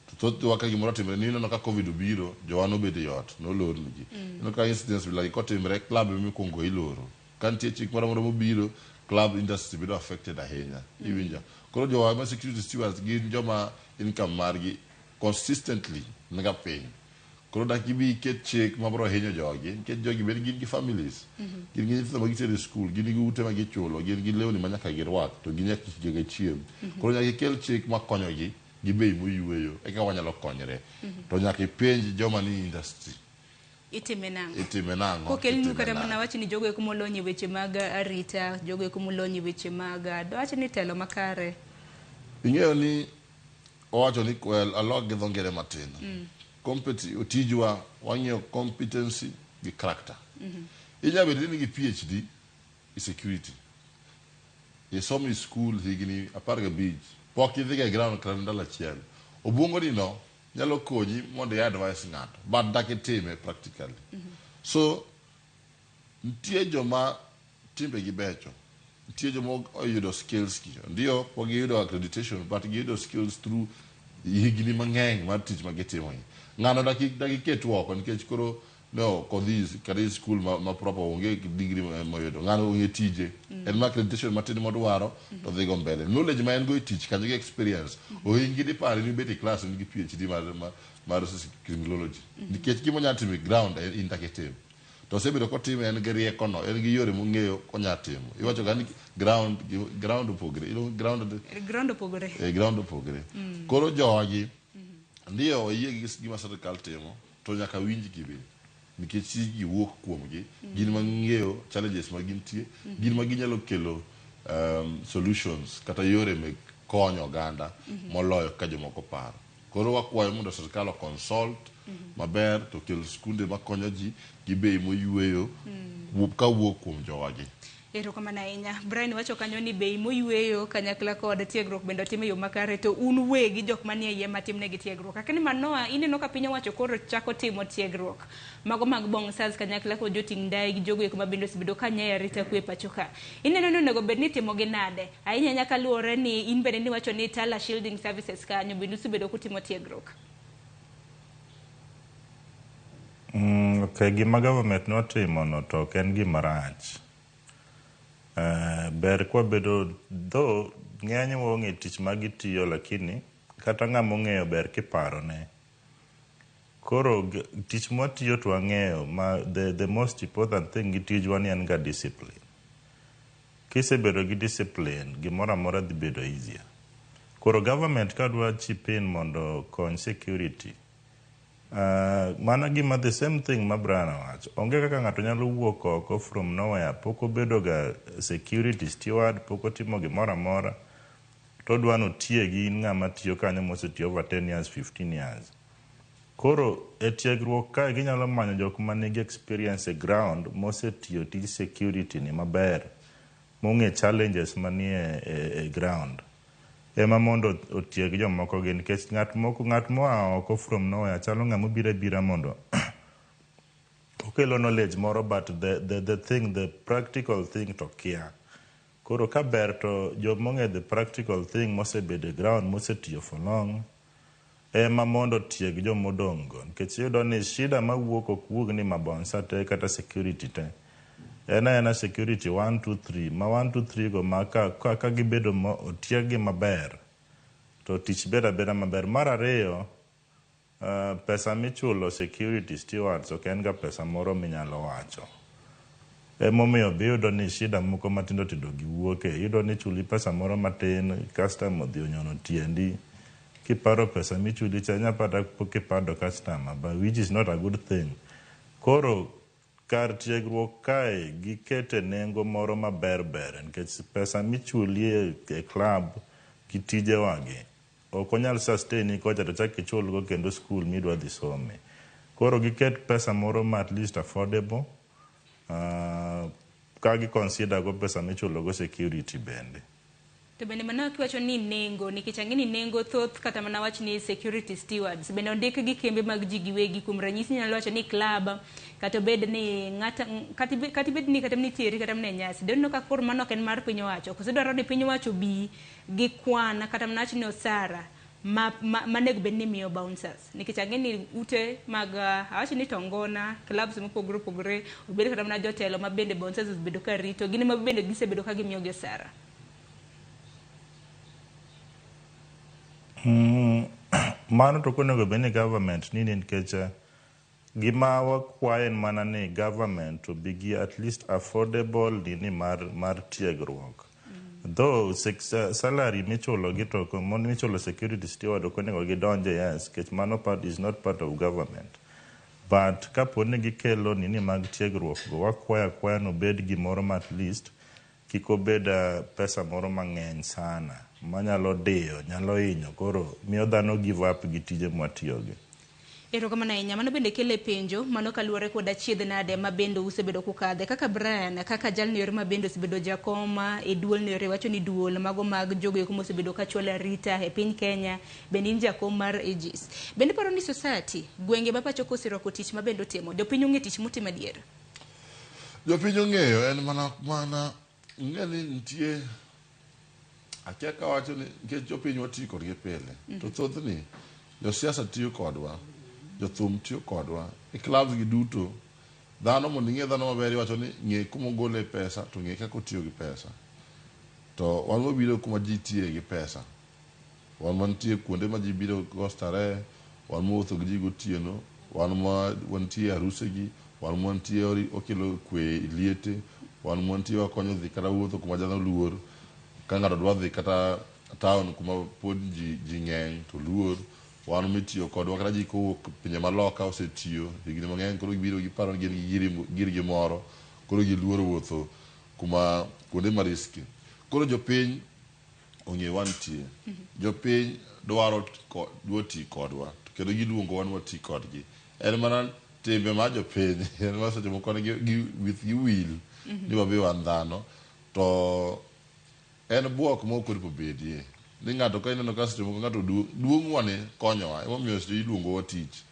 to thoth jowa ka gimoro otimre ni ineno ka covid obiro jowa nobedo e ot nolornigi ineno ka incidents bilagi kotimre club ema iloro ka nitie chik moro amora mobiro club industry bedo affected ahinya iwinjo koro jowa ma security stewards gin joma income margi consistently niga piny koro dak gibi iket chik mabiro hinyo jogi nikech jogi bende gin gi families gin gi nyithindo ma gitero e skul gin gi ute ma gichulo gin gi lewni ma nyaka girwak to gi nyaka gachiem koro nyaka ikel chik makonyogi gi bei moyweyo eka wanyalo konyre to nyaka ipenj joma ni industry Itime nang'o? Itime nang'o? Kokelnu Itime kata mana nang'o? wach ni jogo eko molony e weche mag arita, jogo eko molony e weche mag dwach ni telo makare. Ing'eyo ni owacho ni well, alok gi dho ngere matin. Tijwa wang'iyo competency gi character. Inyalo bedo ni in gi PhD e security. Isomo e school higni 15, pok idhiga e ground kata ndalo achiel. Obuongo ni no nyalo konyi mondo i advise ng'ato, but dak itime practically. So nitie joma timbegi becho, nitie joma oyudo skills gi. Ndio pok giyudo accreditation but giyudo skills through higni mang'eny mar tich ma gitimo ni. Ng'ano dak iket oko nikech koro ne ok odhi kata e skul ma, ma proper onge degree moyudo ng'ano ong'e tije en ma accreditation matin modwaro to dhigo mbele knowledge ma en go e tich kanyo gi experience ohingi dipare ni ibet e class in gi PhD mar, mar, mar criminology nikech gima onyalo timo e ground en in dak itim to osebedo kotime en gi riekono en gi yore mong'eyo konya timo iwacho ga ni ground ground opogre iluongo ground Ground opogore. eh, ground opogre koro jogi ndiyo wayie gi gima sirikal timo to nyaka winjgi be nikech tijgi wuok kuomgi gin ma ng'eyo challenges ma gintie gin ma ginyalo kelo solutions kata yore mek konyo oganda moloyo kaka jomoko paro koro wakwayo mondo sirikal o consult maber to kel skunde makonyo ji gi bei moyueyo kawuok kuom jowagi. Erokamano ahinya. Brian wacho kanyo ni bei moyueyo kanyakla kod tiegruok bende otim e yo makare to un wegi jok manie iye matimnegi tiegruok. Akani Manoa ineno ka piny owacho koro chako timo tiegruok mago mag bouncers kanyakla kod joting' ndai gi jogo eko ma bende osebedo ka nyayo arita kwe pacho ka. Ineno ni onego bed ni itimogi nade? Ahinya ahinya kaluwore ni in bende niwacho ni Tala Shielding Services kanyo bende usebedo kutimo tiegruok. Ok, gima government notimo no to ok en gima rach. Ber kwabedo though ng'enywa ong'e tich ma gitiyo lakini kata ng'ama ong'eyo ber kiparone. Koro tich mwatiyo to wang'eyo ma the most important thing gi tijwa ni en ga discipline. Kisebedo gi discipline, gimoro amora dhi bedo easier. Koro government kadwa chip in mondo okony security, mana gima the same thing ma Brian owacho. Onge kaka ng'ato nyalo wuok oko from nowhere, pok obedo ga security steward, pok otimo gimoro amora, to odwa ni otiegi in ng'ama tiyo kanyo mosetiyo over 10 years, 15 years. Koro e tiegruok kae ginyalo manyo jok manigi experience e ground mosetiyo tij security ni maber, mong'e challenges manie e ground. Ema mondo otieg jomoko gi nikech ng'at moko ng'at moa oko from nowhere chalo ng'ama obiro abira mondo okelo knowledge moro but the thing the practical thing to kia. Koro ka ber to joma ong'e the practical thing mosebedo e ground mosetiyo for long ema mondo otieg jomodong' go nikech iyudo ni shida mawuok ok wuog ni mabouncer te kata security te. En aena security 1 2 3 ma 1 2 3 go ma ka gibedo otieg gi maber to tich bedo abeda maber. Mar ariyo, pesa michulo security stewards ok en ga pesa moro minyalo wacho. Emomiyo be iyudo ni shida moko matindo tindo gi wuoke. Iyudo ni ichuli pesa moro matin, customer odhi onyono tiendi. Kiparo pesa michuli cha inya pata kipando customer, but which is not a good thing. Koro kar tiegruok kae gikete nengo moro maber ber nikech pesa michuli e club gi tijewagi ok onyal sustain kocha to chak ichulgo kendo skul midwa dhi some. Koro giket pesa moro ma at least affordable ka gi consider go pesa michulo go security bende. To bende mano kiwacho ni nengo, nikech ang'e ni nengo thoth kata mana wach ni security stewards bende ondik gi kembe mag ji giwegi. Kuom ranyisi inyalo wacho ni club kata obed ni ng'ata kata ibed ni kata nitiere kata mana e nyasi. Doneno ka koro mano ok en mar piny owacho. Koso dwaro ni piny owacho obi gi kwan kata mana wach ni osara manego bed ni imiyo bouncers. Nikech ang'e ni ute mag awach ni tongona, clubs mopogore opogore, obed kata mana jotelo ma bende bouncers osebedo ka rito, gin ema bende gisebedo ka gimiyo gi osara. Mano to ok onego bed ni government nini nikech gima wakwayo en mana ni government obi gi at least affordable nini mar tiegruok. Though salary michulo gi to michulo security steward ok onego gidonje, yes, nikech mano part is not part of government. But kapo ni gikelo nini mag tiegruok go, wakwayo akwaya ni obed gimoro ma at least kik obed pesa moro mang'eny sana manyalo diyo, nyalo hinyo, koro miyo dhano give up gi tije mwatiyogi. Erokamano ahinya. Mano bende kelo e penjo, mano kaluwore kod achiedh nade ma bende usebedo kukadhe. Kaka Brian, kaka jalno ero ma bende osebedo jakom e duol no ero, wacho ni duol mago mag jogo eko mosebedo ka chwalo arita e piny Kenya, bende in jakom mar Aegis. Bende iparo ni society, gwenge ma pacho ka oserwako tich ma bende otimo, jopiny ong'e tich mutimo adier? Jopiny ong'eyo en mana ing'e ni nitie akia kawacho ni nikech jopiny watiyo kodgi pile to thothni josiasa tiyo kodwa, jothum tiyo kodwa e clubs gi duto. Dhano mondo ing'e dhano maber iwacho ni ng'e kuma ogole pesa to ng'e kaka otiyo gi pesa. To wan wabiro kuma ji tiye gi pesa. Wan mantie kuonde ma ji biro go starehe, wan mawuotho gi ji gotieno, wan ma wantie e aruse gi, wan mantie wakelo kwe e liete, wan mantie wakonyo dhi kata wuotho kuma dhano luor. Ka ng'ato dwa dhi kata town kuma pod ji, ji ng'eny to luor. Wan mitiyo kodwa kata ji kowuok pinje maloka osetiyo higni mang'eny koro gibiro giparo ni gin gi girgi moro koro giluoro wuotho kuma kuonde ma risky. Koro jopiny ong'e wantie. Jopiny dwaro dwa ti kodwa to kendo giluongo wan wati kodgi. En mana timbe mar jopiny en ma seche moko gi withgi wil ni wabe wan dhano to en buok ma ok onego bedie ni ng'ato ka ineno ka seche moko ng'ato duong' duong'wa ni konyowa emomiyo seche iluongowa tich.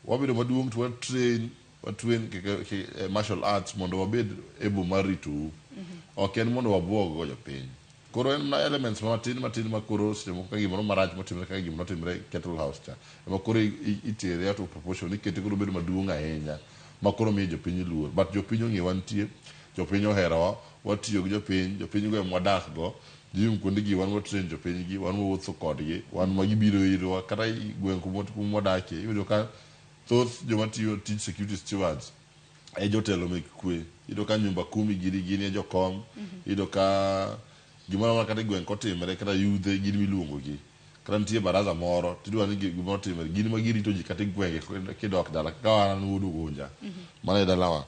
Wabedo maduong' to wa train wa train kaka martial arts mondo wabed able mar ritou. Ok en mondo wabuog go jopiny. Koro en mana elements matin matin ma koro seche moko ka gimoro marach motimre kaka gima notimre Kettle House cha ema koro itere out of proportion ikete koro obedo maduong' ahinya ma koro miyo jopiny luor. But jopiny ong'e wantie, jopiny oherowa, watiyo gi jopiny, jopiny go ema wadak go. Gym kuonde gi wan wa train jopiny gi, wan wawuotho kodgi, wan ma gibiro irwa kata i gweng' kuma wadakie iyudo ka thoth joma tiyo tij security stewards e jotelo mek kwe. Iyudo ka nyumba kumi gini gin e jokom, iyudo ka gimoro amora kata e gweng' kotimre kata yudhe gin miluongo gi. Kata nitie baraza moro tidwa ni gimoro otimre gin ma girito ji kata e gwenge kidok dala kaka an wuod Ugunja mano e dalawa.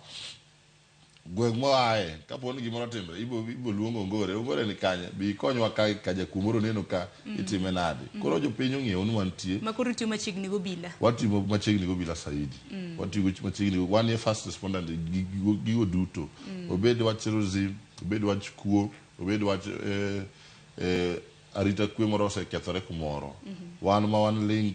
Gweng' moaye kapo ni gimoro otimre ibo ibo luong Ongore, Ongore ni kanye? Bi ikonywa ka ka jakuo moro oneno ka itime nade? Koro jopiny ong'eyo ni wantie. Ma koro utiyo machiegni gobila. Watimo machiegni gobila saidi. Watiyo machiegni wan e first respondent gi gigo duto. Obed wach terrorism, obed wach kuo, obed wach arita kwe moro osekethore kumoro. Wan ma wan link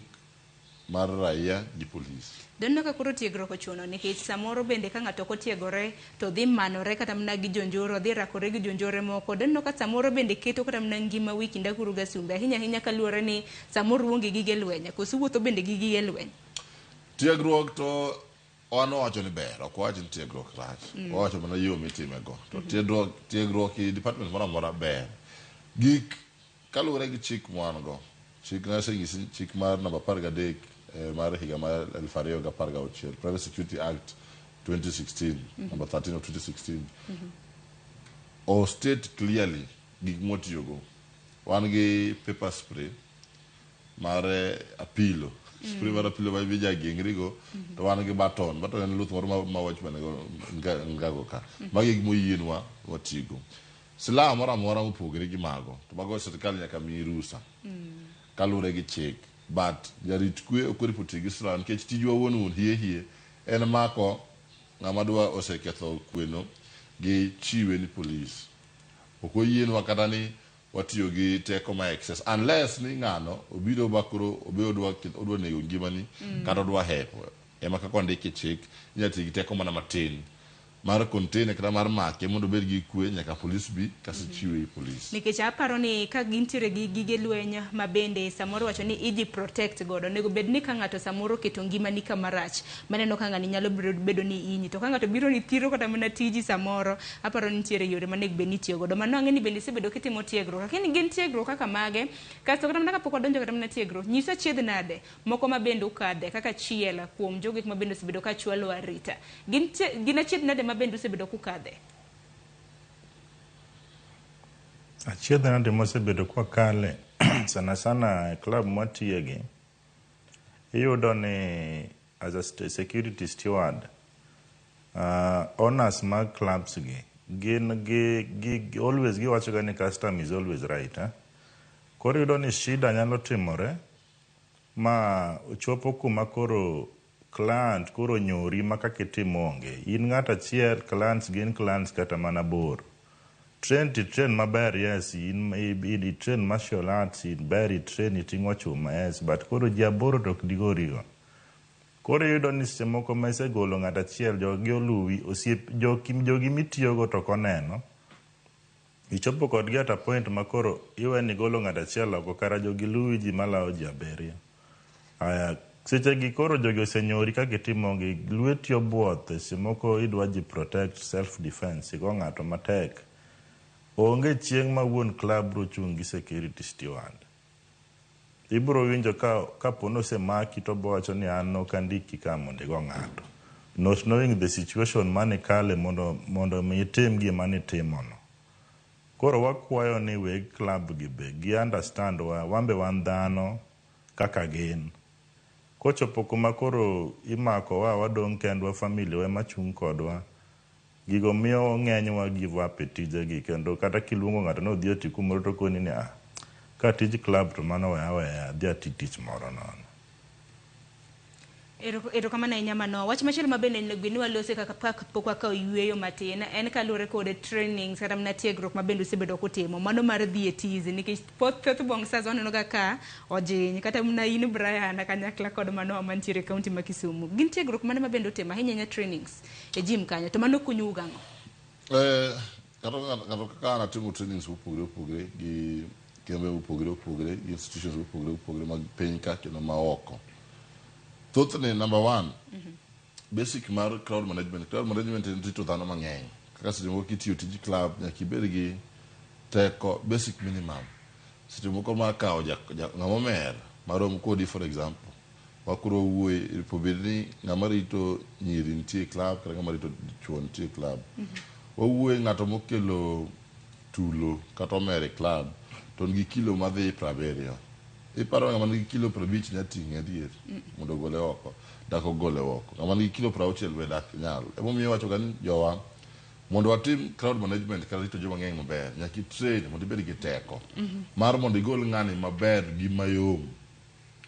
mar raia gi polis. Doneno ka koro tiegruok ochuno nikech samoro bende ka ng'ato ok otiegore to dhi manore kata mana gi jonjore, odhi rakore gi jonjore moko. Doneno ka samoro bende keto kata mana ngima wi kinda kuru gasumbe ahinya ahinya kaluwore ni samoro uonge gige lweny. Koso uwuotho bende gi gige lweny? Tiegruok to wan wawacho ni ber, ok wawach ni tiegruok rach. Wawacho mana yo mitime go. To tiegruok, tiegruok e department moro amora ber. Gik kaluwore gi chik mwan go, chik naseng'isi chik mar namba 13 mar higa mar 2016, Private Security Act 2016, number 13 of 2016, o state clearly gik mwatiyogo. Wan gi pepper spray mar apilo. Spray mar apilo ma ibija gengrigo to wan gi baton. Baton en luth moro ma watchman go ngago ka. Magi gik moyienwa watigo. Silaha moro amora mopogore gi mago to mago sirikal nyaka miyi rusa kaluwore gi chik. But jarit kwe ok oripo tiyo gi silaha nikech tijwa wuon wuon hie hie en mako ng'ama dwa oseketho kweno gi chiwe ni polis. Ok oyienwa kata ni watiyo gi teko ma excess unless ni ng'ano obiro ba koro obe odwa odwa nego ngimani kata odwa hepo. Ema kaka ondiki e chik inyalo tiyo gi teko mana matin mar contain kata mar make mondo obed gi kwe nyaka polis bi kasto ichiwe i polis. Nikech aparo ni ka gintiere gi gige lweny ma bende samoro wacho ni iji protect godo, onego bed ni ka ng'ato samoro oketo ngimani kama rach, maneno ka ng'ani nyalo bedo ni inyi. To ka ng'ato biro ni thiro kata mana tiji samoro, aparo ni nitiere yore manego bed ni itiyo godo. Mano ang'e ni bende isebedo kitimo tiegruok. Lakini gin tiegruok kaka mage? Kasto kata mana kapok wadonjo kata mana tiegruok, nyisa achiedh nade moko ma bende ukadhe kaka achiel kuom jogo ma bende osebedo ka chwalo arita. Gin gin achiedh nade ma bende usebedo kukadhe? Achiedh nade mosebedo kwakale sana sana e club mwatiyegi, iyudo ni as a security steward, owners mag clubs gi gin gi always giwacho ga ni custom is always right. Eh? Koro iyudo ni shida nyalo timore ma chopo kuma koro client koro nyori ma kaka itim onge. In ng'at achiel, clients gin clients kata mana bor. Train ti train maber, yes, in i train martial arts, in ber i train iting'o chuma, yes, but koro ji aboro to ok digorigo. Koro iyudo ni seche moko ma isegolo ng'at achiel, jogi oluwi, osiep, jogi mitiyogo to ok oneno. Ichopo kodgi at a point ma koro iwe ni golo ng'at achiel oko, kara jogi luwi ji malawo ji abiriyo. Aya, Seche gi koro jogi osenyori ka gitimo gi lweti obuoth seche moko idwa ji protect self defense igo ng'ato matek. Onge chieng' ma wuon club bro chung' gi security steward. Ibro winjo ka kapo ni osemaki to obo wacho ni an nok andiki ka mondo igo ng'ato. Not knowing the situation mane ikale mondo mondo mi itim gima nitimo no. Koro wakwayo ni weg club gi be gi understand wa wan be wan dhano kaka gin. Kochopo kuma koro imakowa wadong' kendwa family wa ema chung' kodwa, gigo miyo ng'enywa give up e tijegi kendo kata kiluongo ng'ato ni odhi oti kumoro to okoni ni ah, ka tij club to mano we aweya adhi ati tich moro nono. Erokamano ahinya Manoa. Wach machielo ma bende onego bed ni walose kaka pok wakawo yueyo matin en kaluwore kod trainings kata mana tiegruok ma bende usebedo kutimo mano mar dhi e tizi nikech thoth bouncers waneno ga ka ojiny kata mana in Brian kanyakla kod Manoa mantiere e kaunti ma Kisumu. Gin tiegruok mane ma bende utimo ahinya ahinya trainings e gym kanyo to mano konyou gang'o? Ng'ato kaka an atimo trainings mopogore opogore gi kembe mopogore opogore gi institutions mopogore opogore mag piny ka kendo ma oko. Thothne number one, basic mar crowd management. Crowd management en rito dhano mang'eny. Kaka seche moko kitiyo tij club nyaka ibed gi teko basic minimum. Seche moko mar kawo ng'ama omer marom kodi for example. Wakoro wawuoye bed ni ng'ama rito nyiri nitie e club kata ng'ama rito chuo nitie e club. Wawuoye ng'ato mokelo tulo kata omer e club to nigi kilo madhi 70. Iparo ng'ama nigi kilo 50 nya ting'e adier mondo ogole oko. Dak ogole oko. Ng'ama nigi kilo 60 be dak nyal. Emomiyo iwacho ga ni jowa mondo watim crowd management kata rito joma ng'eny maber nyaka i train mondo ibed gi teko mar mondo igol ng'ani maber gi mayom.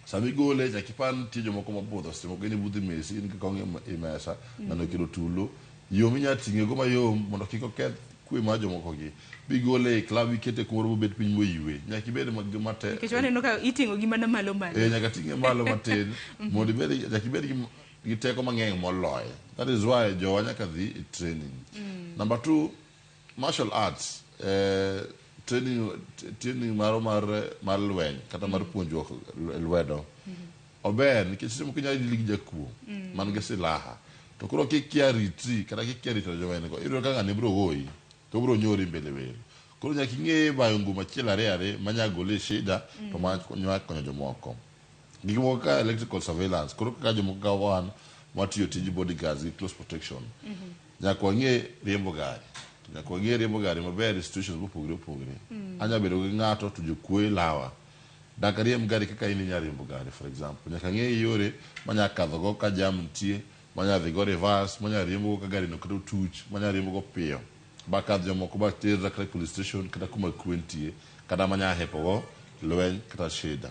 Sama igole nyaka ipar ni nitie jomoko mobudho seche moko in ibudho e mesi in gi kong'o e mesa ng'ano okelo tulo yo minya ting'e go mayom mondo kik oketh kwe mar jomoko gi bigole e club ikete kumoro mobet piny moywe nyaka ibed matek Nikech waneno ka iting'o gi mana malo malo. Nyaka ting'e malo matin mondo ibed nyaka ibed gi teko mang'eny moloye. That is why jowa nyaka dhi e training. Number two, martial arts training maro mar lweny kata mar puonjruok lwedo ober nikech seche moko inyalo deal gi jakuo man gi silaha to koro kikia ritri kata kikia rito joma en go iyudo ka ng'ani biro goyi to obiro nyori mbele welo. Koro nyaka ing'e bayo ngum achiel ariyo ariyo manya goli e shida to ma konyo jomoko. Gik moko kaka electrical surveillance koro kaka jomoko kaka wan watiyo tij bodyguards gi close protection nyaka wang'e riembo gari. Nyaka wang'e riembo gari maber e situations mopogore opogore. Anya bedo gi ng'ato to jokuoye lawa. Dak ariemb gari kaka in inya riembo gari for example. Nyaka ang'e yore manya kadho go ka jam nitie, manya dhi go reverse, manya riembo go ka gari no kata otuch, manya riembo go piyo. Bakadh jomoko baterra kata e police station kata kuma kwe nitie kata manya hepo go lweny kata shida.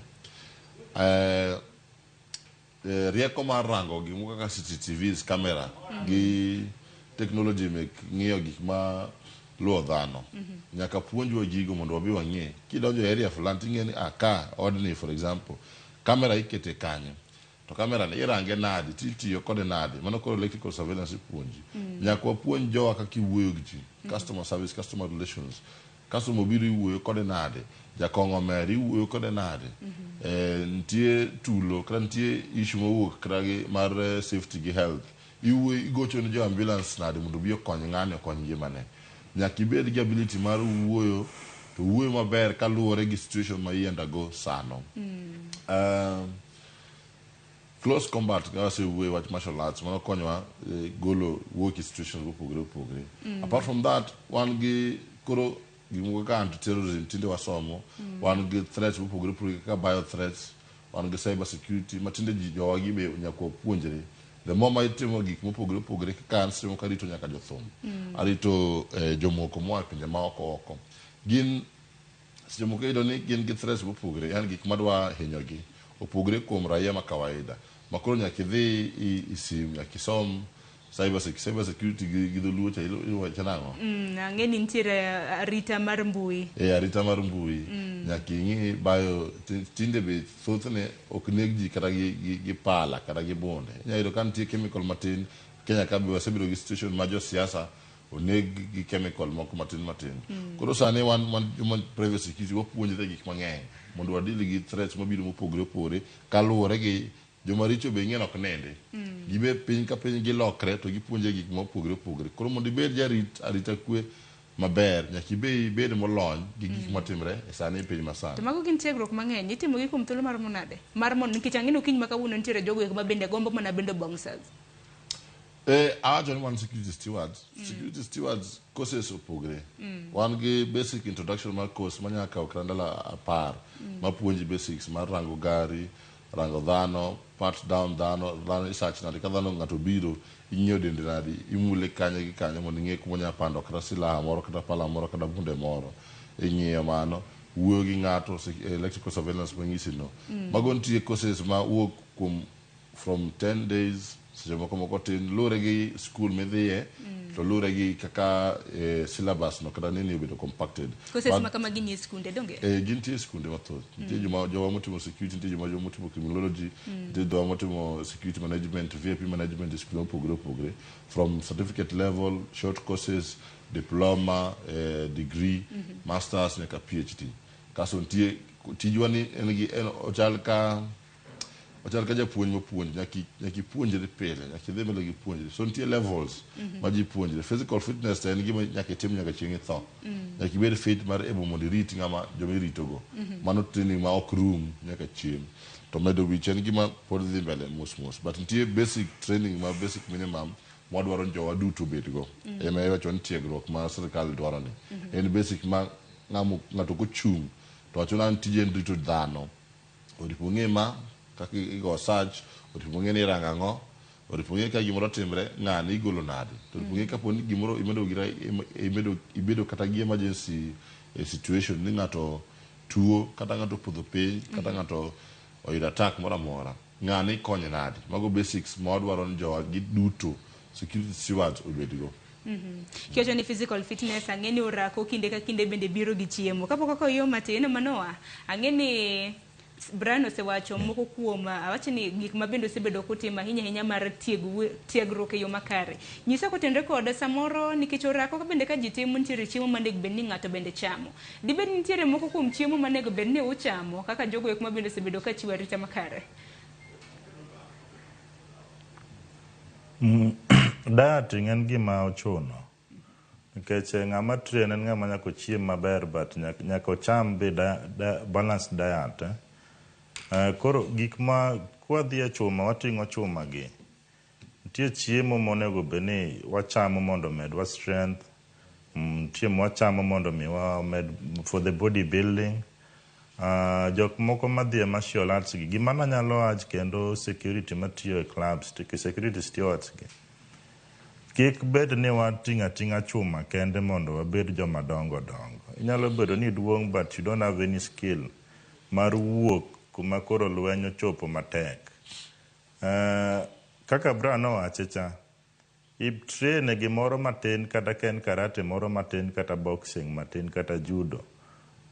Rieko mar rango gik moko kaka CCTVs, camera gi technology mek ng'iyo gik ma luwo dhano. Nyaka puonjwa gigo mondo wabi wang'e. Kidonjo e area fulani ting'e ni ah, ka odni for example, camera ikete kanye. To camera ni irange nadi, titiyo kode nadi. Mano koro electrical surveillance ipuonji. Nyaka wapuonj jowa kaka iwuoyo gi ji. Customer service, customer relations. Customer obiro iwuoyo kode nade. Jakong'o omer iwuoyo kode nade. Nitie tulo kata nitie issue mowuok kata gi mar safety gi health. Iwuoyo igocho ne jo ambulance nade mondo obi okony ng'ani okony ngimane. Nyaka ibed gi ability mar wuoyo to wuoyo maber kaluwore gi situation ma i undergo sano. Close combat kaka wasewuoyo wach martial arts mano konyowa golo wuok e situations mopogore opogore. Apart from that wan gi koro gik moko kaka anti terrorism tinde wasomo. Wan gi threats mopogore opogore kaka bio threats, wan gi cyber security ma tinde ji jowa gi be nyaka wapuonjre. The more ma itimo gik mopogore opogore kaka an seche moko arito nyaka jothum. Arito jomoko moa e pinje ma oko oko. Gin seche moko iyudo ni gin gi threats mopogore, yani gik madwa hinyogi opogore kuom raia ma kawaida. Ma koro nyaka idhi i sim, nyaka isom cyber security gi dholuo cha iwacho nang'o? Ang'e ni nitiere arita mar mbui. Arita mar mbui. Nyaka ing'i bayo tinde be thothne ok neg ji kata gi pala kata gi bunde. Inyalo yudo ka nitie chemical matin. Kenya ka be wasebedo gi situation ma josiasa oneg gi chemical moko matin matin. Koro sani wan joma private security wapuonjre gik mang'eny mondo wadil gi threats mabiro mopogore opogore kaluwore gi Joma richo be ing'e ni ok nindi. Gibet piny ka piny gilokre to gipuonje gik mopogore opogore. Koro mondo ibed jarit arita kwe maber, nyaka ibed molony gi gik matimre e sani e piny masani. To mago gin tiegruok mang'eny, itimo gi kuom thuolo maromo nade? Mar mondo nikech ang'e ni okinyi ma kawuono nitiere jogo eko ma bende gombo mana bedo bouncers. Awacho ni wan security stewards. Security stewards courses opogre. Wan gi basic introduction mar course manyalo kawo kata ndalo 10 mapuonji basics mar rango gari, rango dhano, pat down dhano, dhano i search nade ka dhano ng'ato obiro, ing'iyo dende nade, imule kanye gi kanye mondo ing'e kuma onya pando kata silaha moro kata pala moro kata bunde moro. Ing'iyo mano, wuoyo gi ng'ato, electrical surveillance manyisi no. Mago nitie courses ma wuok kuom from 10 days, seche moko moko tin, luwore gi school midhiye, to luwore gi kaka syllabus no kata nini obedo compacted. Courses ma kamagi nie skunde donge? Gintie skunde mathoth. Nitie joma jowa motimo security, nitie joma jowa motimo criminology, nitie jowa motimo security management, VIP management e skunde mopogore opogore. From certificate level, short courses, diploma, degree, masters nyaka PhD. Kaso nitie tijwa ni en gi en ochal ka japuonj mopuonj, nyaka ipuonjri pile, nyaka idhi mbele gi puonjri. So nitie levels ma ji puonjre. Physical fitness to en gima nyaka itim nyaka chieng' itho. Nyaka ibed fit mar able mondo irit ng'ama joma iritogo. Mano training ma ok rum nyaka chieng'. To medo wich en gima pod dhi mbele mos mos. But nitie basic training ma basic minimum mwadwaro ni jowa duto obedgo. Ema iwacho ni tiegruok ma sirikal dwaro ni. En basic ma ng'ato kochung' to wacho ni an tije en rito dhano. Oripo ng'e ma kaka igo search, oripo ng'e ni irango ang'o, oripo ng'e ka gimoro timre, ng'ani igolo nade. To oripo ng'e kapo ni gimoro imedo ibedo kata gi emergency situation ni ng'ato tuo, kata ng'ato opodho piny, kata ng'ato oyudo attack moro amora. Ng'ani ikonye nade. Mago basics ma wadwaro ni jowa gi duto security stewards obedgo. Kiwacho ni physical fitness, ang'e ni orako kinde ka kinde bende biro gi chiemo. Kapok okoyo matin manoa, ang'e ni Brian osewacho moko kuom awacho ni gik ma bende osebedo kotimo ahinya ahinya mar tiegruok e yo makare. Nyisa kotenore kod samoro nikech orako bende ka ji timo nitiere chiemo manego bed ni ng'ato bende chamo. Dibed ni nitiere moko kuom chiemo manego bed ni uchamo kaka jogo eko ma bende osebedo ka chiwo arita makare. Dieting en gima ochuno. Nikech ng'ama train en ng'ama nyaka ochiem maber but nyaka ocham be balanced diet. Koro gik ma kwadhi e chuma wating'o chuma gi. Nitie chiemo monego bed ni wachamo mondo omedwa strength. Nitie mwachamo mondo mi wamed for the body building. Jok moko madhi e martial arts gi, gima nanyalo urge kendo security matiyo e clubs, security stewards gi. Kik bed ni wating'o ating'a chuma kende mondo wabed joma dongo dongo. Inyalo bedo ni iduong' but you don't have any skill mar wuok kuma koro lweny ochopo matek. Kaka Brian nowache cha, i train e gimoro matin kata ka en karate moro matin kata boxing matin kata judo.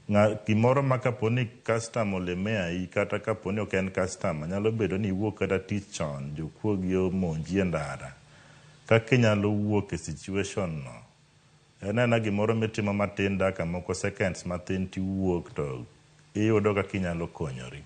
Gimoro ma kapo ni customer oleme kata kapo ni ok en customer, nyalo bedo ni iwuok kata tich chon, jokuoge omonji e ndara. Kaka inyalo wuok e situation no. En aena gimoro mitimo matin dakika moko seconds matin tiwuok to iyudo kaka inyalo konyori.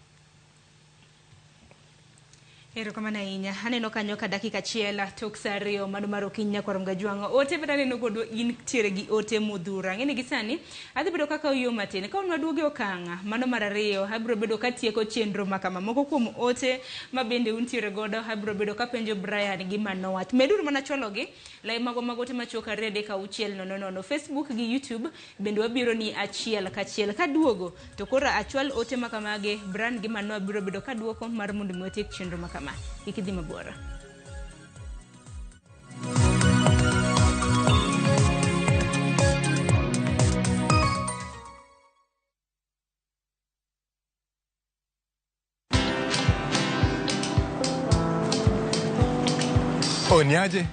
Erokamano ahinya. Aneno kanyo ka dakika achiel tok saa 2 mano mar okinyi nyakwar Mgajwang'o. Ote bende aneno godo intiere gi ote modhuro. Ang'e ni gi sani adhi bedo kaka oyuo matin. Ka un waduogo e okang' mano mar 2 abiro bedo katieko chenro makama. Moko kuom ote ma bende untiere godo abiro bedo kapenjo Brian gi Manoa. Meduru mana chwalogi. Lai magwa mag ote machuok 2 3 6 0 0. Facebook gi YouTube bende wabiro ni achiel kachiel. Kaduogo to koro achwal ote makamage Brian gi Manoa biro bedo kaduoko mar mondo mi watiek chenro makama. Kik idhi mabor. Oh, niaje?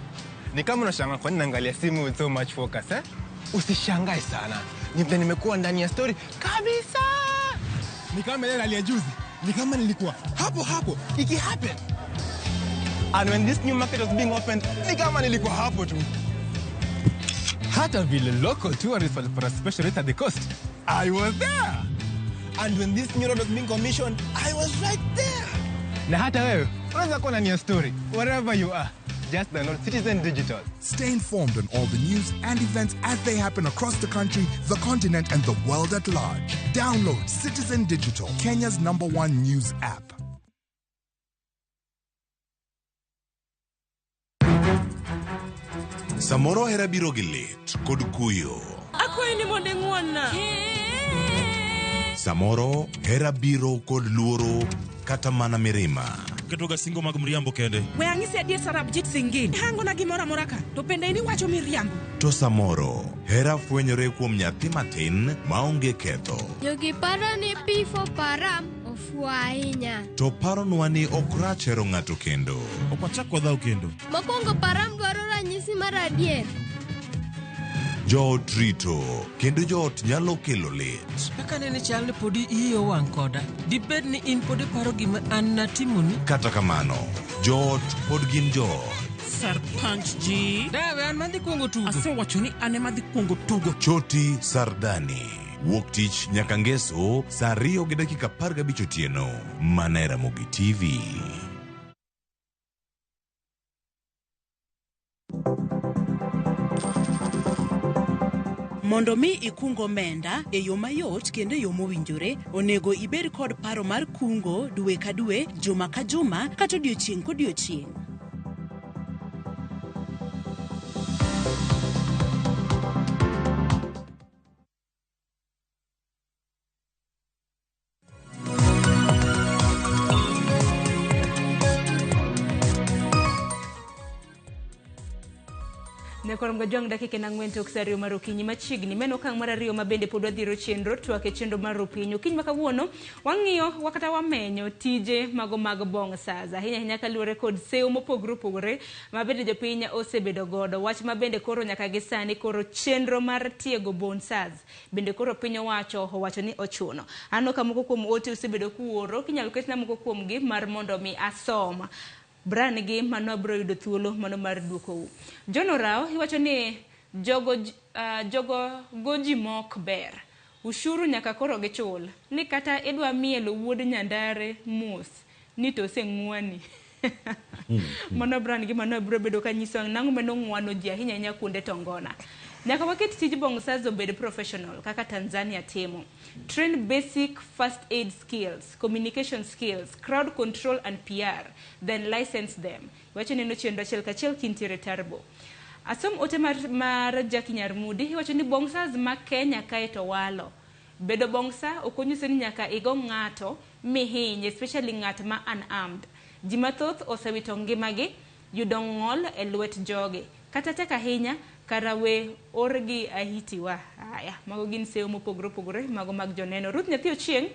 Ni kama unashangaa kwa nini naangalia simu with so much focus, eh? Usishangae sana. Ni vile nimekuwa ndani ya story kabisa. Ni kama ile ya juzi. Ni kama nilikuwa hapo hapo iki happen. And when this new market was being opened, ni kama nilikuwa hapo tu. Hata vile local tourists walipata special rate at the coast, I was there. And when this new road was being commissioned, I was right there. Na hata wewe Unaweza kuwa ndani ya story wherever you are. Just download Citizen Digital. Stay informed on all the news and events as they happen across the country, the continent, and the world at large. Download Citizen Digital, Kenya's number one news app. Samoro hera biro gi lit kod kuyo. Akwayi ni mondo ing'won-na. Samoro hera biro kod luoro kata mana mirima. Ketoga singo mag mriambo kende. We ang'isi adier Sarabjit Singh. Hangona gimoro amora ka, to bende in iwacho miriambo. To samoro hera fwenyore kuom nyathi matin maonge ketho. Jogi paro ni P for Param ofuwo ahinya. To paronwa ni ok rach hero ng'ato kendo. Ok wachak wadhaw kendo. Mokwongo Param dwaro ranyisi mar adier. Joot rito kendo joot nyalo kelo lit. Kaka nene chal ni podi iyi owang' koda. Dibed ni in pod iparo gima an natimoni? Kata kamano, joot pod gin joot. Sarpanch ji. Dawe an madhi kuongo tugo. Asewacho ni an ema adhi kuongo tugo. Choti Sardani. Wuok tich nyaka ngeso saa 2:15 otieno. Mana e Ramogi TV. Mondo mi ikung omenda e yo mayot kendo e yo mowinjore, onego ibed kod paro mar kungo dwe ka dwe, juma ka juma, kata odiochieng' kodiochieng'. Nyakorom Gajwang' dakika en ang'wen tok sa ariyo mar okinyi machiegni. Meno okang' mar ariyo ma bende pod wadhiro chenro twak e chenro mar opiny. Okinyi ma kawuono wang'iyo kata wamenyo tije mago mag bouncers. Ahinya ahinya kaluwore kod sewo mopogore opogore ma bende jopiny osebedo godo. Wach ma bende koro nyaka gi sani koro chenro mar tiego bouncers bende koro piny owacho owacho ni ochuno. Aneno ka moko kuom ote osebedo kuoro, kinyalo ketna moko kuomgi mar mondo mi asom. Bran gi mano abiro yudo thuolo mano mar duokou. John Orao iwacho ni jogo jogo goji mok ber. Ushuru nyaka koro gichul. Ni kata idwa mielo wuod Nyandare mos ni to oseng'wani. Mano Bran gi mano abiro bedo kanyiso nang'o mano ng'wano ji ahinya ahinya kuonde tongona. Nyaka waket tij bouncers obed professional kaka Tanzania timo. Train basic first aid skills, communication skills, crowd control and PR, then license them. Iwacho neno chenro achiel kachiel kintiere Tarbo. Asom ote mar Jackie Nyarmudi, iwacho ni bouncers ma Kenya kae to walo. Bedo bouncer ok onyiso ni nyaka igo ng'ato mihiny, especially ng'at ma unarmed. Ji mathoth osewito ngimagi, yudo ng'ol e lwet jogi. Kata tek ahinya, kara we orgi ahitiwa. Aya, mago gin sewo mopogore opogore, mago mag joneno. Ruth Nyathi Ochieng',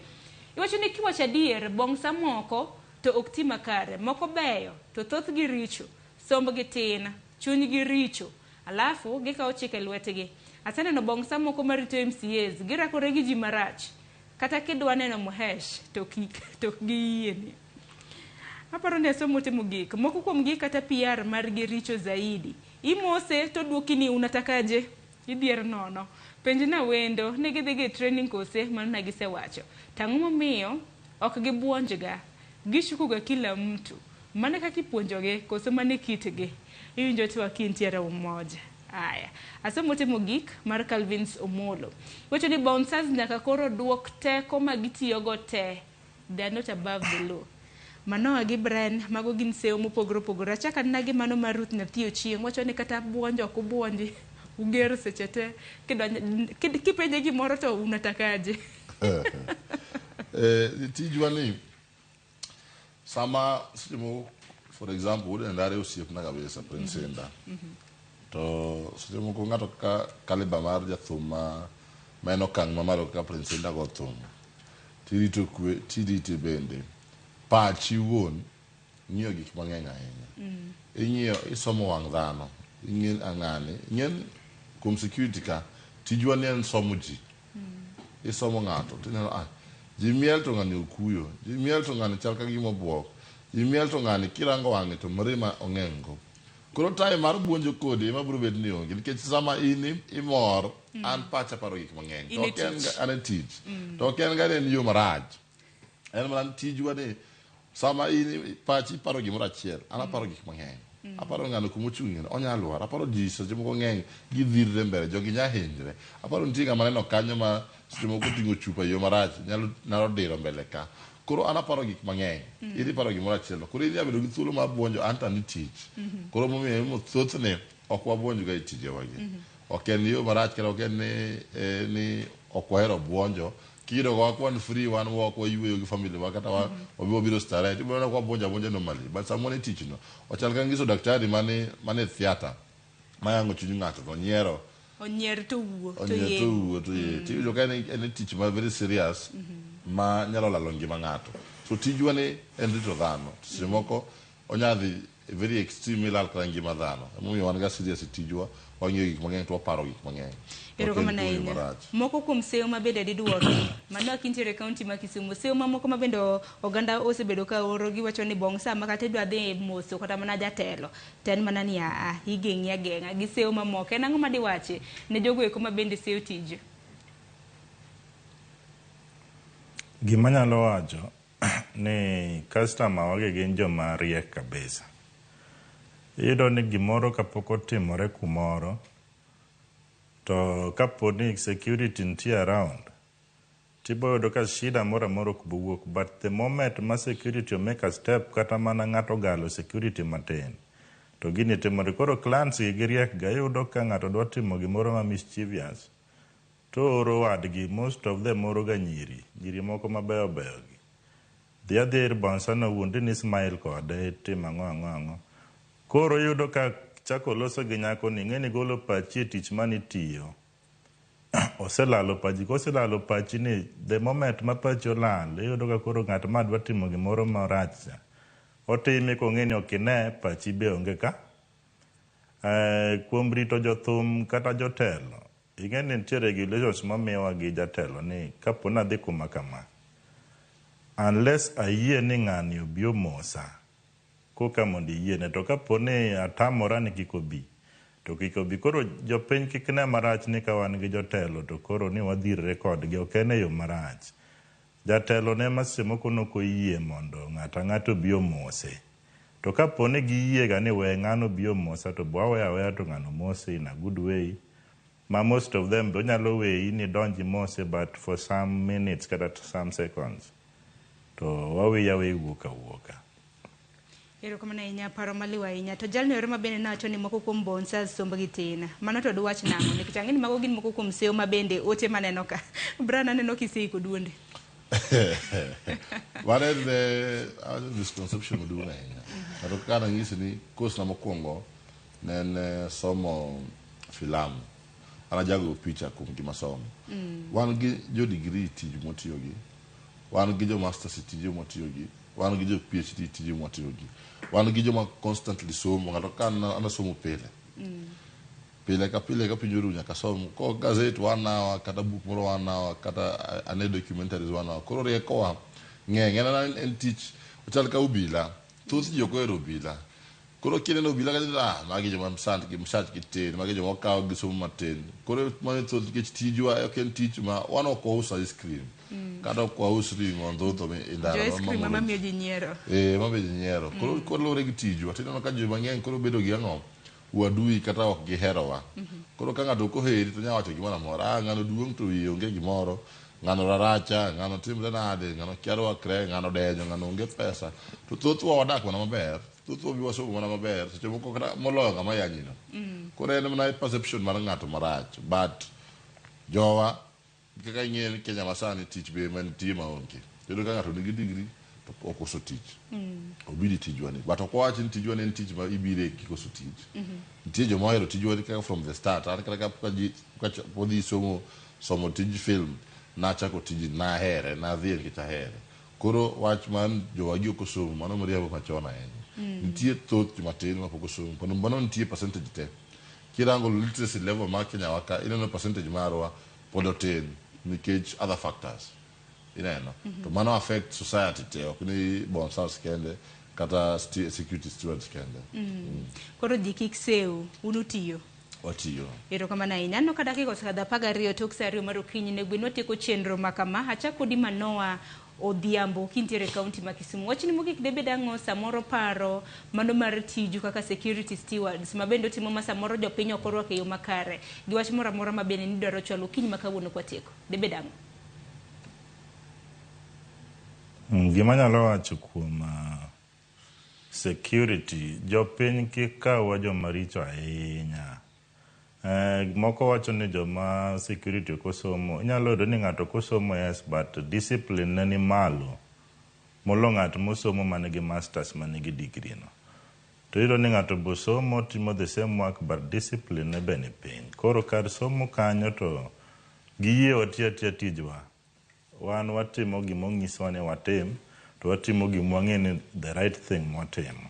iwacho ni kiwacho adier, bongsa moko to ok ti makare, moko beyo, to thothgi richo, sombgi tin, chunygi richo, alafu gikawo chik e lwetgi. Aseneno bongsa moko marito MCAs, girakore gi ji marach. Kata kidwa neno Muhesh, to ok giyieni. Aparo ni asomo ote mogik. Moko kuomgi kata PR margi richo zaidi. Imose to duoki ni unatakaje? Idhier nono. Penj na wendo, ne gidhi gi training kose, mano na gisewacho. Tang'o momiyo ok gibuonjga. Gishukuga kila mtu. Mana kaka ipuonjogi, koso mane kitgi. Iwinjo twak kintiere umoja. Aya. Asomo ote mogik mar Calvins Omolo. Wacho ni bouncers nyaka koro duok teko ma gitiyogo te. They are not above the law. Manoa gi Brian, mago gin sewo mopogore opogore. Achak anena gi mano mar Ruth Nyathi Ochieng', wacho ni kata buonjo ok ubuonji, uger seche te. Kipenje gimoro to unatakaje? Tijwa ni, sama seche moko, for example, wuod Ndare osiepna kabisa, Prince Indah. To seche moko ng'ato kaka kaliba mar jathum ma en okang' mamalo kaka Prince Indah go thum, tirito kwe, tirite bende. Pachi wuon ng'iyo gik mang'eny ahinya. Ing'iyo, isomo wang' dhano, ing'e ang'ane, ing'e kuom security ka, tijwa ni en somo ji. Isomo ng'ato, tineno, ji miel to ng'ani okuyo, ji miel to ng'ani chal ka gima obuok, ji miel to ng'ani kirango wang'e to mirima ong'eng go. Koro time mar buonjo kodi ema biro bet ni onge, nikech sama in imor, an pacha paro gik mang'eny. In e tich. An e tich. To ok en ga ni en yo marach. En mana tijwa ni Sama in pachi paro gimoro achiel, an aparo gik mang'eny. Aparo ng'ano kumochung'e onyalo lwar. Aparo ji seche moko ng'eny gidhirre mbele, jogi nya hinyre. Aparo nitie ng'ama aneno kanyo ma seche moko oting'o chupa e yo marach, nyalo, nyalo diro mbele ka. Koro an aparo gik mang'eny. In iparo gimoro achiel. Koro idhi bedo gi thuolo mar buonjo an to an e tich. Koro momiyo emomiyo thothne ok wabuonj ga e tijewagi. Ok en yo marach kata ok en ni, eh, ni ok wahero buonjo. Kiyudo ka wan free wan wok wayueyo gi family wa kata wa wabi wabiro starehe tibiro neno ka wabuonjo abuonja normally. But sama wan e tich no, ochal ka nyiso daktari mane mane theatre mayang'o chuny ng'ato to onyiero Onyier to wuo to onyier to yeng. wuo to ye. Tiyudo ka en en e tich ma very serious ma nyalo lalo ngima ng'ato. So tijwa ni en rito dhano. To seche moko onya dhi very extreme milal kata ngima dhano. Emomiyo wan ga serious e tijwa, wang'iyo gik mang'eny to waparo gik mang'eny. Ok en Erokamano kuoyo ahinya. marach. Moko kuom seyo ma bende diduoki. Mano akintiere e kaunti ma Kisumu. Seyo mamoko ma bende oganda osebedo ka oro giwacho ni bong' sama kata idwa dhi moso kata mana jatelo to en mana ni aa igeng'i ageng'a gi seyo mamoko. En ang'o ma diwachi ne jogo eko ma bende seyo tije? Gima anyalo wacho ni customer wagi gin joma riek kabisa. Iyudo ni gimoro kapok otimore kumoro to kapo ni security nitie around tibo yudo ka shida moro amora ok bowuok but the moment ma security o make a step kata mana ng'ato ogalo security matin to gini timore. Koro clients gi giriek ga iyudo ka ng'ato dwa timo gimoro ma mischievous to ooro wadgi most of them oro ga nyiri, nyiri moko mabeyo beyo gi. Dhi adhiya ir bouncer no wuondi ni smile kode itim ang'o ang'o ang'o. Koro iyudo ka chako loso gi nyako ni ing'e ni golo pachi e tich mane itiyo. Oselalo pachi, koselalo pachi ni the moment ma pachi olal iyudo ka koro ng'at ma dwa timo gimoro marach cha otime kong'e ni ok ine pachi be onge ka. Kuom rito jothum kata jotelo, ing'e ni nitie regulations momiwa gi jatelo ni kapo ni adhi kuma kama, unless ayie ni ng'ani obi omosa, koka mondo iyiene. To kapo ni atamora ni kik obi, to kik obi. Koro jopiny kik ne marach ni ka wan gi jotelo to koro ni wadhirre kodgi, ok en e yo marach. Jatelo ne ema seche moko nok oyie mondo ng'ato ang'ata obi omose. To kapo ni giyie ga ni we ng'ano obi omosa to bo waweyo aweya to ng'ano mose in a good way ma most of them be onyalo weyi ni idonj imose but for some minutes kata some seconds to waweyi aweya iwuok awuoka. Erokamano ahinya, paro maliw ahinya. To jalno ero ma bende nawacho ni moko kuom bouncers sombgi tin. Mano to duwach nang'o? Nikech ang'e ni mago gin moko kuom seyo ma bende ote maneno ka. Brian aneno kiseiko duondi. Mano en awacho misconception maduong' ahinya. Kata kaka nanyisi ni course na mokwongo ne en somo filamu. An ajago picha kuom gima somo. Wan gi jo degree tij mwatiyogi, wan gi jo masters e tije mwatiyogi, wan gi jo PhD e tije mwatiyogi, wan gi joma constantly somo. Ng'ato ka an an asomo pile. Pile ka pile ka piny oru nyaka som ko gazet one hour kata buk moro one hour kata ane documentaries one hour. Koro riekowa ng'eny. En en, en tich ochal ka obila. Thoth ji ok ohero obila. Koro kineno obila kacha to ah, magi joma msand gi msach gi tin, magi joma okaw gi somo matin. Koro mano thoth nikech tijwa ok en tich ma wan ok waus ice cream. Kata ok waus ring'o ndhudho e ndara Jo ice cream mamoro ema ji. miyo ji nyiero. Eh, ema miyo ji nyiero. Koro kaluwore gi tijwa tineno ka ji mang'eny koro bedo gi ang'o? Uadui kata ok giherowa. Koro ka ng'ato ok oheri to nya wacho gimoro amora. Ah, ng'ano duong' to wiye onge gimoro. Ng'ano raracha, ng'ano timre nade, ng'ano kia rwakre, ng'ano denyo, ng'ano onge pesa. To thothwa wadak mana maber. Thothwa bi wasomo mana maber. Seche moko kata moloyo ng'ama yanyino. Koro en mana perception mar ng'ato marach. But jowa kaka ing'eyo ni Kenya masani tich be ema nitie maonge. Iyudo ka ng'ato nigi degree to okoso tich. Obiro e tijwa ni. But ok wawach ni tijwa ni en tich ma ibire kikoso tich. Nitie joma ohero tijwa ni kaka from the start. An kata ka ji ka podhi somo somo tij film nachako tijni nahere nadhiye nikech ahere. Koro wach mar jowagi ok osomo mano miriambo machon ahinya. Nitie thoth joma tin mapok osomo. Kendo mano nitie percentage te. Kirango literacy level mar Kenya wa ka ineno percentage marwa pod otin nikech other factors. Ineno? To mano affect society te ok ni bouncers kende kata security stewards kende. Koro ji kik sew, un utiyo. Watiyo. Erokamano ahinya. Aneno ka dakika osekadho 12 tok sa 2 mar okinyi ne gwen watieko chenro ma kama. Achak kodi Manoa Odhiambo kintiere e kaunti ma Kisumu. Wachni mogik debed ang'o samoro paro mano mar tiju kaka security stewards ma bende otimo ma samoro jopiny ok orwako e yo makare gi wach moro amora ma bende nidwaro chwalo okinyi ma kawuono kwatieko. Debed ang'o? Gima anyalo wacho kuom security, jopiny kik kawwa joma richo ahinya. Moko wacho ni joma security ok osomo, inyalo yudo ni ng'ato ok osomo yes, but discipline ne ni malo molo ng'at mosomo man gi masters man gi degree no. To iyudo ni ng'ato be osomo timo the same work but discipline ne be ni piny. Koro kar somo kanyo to giyie wati atiya tijwa. Wan watimo gima onyiswa ni watim, to watimo gima wang'e ni the right thing mwatimo.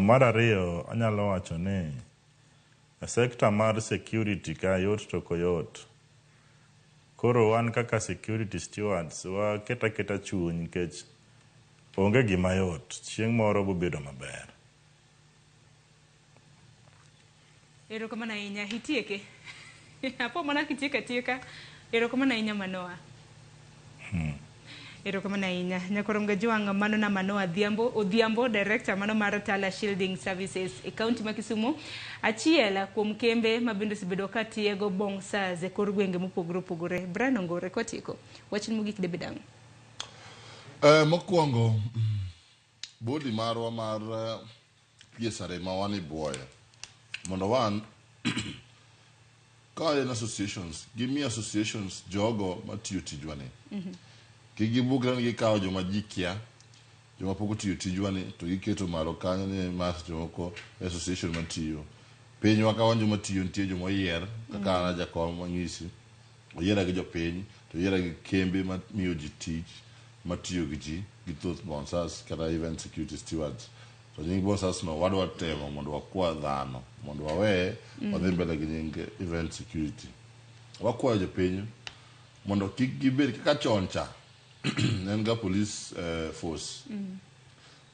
Mar ariyo, anyalo wacho ni e sector mar security ka yot to ok oyot. Koro wan kaka security stewards waket aketa chuny nikech onge gima yot. Chieng' moro bobedo maber. Erokamano ahinya, itieke. Apo mana kitieko atieka. Erokamano ahinya Manoa. Erokamano ahinya. Nyakorom Gajwang' mano na Manoa Odhiambo, Odhiambo director mano mar Tala Shielding Services e kaunti ma Kisumu. Achiel kuom kembe ma bende osebedo ka tiego bouncers e kor gwenge mopogore opogore. Brian Ongore kwatieko. Wachni mogik debed ang'o? Mokwongo, body marwa mar PSRA ma wan e buoye mondo wan ka en associations gimiyo associations jogo matiyo tijwa ni. Kik gibukre ni gikawo joma ji kia, joma pok otiyo tijwa ni to giketo malo kanyo ni ma seche moko association matiyo. Pinywa ka wan joma tiyo nitie joma oyier kaka an jakom manyisi oyiera gi jopiny to oyiera gi kembe mamiyo ji tich matiyo gi ji gi thoth bouncers kata event security stewards. To nying bouncers no wadwa temo mondo wakwa dhano mondo wawe wadhi mbele gi nying event security. Wakwayo jopiny mondo kik gibed kaka chon cha ne en ga police force.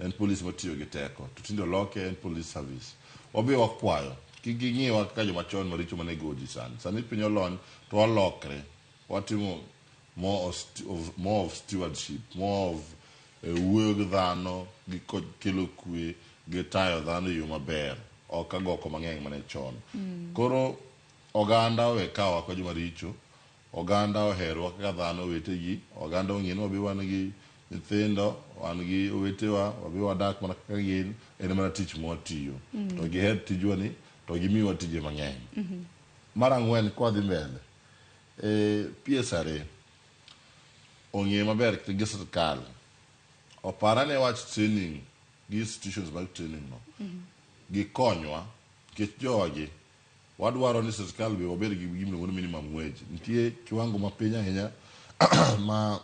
En police matiyo gi teko to tinde oloke en police service. Wabe wakwayo kik ging'iwa kaka joma chon maricho mane go ji sani. Sani piny olony to walokre watimo more of stewardship, more of wuoyo gi dhano gi kelo kwe gi tayo dhano e yo maber ok agoko mang'eny mane chon. Koro oganda owe kawowa kaka joma richo, oganda oherwa kaka dhano wetegi, oganda ong'e ni wabe wan gi nyithindo, wan gi owetewa, wabe wadak mana kaka gin, en mana tich mwatiyo. To giher tijwa ni to gimiwa tije mang'eny. Mar ang'wen kwadhi mbele, PSRA ong'e maber gi sirkal oparane wach training gi institutions mag training no. Gikonywa nikech jogi wadwaro ni sirkal be wabed gi gima iluongo ni minimum wage. Nitie kiwango mapiny ahinya ma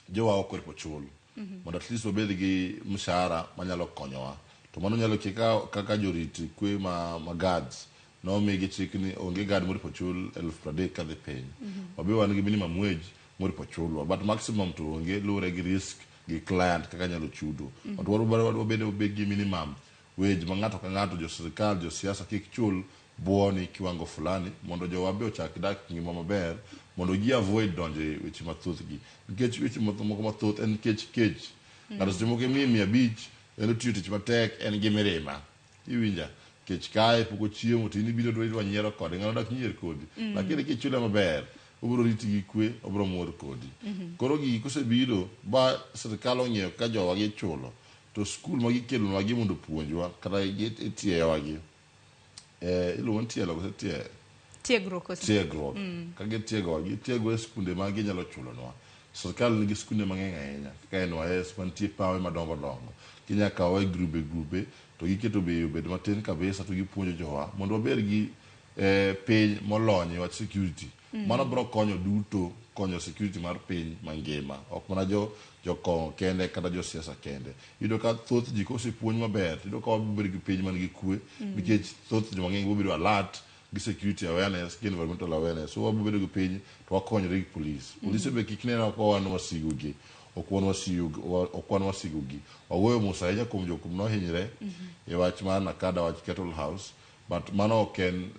jowa ok oripo chul mondo at least wabed gi mshahara manyalo konyowa. To mano nyalo kaka jorit kwe ma guards nomigi chik ni onge guard moripo chul 30,000 kadhi piny. Wabe wan gi minimum wage moripo chulwa but maximum to onge luwore gi risk gi client kaka nyalo chudo. But wadwa bende wabed gi minimum wage ma ng'ato ka ng'ato jo sirkal jo siasa kik chul buoni kiwango fulani mondo jowa be ochak dak ngima maber mondo gi avoid donjo e weche mathoth gi. Nikech weche moko mathoth en nikech kech. Ng'ato seche moko imiye 500 en otiyo tich matek en gi mirima. Iwinja? Kech kaye pok ochiemo to in ibiro idwa nyiero kode ng'ano dak nyier kodi. Lakini kichule maber obiro riti gi kwe obiro mor kodi. Koro gigi kosebiro ba sirkal ong'iyo kaka jowa gichulo to skul ma gikelonwa gi mondo opuonjwa kata itieyowa gi iluongo ni tielo koso tie Tiegruok koso? Tiegruok. Ka gitiegowa gitiegowa e skunde ma ginyalo chulonwa. Sirkal nigi skunde mang'eny ahinya kaka NYS mantie pawe madongo dongo. Ginya kawowa e grube grube to giketo bei obed matin kabisa to gipuonjo jowa mondo wabed gi piny molony e wach security. Mano biro konyo duto konyo security mar piny mangima ok mana jo jokong'o kende kata josiasa kende. Iyudo ka thoth ji kosepuonj maber tiyudo ka wabiro bedo gi piny man gi kwe nikech thoth joma ng'eny biro bedo alert gi security awareness gi environmental awareness. So wabiro bedo gi piny to wakonyore gi police. Polise be kik nenwa ka wan wasigu gi. Ok wan wasigu gi. Wagoyo mos ahinya kuom jok nohinyre e wach mar Nakada wach Cattle House but mano ok en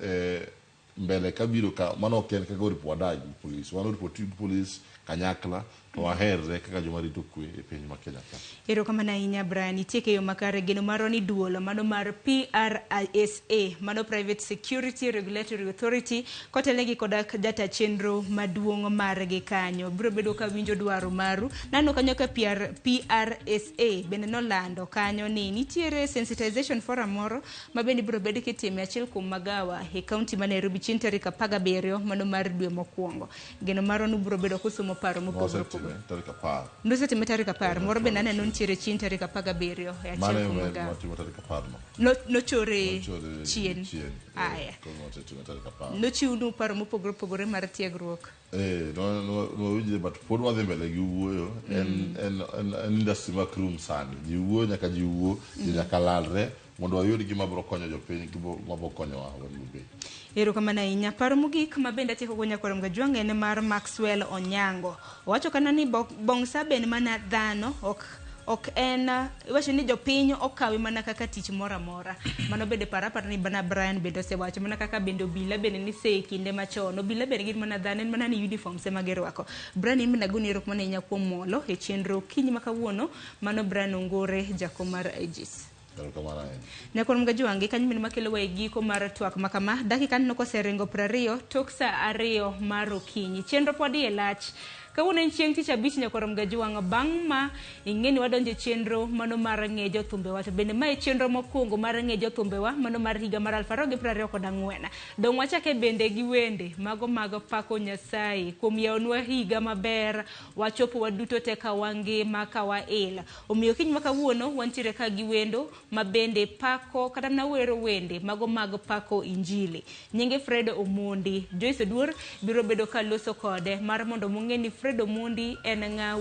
mbele kabiro ka mano ok en kaka oripo wadag gi police. Wan oripo ti gi police kanyakla To waherre kaka joma rito kwe e piny ma Kenya ka. Erokamano ahinya Brian, itieke yo makare. Geno marwa ni duol mano mar PRSA, mano Private Security Regulatory Authority, kotelnegi koda jata chenro maduong' margi kanyo. Biro bedo ka winjo dwaro maru. Naneno kanyo ka PRSA bende nolando kanyo ni nitiere sensitization forum moro ma bende ibiro bed kitime achiel kuom magawa e kaunti ma Nairobi chieng' tarik 17 mano mar dwe mokwongo. Geno marwa ni ubiro bedo kusomo paro mopogore opogore. Nosetime tarik 10. Nosetime tarik 10, moro bende aneno nitiere chieng' tarik 17 e achiel Mano kuom ema magawa. watimo tarik 10 no. Nochore Nochore chien. chien. Aya. Koro wasetime tarik 10. Nochiwnu paro mopogore opogore mar tiegruok. Nwawinjre but pod wadhi mbele gi wuoyo. En industry mak rum sani. Ji wuoyo nyaka ji wuo, ji nyaka lalre mondo wayud gima biro konyo jopiny, gima biro konyowa wan wabende. Erokamano ahinya. Paro mogik ma bende atieko go nyakwar Mgajwang' en mar Maxwell Onyango. Owacho kana ni Bongsa be en mana dhano, ok en iwacho ni jopiny okawe mana kaka tich moro amora. Mano bende para aparo ni bana Brian bende osewacho mana kaka bende obila bende nise e kinde machon. Obila bende gin mana dhano, en mana ni uniforms ema girwako. Brian in bende agoni erokamano ahinya kuom molo e chenro okinyi ma kawuono. Mano Brian Ongore, jakom mar AGIS. Erokamano ahinya. Nyakwar Mgajwang' gi kanyo mine makelowa e giko mar twak ma kama. Dakika aneno koseringo 20 tok saa 2 mar okinyi. Chenro pod iye lach. Kawuono en chieng' tich abich nyakwar Mgajwang' bang' ma ing'e ni wadonjo e chenro mano mar ng'e jothumbewa. To bende mae chenro mokwongo mar ng'e jothumbewa mano mar higa mar 2024. Dong' wachake bende gi wende mago mag pako Nyasaye kuom yawonwa higa maber wachopo waduto te ka wangima ka wail. Omiyo kiny ma kawuono wantiere ka gi wendo ma bende pako kata mana wero wende mago mag pako injili. Nyinge Fred Omondi. Joyce Oduor biro bedo ka loso kode mar mondo mong'e ni Fred Omondi en ng'a.